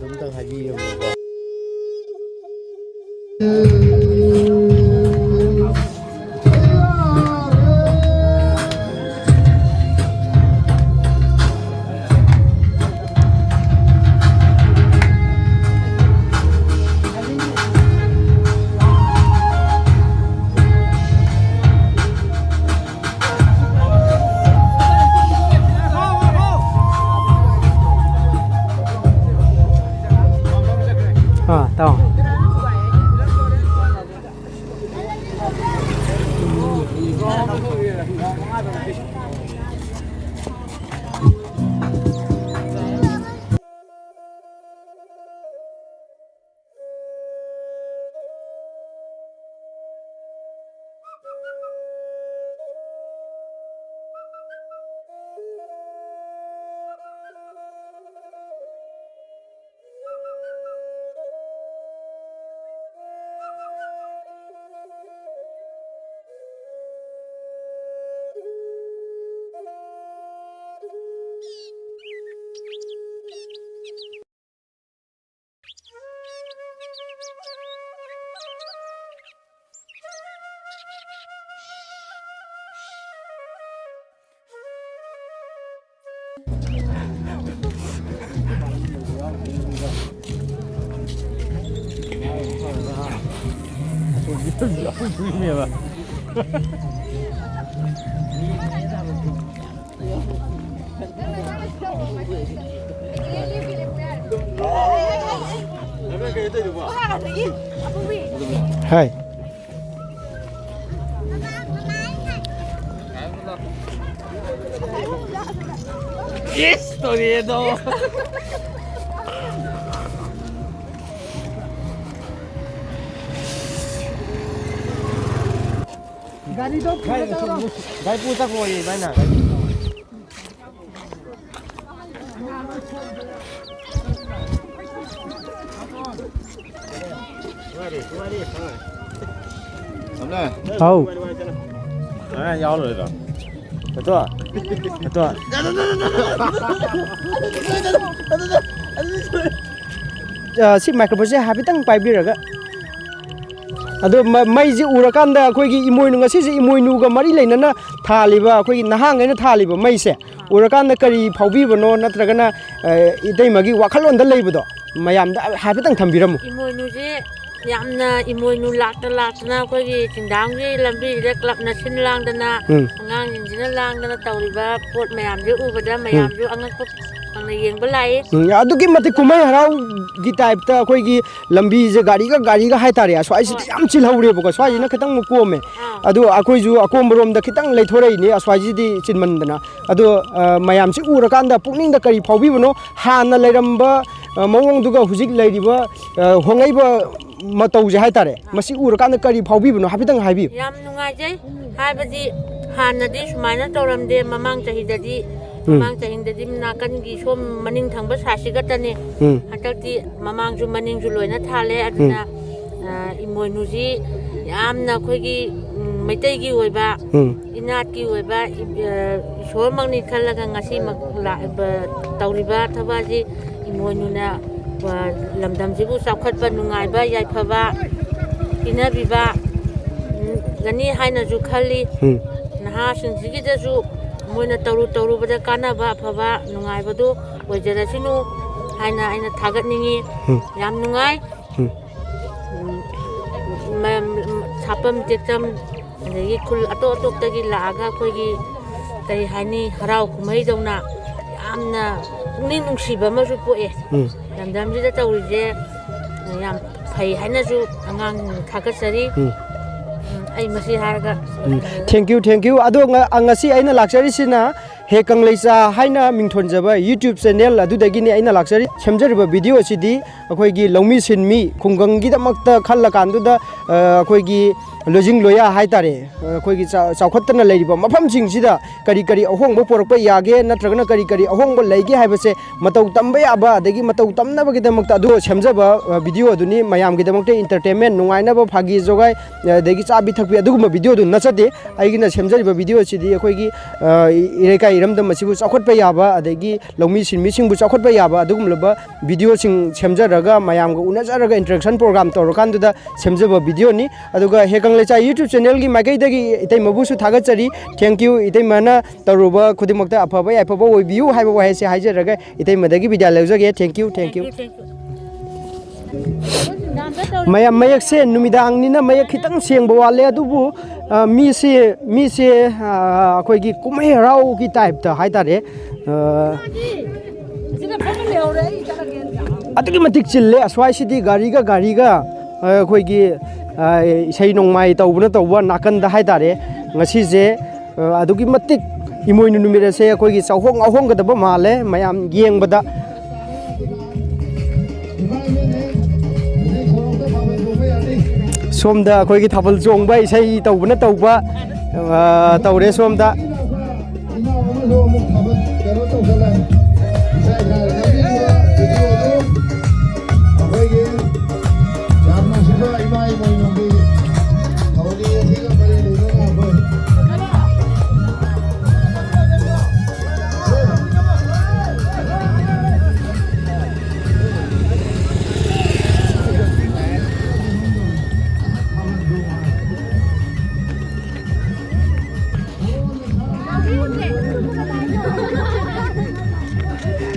ꯑꯥ, ꯇꯥꯎ꯫ ꯍꯥꯏ꯫ ꯏꯁ, ꯇꯣꯔꯦꯗꯣ꯫ ꯒꯥꯔꯤꯗꯣ ꯄꯨꯔ ꯆꯠꯂꯣ꯫ ꯒꯥꯔꯤ ꯄꯨ ꯆꯠꯈ꯭ꯔꯣꯌꯦ ꯏꯕꯥꯏꯅ꯫ ꯊꯝꯃꯦ꯫ ꯍꯥꯎ꯫ ꯑ, ꯌꯥꯎꯔꯣꯏꯗ꯭ꯔꯣ? ꯑꯗꯣ, ꯑꯗꯣ꯫ ꯑ, ꯁꯤ ꯃꯥꯏꯀ꯭ꯔꯣꯐꯣꯟꯁꯦ ꯍꯥꯏꯐꯦꯠꯇꯪ ꯄꯥꯏꯕꯤꯔꯒ꯫ ꯑꯗꯣ ꯃ-, ꯃꯩꯁꯦ ꯎꯔꯀꯥꯟꯗ ꯑꯩꯈꯣꯏꯒꯤ ꯏꯃꯣꯏꯅꯨ, ꯉꯁꯤꯁꯦ ꯏꯃꯣꯏꯅꯨꯒ ꯃꯔꯤ ꯂꯩꯅꯅ ꯊꯥꯜꯂꯤꯕ, ꯑꯩꯈꯣꯏꯒꯤ ꯅꯍꯥꯡꯈꯩꯅ ꯊꯥꯜꯂꯤꯕ ꯃꯩꯁꯦ ꯎꯔꯀꯥꯟꯗ ꯀꯔꯤ ꯐꯥꯎꯕꯤꯕꯅꯣ, ꯅꯠꯇ꯭ꯔꯒꯅ, ꯑ, ꯏꯇꯩꯃꯒꯤ ꯋꯥꯈꯜꯂꯣꯟꯗ ꯂꯩꯕꯗꯣ ꯃꯌꯥꯝꯗ ꯍꯥꯏꯐꯦꯠꯇꯪ ꯊꯝꯕꯤꯔꯝꯃꯨ꯫ ꯏꯃꯣꯏꯅꯨꯁꯦ ꯌꯥꯝꯅ ꯏꯃꯣꯏꯅꯨ ꯂꯥꯛꯇ ꯂꯥꯛꯇꯅ ꯑꯩꯈꯣꯏꯒꯤ ꯆꯤꯡꯗꯥꯝꯒꯤ ꯂꯝꯕꯤꯁꯤꯗ ꯀ꯭ꯂꯕꯅ ꯁꯤꯟ ꯂꯥꯡꯗꯅ, ꯎꯝ꯫ ꯑꯉꯥꯡꯁꯤꯡꯁꯤꯅ ꯂꯥꯡꯗꯅ ꯇꯧꯔꯤꯕ ꯄꯣꯠ ꯃꯌꯥꯝꯁꯦ ꯎꯕꯗ ꯎꯝ꯫ ꯃꯌꯥꯝꯁꯨ ꯑꯉꯛꯄ ꯐꯪꯅ ꯌꯦꯡꯕ ꯂꯥꯛꯏ꯫ ꯎꯝ, ꯑꯗꯨꯛꯀꯤ ꯃꯇꯤꯛ ꯀꯨꯝꯍꯩ ꯍꯔꯥꯎꯒꯤ ꯇꯥꯏꯞꯇ ꯑꯩꯈꯣꯏꯒꯤ ꯂꯝꯕꯤꯁꯦ ꯒꯥꯔꯤꯒ ꯒꯥꯔꯤꯒ ꯍꯥꯏꯇꯥꯔꯦ, ꯑꯁ꯭ꯋꯥꯏꯁꯤꯗꯤ ꯍꯣꯏ꯫ ꯌꯥꯝ ꯆꯤꯜꯍꯧꯔꯦꯕꯀꯣ, ꯁ꯭ꯋꯥꯏꯁꯤꯅ ꯑꯥ꯫ ꯈꯤꯇꯪ ꯑꯃꯨꯛ ꯀꯣꯝꯃꯦ꯫ ꯑꯥ꯫ ꯑꯗꯣ ꯑꯩꯈꯣꯏꯁꯨ ꯑꯀꯣꯝꯕꯔꯣꯝꯗ ꯈꯤꯇꯪ ꯂꯩꯊꯣꯔꯛꯏꯅꯦ, ꯑꯁ꯭ꯋꯥꯏꯁꯤꯗꯤ ꯆꯤꯟꯃꯟꯗꯅ꯫ ꯑꯗꯣ, ꯑ, ꯃꯌꯥꯝꯁꯤ ꯎꯔꯀꯥꯟꯗ ꯄꯨꯛꯅꯤꯡꯗ ꯀꯔꯤ ꯐꯥꯎꯕꯤꯕꯅꯣ? ꯍꯥꯟꯅ ꯂꯩꯔꯝꯕ, ꯑ, ꯃꯑꯣꯡꯗꯨꯒ ꯍꯧꯖꯤꯛ ꯂꯩꯔꯤꯕ, ꯑ, ꯍꯣꯡꯂꯛꯏꯕ ꯃꯇꯧꯁꯦ ꯍꯥꯏꯇꯥꯔꯦ, ꯃꯁꯤ ꯎꯔꯀꯥꯟꯗ ꯀꯔꯤ ꯐꯥꯎꯕꯤꯕꯅꯣ ꯍꯥꯏꯐꯦꯠꯇꯪ ꯍꯥꯏꯕꯤꯌꯨ꯫ ꯌꯥꯝ ꯅꯨꯡꯉꯥꯏꯖꯩ꯫ ꯍꯥꯏꯕꯗꯤ ꯍꯥꯟꯅꯗꯤ ꯁꯨꯃꯥꯏꯅ ꯇꯧꯔꯝꯗꯦ꯫ ꯃꯃꯥꯡ ꯆꯍꯤꯗꯗꯤ, ꯎꯝ꯫ ꯃꯃꯥꯡ ꯆꯍꯤꯗꯗꯤ ꯅꯥꯀꯟꯒꯤ ꯁꯣꯝ ꯃꯅꯤꯡ ꯊꯪꯕ ꯁꯥꯏꯠꯁꯤ ꯈꯛꯇꯅꯤ꯫ ꯎꯝ꯫ ꯍꯟꯗꯛꯇꯤ ꯃꯃꯥꯡꯁꯨ ꯃꯅꯤꯡꯁꯨ ꯂꯣꯏꯅ ꯊꯥꯜꯂꯦ꯫ ꯎꯝ꯫ ꯑꯗꯨꯅ, ꯑ, ꯏꯃꯣꯏꯅꯨꯁꯤ ꯌꯥꯝꯅ ꯑꯩꯈꯣꯏꯒꯤ, ꯎꯝ, ꯃꯩꯇꯩꯒꯤ ꯑꯣꯏꯕ, ꯎꯝ꯫ ꯏꯅꯥꯠꯀꯤ ꯑꯣꯏꯕ, ꯏ-, ꯑ, ꯏꯁꯣꯔꯃꯛꯅꯤ ꯈꯜꯂꯒ ꯉꯁꯤꯃꯛ ꯂꯥꯛꯏꯕ, ꯇꯧꯔꯤꯕ ꯊꯕꯛ ꯑꯁꯤ ꯏꯃꯣꯏꯅꯨꯅ, ꯑ, ꯂꯝꯗꯝꯁꯤꯕꯨ ꯆꯥꯎꯈꯠꯄ, ꯅꯨꯡꯉꯥꯏꯕ, ꯌꯥꯏꯐꯕ ꯄꯤꯅꯕꯤꯕ, ꯎꯝ, ꯒꯅꯤ ꯍꯥꯏꯅꯁꯨ ꯈꯜꯂꯤ꯫ ꯎꯝ꯫ ꯅꯍꯥꯁꯤꯡꯁꯤꯒꯤꯗꯁꯨ ꯃꯣꯏꯅ ꯇꯧꯔꯨ ꯇꯧꯔꯨꯕꯗ ꯀꯥꯟꯅꯕ ꯑꯐꯕ ꯅꯨꯡꯉꯥꯏꯕꯗꯨ ꯑꯣꯏꯖꯔꯁꯅꯨ ꯍꯥꯏꯅ ꯑꯩꯅ ꯊꯥꯒꯠꯅꯤꯡꯉꯤ꯫ ꯎꯝ꯫ ꯌꯥꯝ ꯅꯨꯡꯉꯥꯏ꯫ ꯎꯝ꯫ ꯎꯝ, ꯃꯌꯥꯝ, ꯁꯥꯄꯝ ꯇꯦꯛꯆꯝ, ꯑꯗꯒꯤ ꯈꯨꯜ ꯑꯇꯣꯞ ꯑꯇꯣꯞꯇꯒꯤ ꯂꯥꯛꯑꯒ ꯑꯩꯈꯣꯏꯒꯤ, ꯀꯔꯤ ꯍꯥꯏꯅꯤ, ꯍꯔꯥꯎ ꯀꯨꯝꯍꯩꯗꯧꯅ ꯌꯥꯝꯅ ꯄꯨꯛꯅꯤꯡ ꯅꯨꯡꯁꯤꯕ ꯑꯃꯁꯨ ꯄꯣꯛꯑꯦ꯫ ꯎꯝ꯫ ꯂꯝꯗꯝꯁꯤꯗ ꯇꯧꯔꯤꯁꯦ ꯌꯥꯝ ꯐꯩ ꯍꯥꯏꯅꯁꯨ ꯑꯉꯥꯡꯁꯤꯡ ꯊꯥꯒꯠꯆꯔꯤ꯫ ꯎꯝ꯫ ꯎꯝ, ꯑꯩ ꯃꯁꯤ ꯍꯥꯏꯔꯒ ꯎꯝ꯫ Thank you, thank you꯫ ꯑꯗꯣ ꯉ-, ꯉꯁꯤ ꯑꯩꯅ ꯂꯥꯛꯆꯔꯤꯁꯤꯅ ꯍꯦ ꯀꯪꯂꯩꯆꯥ ꯍꯥꯏꯅ ꯃꯤꯡꯊꯣꯟꯖꯕ YouTube channel ꯑꯗꯨꯗꯒꯤꯅꯤ ꯑꯩꯅ ꯂꯥꯛꯆꯔꯤ꯫ ꯁꯦꯝꯖꯔꯤꯕ video ꯑꯁꯤꯗꯤ ꯑꯩꯈꯣꯏꯒꯤ ꯂꯧꯃꯤ ꯁꯤꯟꯃꯤ ꯈꯨꯡꯒꯪꯒꯤꯗꯃꯛꯇ ꯈꯜꯂꯀꯥꯟꯗꯨꯗ, ꯑ, ꯑꯩꯈꯣꯏꯒꯤ ꯂꯣꯏꯖꯤꯡ ꯂꯣꯌꯥ ꯍꯥꯏꯇꯥꯔꯦ, ꯑ, ꯑꯩꯈꯣꯏꯒꯤ ꯆꯥ-, ꯆꯥꯎꯈꯠꯇꯅ ꯂꯩꯔꯤꯕ ꯃꯐꯝꯁꯤꯡꯁꯤꯗ ꯀꯔꯤ ꯀꯔꯤ ꯑꯍꯣꯡꯕ ꯄꯨꯔꯛꯄ ꯌꯥꯒꯦ, ꯅꯠꯇ꯭ꯔꯒꯅ ꯀꯔꯤ ꯀꯔꯤ ꯑꯍꯣꯡꯕ ꯂꯩꯒꯦ ꯍꯥꯏꯕꯁꯦ ꯃꯇꯧ ꯇꯝꯕ ꯌꯥꯕ, ꯑꯗꯒꯤ ꯃꯇꯧ ꯇꯝꯅꯕꯒꯤꯗꯃꯛꯇ ꯑꯗꯨ ꯁꯦꯝꯖꯕ, ꯑ, video ꯑꯗꯨꯅꯤ꯫ ꯃꯌꯥꯝꯒꯤꯗꯃꯛꯇ entertainment, ꯅꯨꯡꯉꯥꯏꯅꯕ, ꯐꯥꯒꯤ ꯖꯣꯒꯥꯏ, ꯑꯗꯒꯤ ꯆꯥꯕꯤ ꯊꯛꯄꯤ ꯑꯗꯨꯒꯨꯝꯕ video ꯑꯗꯨ ꯅꯠꯆꯗꯦ꯫ ꯑꯩꯒꯤꯅ ꯁꯦꯝꯖꯔꯤꯕ video ꯑꯁꯤꯗꯤ ꯑꯩꯈꯣꯏꯒꯤ, ꯑ, ꯏ-, ꯏꯔꯩꯀꯥꯏ ꯏꯔꯝꯗꯝ ꯑꯁꯤꯕꯨ ꯆꯥꯎꯈꯠꯄ ꯌꯥꯕ, ꯑꯗꯒꯤ ꯂꯧꯃꯤ ꯁꯤꯟꯃꯤꯁꯤꯡꯕꯨ ꯆꯥꯎꯈꯠꯄ ꯌꯥꯕ ꯑꯗꯨꯒꯨꯝꯂꯕ video ꯁꯤꯡ ꯁꯦꯝꯖꯔꯒ ꯃꯌꯥꯝꯒ ꯎꯅꯖꯔꯒ interaction program ꯇꯧꯔꯀꯥꯟꯗꯨꯗ ꯁꯦꯝꯖꯕ video ꯅꯤ꯫ ꯑꯗꯨꯒ ꯍꯦ ꯀꯪꯂꯩꯆꯥ YouTube channel ꯒꯤ ꯃꯥꯏꯀꯩꯗꯒꯤ ꯏꯇꯩꯃꯕꯨꯁꯨ ꯊꯥꯒꯠꯆꯔꯤ꯫ Thank you, ꯏꯇꯩꯃꯅ ꯇꯧꯔꯨꯕ ꯈꯨꯗꯤꯡꯃꯛꯇ ꯑꯐꯕ ꯌꯥꯏꯐꯕ ꯑꯣꯏꯕꯤꯌꯨ ꯍꯥꯏꯕ ꯋꯥꯍꯩꯁꯦ ꯍꯥꯏꯖꯔꯒ ꯏꯇꯩꯃꯗꯒꯤ ꯕꯤꯗꯥꯏ ꯂꯧꯖꯒꯦ꯫ Thank you, thank you꯫ Thank you, thank you꯫ ꯃꯌꯥꯝ, ꯃꯌꯦꯛꯁꯦ ꯅꯨꯃꯤꯗꯥꯡꯅꯤꯅ ꯃꯌꯦꯛ ꯈꯤꯇꯪ ꯁꯦꯡꯕ ꯋꯥꯠꯂꯦ, ꯑꯗꯨꯕꯨ, ꯑ, ꯃꯤꯁꯦ, ꯃꯤꯁꯦ, ꯑ, ꯑꯩꯈꯣꯏꯒꯤ ꯀꯨꯝꯍꯩ ꯍꯔꯥꯎꯒꯤ type ꯇ ꯍꯥꯏꯇꯥꯔꯦ, ꯑ, ꯑꯗꯨꯛꯀꯤ ꯃꯇꯤꯛ ꯆꯤꯜꯂꯦ꯫ ꯑꯁ꯭ꯋꯥꯏꯁꯤꯗꯤ ꯒꯥꯔꯤꯒ ꯒꯥꯔꯤꯒ, ꯑ, ꯑꯩꯈꯣꯏꯒꯤ, ꯑ, ꯏꯁꯩ ꯅꯣꯡꯃꯥꯏ ꯇꯧꯕꯅ ꯇꯧꯕ ꯅꯥꯀꯟꯗ ꯍꯥꯏꯇꯥꯔꯦ꯫ ꯉꯁꯤꯁꯦ ꯑ, ꯑꯗꯨꯛꯀꯤ ꯃꯇꯤꯛ ꯏꯃꯣꯏꯅꯨ ꯅꯨꯃꯤꯠ ꯑꯁꯦ ꯑꯩꯈꯣꯏꯒꯤ ꯆꯥꯎꯍꯣꯡ ꯉꯥꯍꯣꯡꯒꯗꯕ ꯃꯥꯜꯂꯦ ꯃꯌꯥꯝ ꯌꯦꯡꯕꯗ꯫ ꯁꯣꯝꯗ ꯑꯩꯈꯣꯏꯒꯤ ꯊꯥꯕꯜ ꯆꯣꯡꯕ, ꯏꯁꯩ ꯇꯧꯕꯅ ꯇꯧꯕ, ꯑ, ꯇꯧꯔꯦ ꯁꯣꯝꯗ꯫ ꯏꯅꯥꯎ ꯑꯃꯁꯨ ꯑꯃꯨꯛ ꯊꯥꯕꯜ ꯀꯩꯅꯣ ꯇꯧꯁꯜꯂꯦ꯫ ꯏꯁꯩ ꯉꯥꯏꯔꯒ ꯚꯤꯗꯤꯑꯣꯗꯨ ꯑꯩꯈꯣꯏꯒꯤ ꯌꯥꯝ ꯅꯨꯡꯁꯤꯕ ꯏꯃꯥ ꯏꯃꯣꯏꯅꯨꯒꯤ ꯊꯧꯔꯤ ꯑꯁꯤꯒ ꯃꯔꯤ ꯂꯩꯅꯅ ꯑꯩꯈꯣꯏ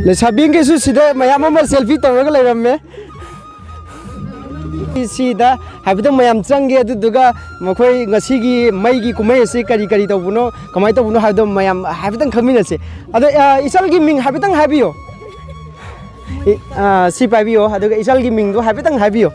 ꯂꯩꯁꯥꯕꯤꯈꯩꯁꯨ ꯁꯤꯗ ꯃꯌꯥꯝ ꯑꯃ ꯁꯦꯜꯐꯤ ꯇꯧꯔꯒ ꯂꯩꯔꯝꯃꯦ꯫ ꯁꯤꯗ ꯍꯥꯏꯐꯦꯠꯇꯪ ꯃꯌꯥꯝ ꯆꯪꯒꯦ, ꯑꯗꯨꯗꯨꯒ ꯃꯈꯣꯏ ꯉꯁꯤꯒꯤ ꯃꯩꯒꯤ ꯀꯨꯝꯍꯩ ꯑꯁꯤ ꯀꯔꯤ ꯀꯔꯤ ꯇꯧꯕꯅꯣ, ꯀꯃꯥꯏꯅ ꯇꯧꯕꯅꯣ ꯍꯥꯏꯕꯗꯣ ꯃꯌꯥꯝ ꯍꯥꯏꯐꯦꯠꯇꯪ ꯈꯪꯃꯤꯟꯅꯁꯤ꯫ ꯑꯗꯣ, ꯑ, ꯏꯆꯜꯒꯤ ꯃꯤꯡ ꯍꯥꯏꯐꯦꯠꯇꯪ ꯍꯥꯏꯕꯤꯌꯣ꯫ ꯏ-, ꯑ, ꯁꯤ ꯄꯥꯏꯕꯤꯌꯣ, ꯑꯗꯨꯒ ꯏꯆꯜꯒꯤ ꯃꯤꯡꯗꯣ ꯍꯥꯏꯐꯦꯠꯇꯪ ꯍꯥꯏꯕꯤꯌꯣ꯫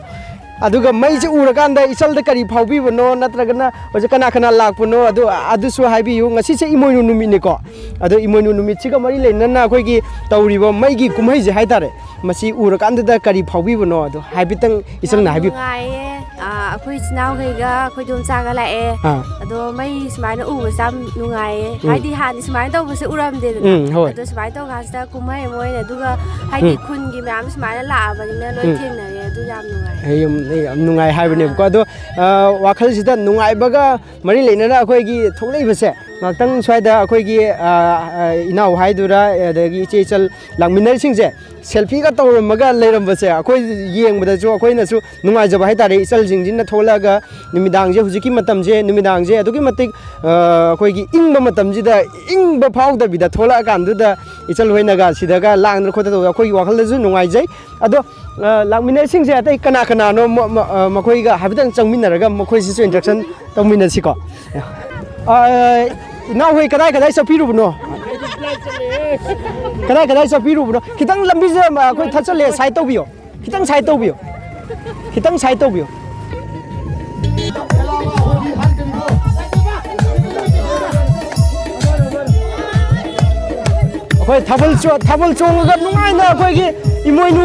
ꯑꯗꯨꯒ ꯃꯩꯁꯦ ꯎꯔꯀꯥꯟꯗ ꯏꯆꯜꯗ ꯀꯔꯤ ꯐꯥꯎꯕꯤꯕꯅꯣ, ꯅꯠꯇ꯭ꯔꯒꯅ ꯍꯧꯖꯤꯛ ꯀꯅꯥ ꯀꯅꯥ ꯂꯥꯛꯄꯅꯣ, ꯑꯗꯨ, ꯑꯗꯨꯁꯨ ꯍꯥꯏꯕꯤꯌꯨ꯫ ꯉꯁꯤꯁꯦ ꯏꯃꯣꯏꯅꯨ ꯅꯨꯃꯤꯠꯅꯤꯀꯣ꯫ ꯑꯗꯣ ꯏꯃꯣꯏꯅꯨ ꯅꯨꯃꯤꯠꯁꯤꯒ ꯃꯔꯤ ꯂꯩꯅꯅ ꯑꯩꯈꯣꯏꯒꯤ ꯇꯧꯔꯤꯕ ꯃꯩꯒꯤ ꯀꯨꯝꯍꯩꯁꯦ ꯍꯥꯏꯇꯥꯔꯦ, ꯃꯁꯤ ꯎꯔꯀꯥꯟꯗꯗ ꯀꯔꯤ ꯐꯥꯎꯕꯤꯕꯅꯣ, ꯑꯗꯣ ꯍꯥꯏꯐꯦꯠꯇꯪ ꯏꯆꯜꯅ ꯌꯥꯝ ꯍꯥꯏꯕꯤꯌꯨ꯫ ꯅꯨꯡꯉꯥꯏꯌꯦ꯫ ꯑꯥ, ꯑꯩꯈꯣꯏ ꯏꯆꯤꯟ ꯏꯅꯥꯎꯈꯩꯒ ꯑꯩꯈꯣꯏ ꯏꯗꯣꯝꯆꯥꯒ ꯂꯥꯛꯑꯦ꯫ ꯑꯥ꯫ ꯑꯗꯣ ꯃꯩ ꯁꯨꯃꯥꯏꯅ ꯎꯕꯁꯦ ꯌꯥꯝ ꯅꯨꯡꯉꯥꯏꯌꯦ꯫ ꯎꯝ꯫ ꯍꯥꯏꯗꯤ ꯍꯥꯟꯅꯗꯤ ꯁꯨꯃꯥꯏꯅ ꯇꯧꯕꯁꯦ ꯎꯔꯝꯗꯦꯗꯅ꯫ ꯎꯝ, ꯍꯣꯏ꯫ ꯑꯗꯣ ꯁꯨꯃꯥꯏꯅ ꯇꯧꯀꯥꯟꯁꯤꯗ ꯀꯨꯝꯍꯩ ꯑꯃ ꯑꯣꯏꯅ, ꯑꯗꯨꯒ ꯍꯥꯏꯗꯤ ꯎꯝ꯫ ꯈꯨꯟꯒꯤ ꯃꯌꯥꯝ ꯁꯨꯃꯥꯏꯅ ꯂꯥꯛꯑꯕꯅꯤꯅ ꯂꯣꯏ ꯎꯝ꯫ ꯊꯦꯡꯅꯔꯦ꯫ ꯑꯗꯨ ꯌꯥꯝ ꯅꯨꯡꯉꯥꯏ꯫ ꯑꯩ ꯌꯥꯝ, ꯑꯩ ꯌꯥꯝ ꯅꯨꯡꯉꯥꯏ ꯍꯥꯏꯕꯅꯦꯕꯀꯣ꯫ ꯑꯥ꯫ ꯑꯗꯣ, ꯑ, ꯋꯥꯈꯜꯁꯤꯗ ꯅꯨꯡꯉꯥꯏꯕꯒ ꯃꯔꯤ ꯂꯩꯅꯅ ꯑꯩꯈꯣꯏꯒꯤ ꯊꯣꯛꯂꯛꯏꯕꯁꯦ, ꯉꯥꯛꯇꯪ ꯁ꯭ꯋꯥꯏꯗ ꯑꯩꯈꯣꯏꯒꯤ, ꯑ, ꯑ, ꯏꯅꯥꯎ ꯍꯥꯏꯗꯨꯔꯥ, ꯑꯗꯒꯤ ꯏꯆꯦ ꯏꯆꯜ ꯂꯥꯛꯃꯤꯟꯅꯔꯤꯁꯤꯡꯁꯦ ꯁꯦꯜꯐꯤꯒ ꯇꯧꯔꯝꯃꯒ ꯂꯩꯔꯝꯕꯁꯦ, ꯑꯩꯈꯣꯏ ꯌꯦꯡꯕꯗꯁꯨ ꯑꯩꯈꯣꯏꯅꯁꯨ ꯅꯨꯡꯉꯥꯏꯖꯕ ꯍꯥꯏꯇꯥꯔꯦ꯫ ꯏꯆꯜꯁꯤꯡꯁꯤꯅ ꯊꯣꯛꯂꯛꯑꯒ ꯅꯨꯃꯤꯗꯥꯡꯁꯦ, ꯍꯧꯖꯤꯛꯀꯤ ꯃꯇꯝꯁꯦ, ꯅꯨꯃꯤꯗꯥꯡꯁꯦ ꯑꯗꯨꯛꯀꯤ ꯃꯇꯤꯛ, ꯑ, ꯑꯩꯈꯣꯏꯒꯤ ꯏꯪꯕ ꯃꯇꯝꯁꯤꯗ ꯏꯪꯕ ꯐꯥꯎꯗꯕꯤꯗ ꯊꯣꯛꯂꯛꯑꯀꯥꯟꯗꯨꯗ ꯏꯆꯜ ꯍꯣꯏꯅꯒ ꯁꯤꯗꯒ ꯂꯥꯡꯗꯅ ꯈꯣꯠꯇꯅ ꯇꯧꯕꯗ ꯑꯩꯈꯣꯏꯒꯤ ꯋꯥꯈꯜꯗꯁꯨ ꯅꯨꯡꯉꯥꯏꯖꯩ꯫ ꯑꯗꯣ, ꯑ, ꯂꯥꯛꯃꯤꯟꯅꯔꯤꯁꯤꯡꯁꯦ ꯑꯇꯩ ꯀꯅꯥ ꯀꯅꯥꯅꯣ, ꯃ-, ꯃ-, ꯑ, ꯃꯈꯣꯏꯒ ꯍꯥꯏꯐꯦꯠꯇꯪ ꯆꯪꯃꯤꯟꯅꯔꯒ ꯃꯈꯣꯏꯁꯤꯁꯨ introduction ꯇꯧꯃꯤꯟꯅꯁꯤꯀꯣ꯫ ꯑ, ꯏꯅꯥꯎꯍꯣꯏ ꯀꯗꯥꯏ ꯀꯗꯥꯏ ꯆꯠꯄꯤꯔꯨꯕꯅꯣ? ꯀꯗꯥꯏ ꯀꯗꯥꯏ ꯆꯠꯄꯤꯔꯨꯕꯅꯣ? ꯈꯤꯇꯪ ꯂꯝꯕꯤꯁꯦ, ꯑ, ꯑꯩꯈꯣꯏ ꯊꯠꯆꯜꯂꯦ, side ꯇꯧꯕꯤꯌꯣ꯫ ꯈꯤꯇꯪ side ꯇꯧꯕꯤꯌꯣ꯫ ꯈꯤꯇꯪ side ꯇꯧꯕꯤꯌꯣ꯫ ꯑꯩꯈꯣꯏ ꯊꯥꯕꯜ ꯆꯣ-, ꯊꯥꯕꯜ ꯆꯣꯡꯉꯒ ꯅꯨꯡꯉꯥꯏꯅ ꯑꯩꯈꯣꯏꯒꯤ ꯏꯃꯣꯏꯅꯨ,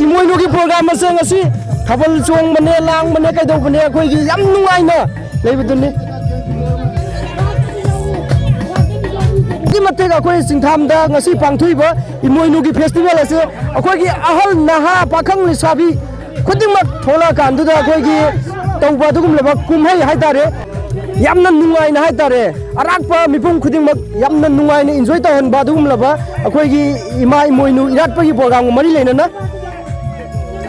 ꯏꯃꯣꯏꯅꯨꯒꯤ program ꯑꯁꯦ ꯉꯁꯤ ꯊꯥꯕꯜ ꯆꯣꯡꯕꯅꯦ, ꯂꯥꯡꯕꯅꯦ, ꯀꯩꯗꯧꯕꯅꯦ, ꯑꯩꯈꯣꯏꯒꯤ ꯌꯥꯝ ꯅꯨꯡꯉꯥꯏꯅ ꯂꯩꯕꯗꯨꯅꯤ꯫ ꯑꯗꯨꯛꯀꯤ ꯃꯇꯤꯛ ꯑꯩꯈꯣꯏ ꯆꯤꯡꯊꯥꯝꯗ ꯉꯁꯤ ꯄꯥꯡꯊꯣꯛꯏꯕ ꯏꯃꯣꯏꯅꯨꯒꯤ festival ꯑꯁꯦ ꯑꯩꯈꯣꯏꯒꯤ ꯑꯍꯜ, ꯅꯍꯥ, ꯄꯥꯈꯪ, ꯂꯩꯁꯥꯕꯤ ꯈꯨꯗꯤꯡꯃꯛ ꯊꯣꯛꯂꯛꯑꯀꯥꯟꯗꯨꯗ ꯑꯩꯈꯣꯏꯒꯤ ꯇꯧꯕ ꯑꯗꯨꯒꯨꯝꯂꯕ ꯀꯨꯝꯍꯩ ꯍꯥꯏꯇꯥꯔꯦ꯫ ꯌꯥꯝꯅ ꯅꯨꯡꯉꯥꯏꯅ ꯍꯥꯏꯇꯥꯔꯦ, ꯑꯔꯥꯛꯄ ꯃꯤꯄꯨꯝ ꯈꯨꯗꯤꯡꯃꯛ ꯌꯥꯝꯅ ꯅꯨꯡꯉꯥꯏꯅ enjoy ꯇꯧꯍꯟꯕ ꯑꯗꯨꯒꯨꯝꯂꯕ ꯑꯩꯈꯣꯏꯒꯤ ꯏꯃꯥ ꯏꯃꯣꯏꯅꯨ ꯏꯔꯥꯠꯄꯒꯤ programꯒ ꯃꯔꯤ ꯂꯩꯅꯅ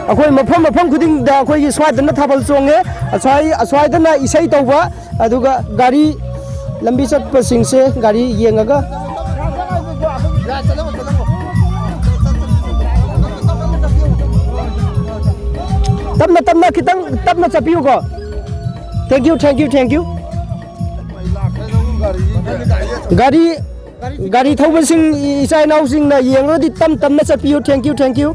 ꯑꯩꯈꯣꯏ ꯃꯐꯝ ꯃꯐꯝ ꯈꯨꯗꯤꯡꯗ ꯑꯩꯈꯣꯏꯒꯤ ꯁ꯭ꯋꯥꯏꯗꯅ ꯊꯥꯕꯜ ꯆꯣꯡꯉꯦ, ꯑꯁ꯭ꯋꯥꯏ-, ꯑꯁ꯭ꯋꯥꯏꯗꯅ ꯏꯁꯩ ꯇꯧꯕ, ꯑꯗꯨꯒ ꯒꯥꯔꯤ ꯂꯝꯕꯤ ꯆꯠꯄꯁꯤꯡꯁꯦ ꯒꯥꯔꯤ ꯌꯦꯡꯉꯒ ꯇꯞꯅ ꯇꯞꯅ ꯈꯤꯇꯪ ꯇꯞꯅ ꯆꯠꯄꯤꯌꯨꯀꯣ꯫ Thank you, thank you, thank you. ꯒꯥꯔꯤ ꯒꯥꯔꯤ ꯊꯧꯕꯁꯤꯡ, ꯏꯆꯥ ꯏꯅꯥꯎꯁꯤꯡꯅ ꯌꯦꯡꯂꯒꯗꯤ ꯇꯞ ꯇꯞꯅ ꯆꯠꯄꯤꯌꯨ꯫ Thank you, thank you.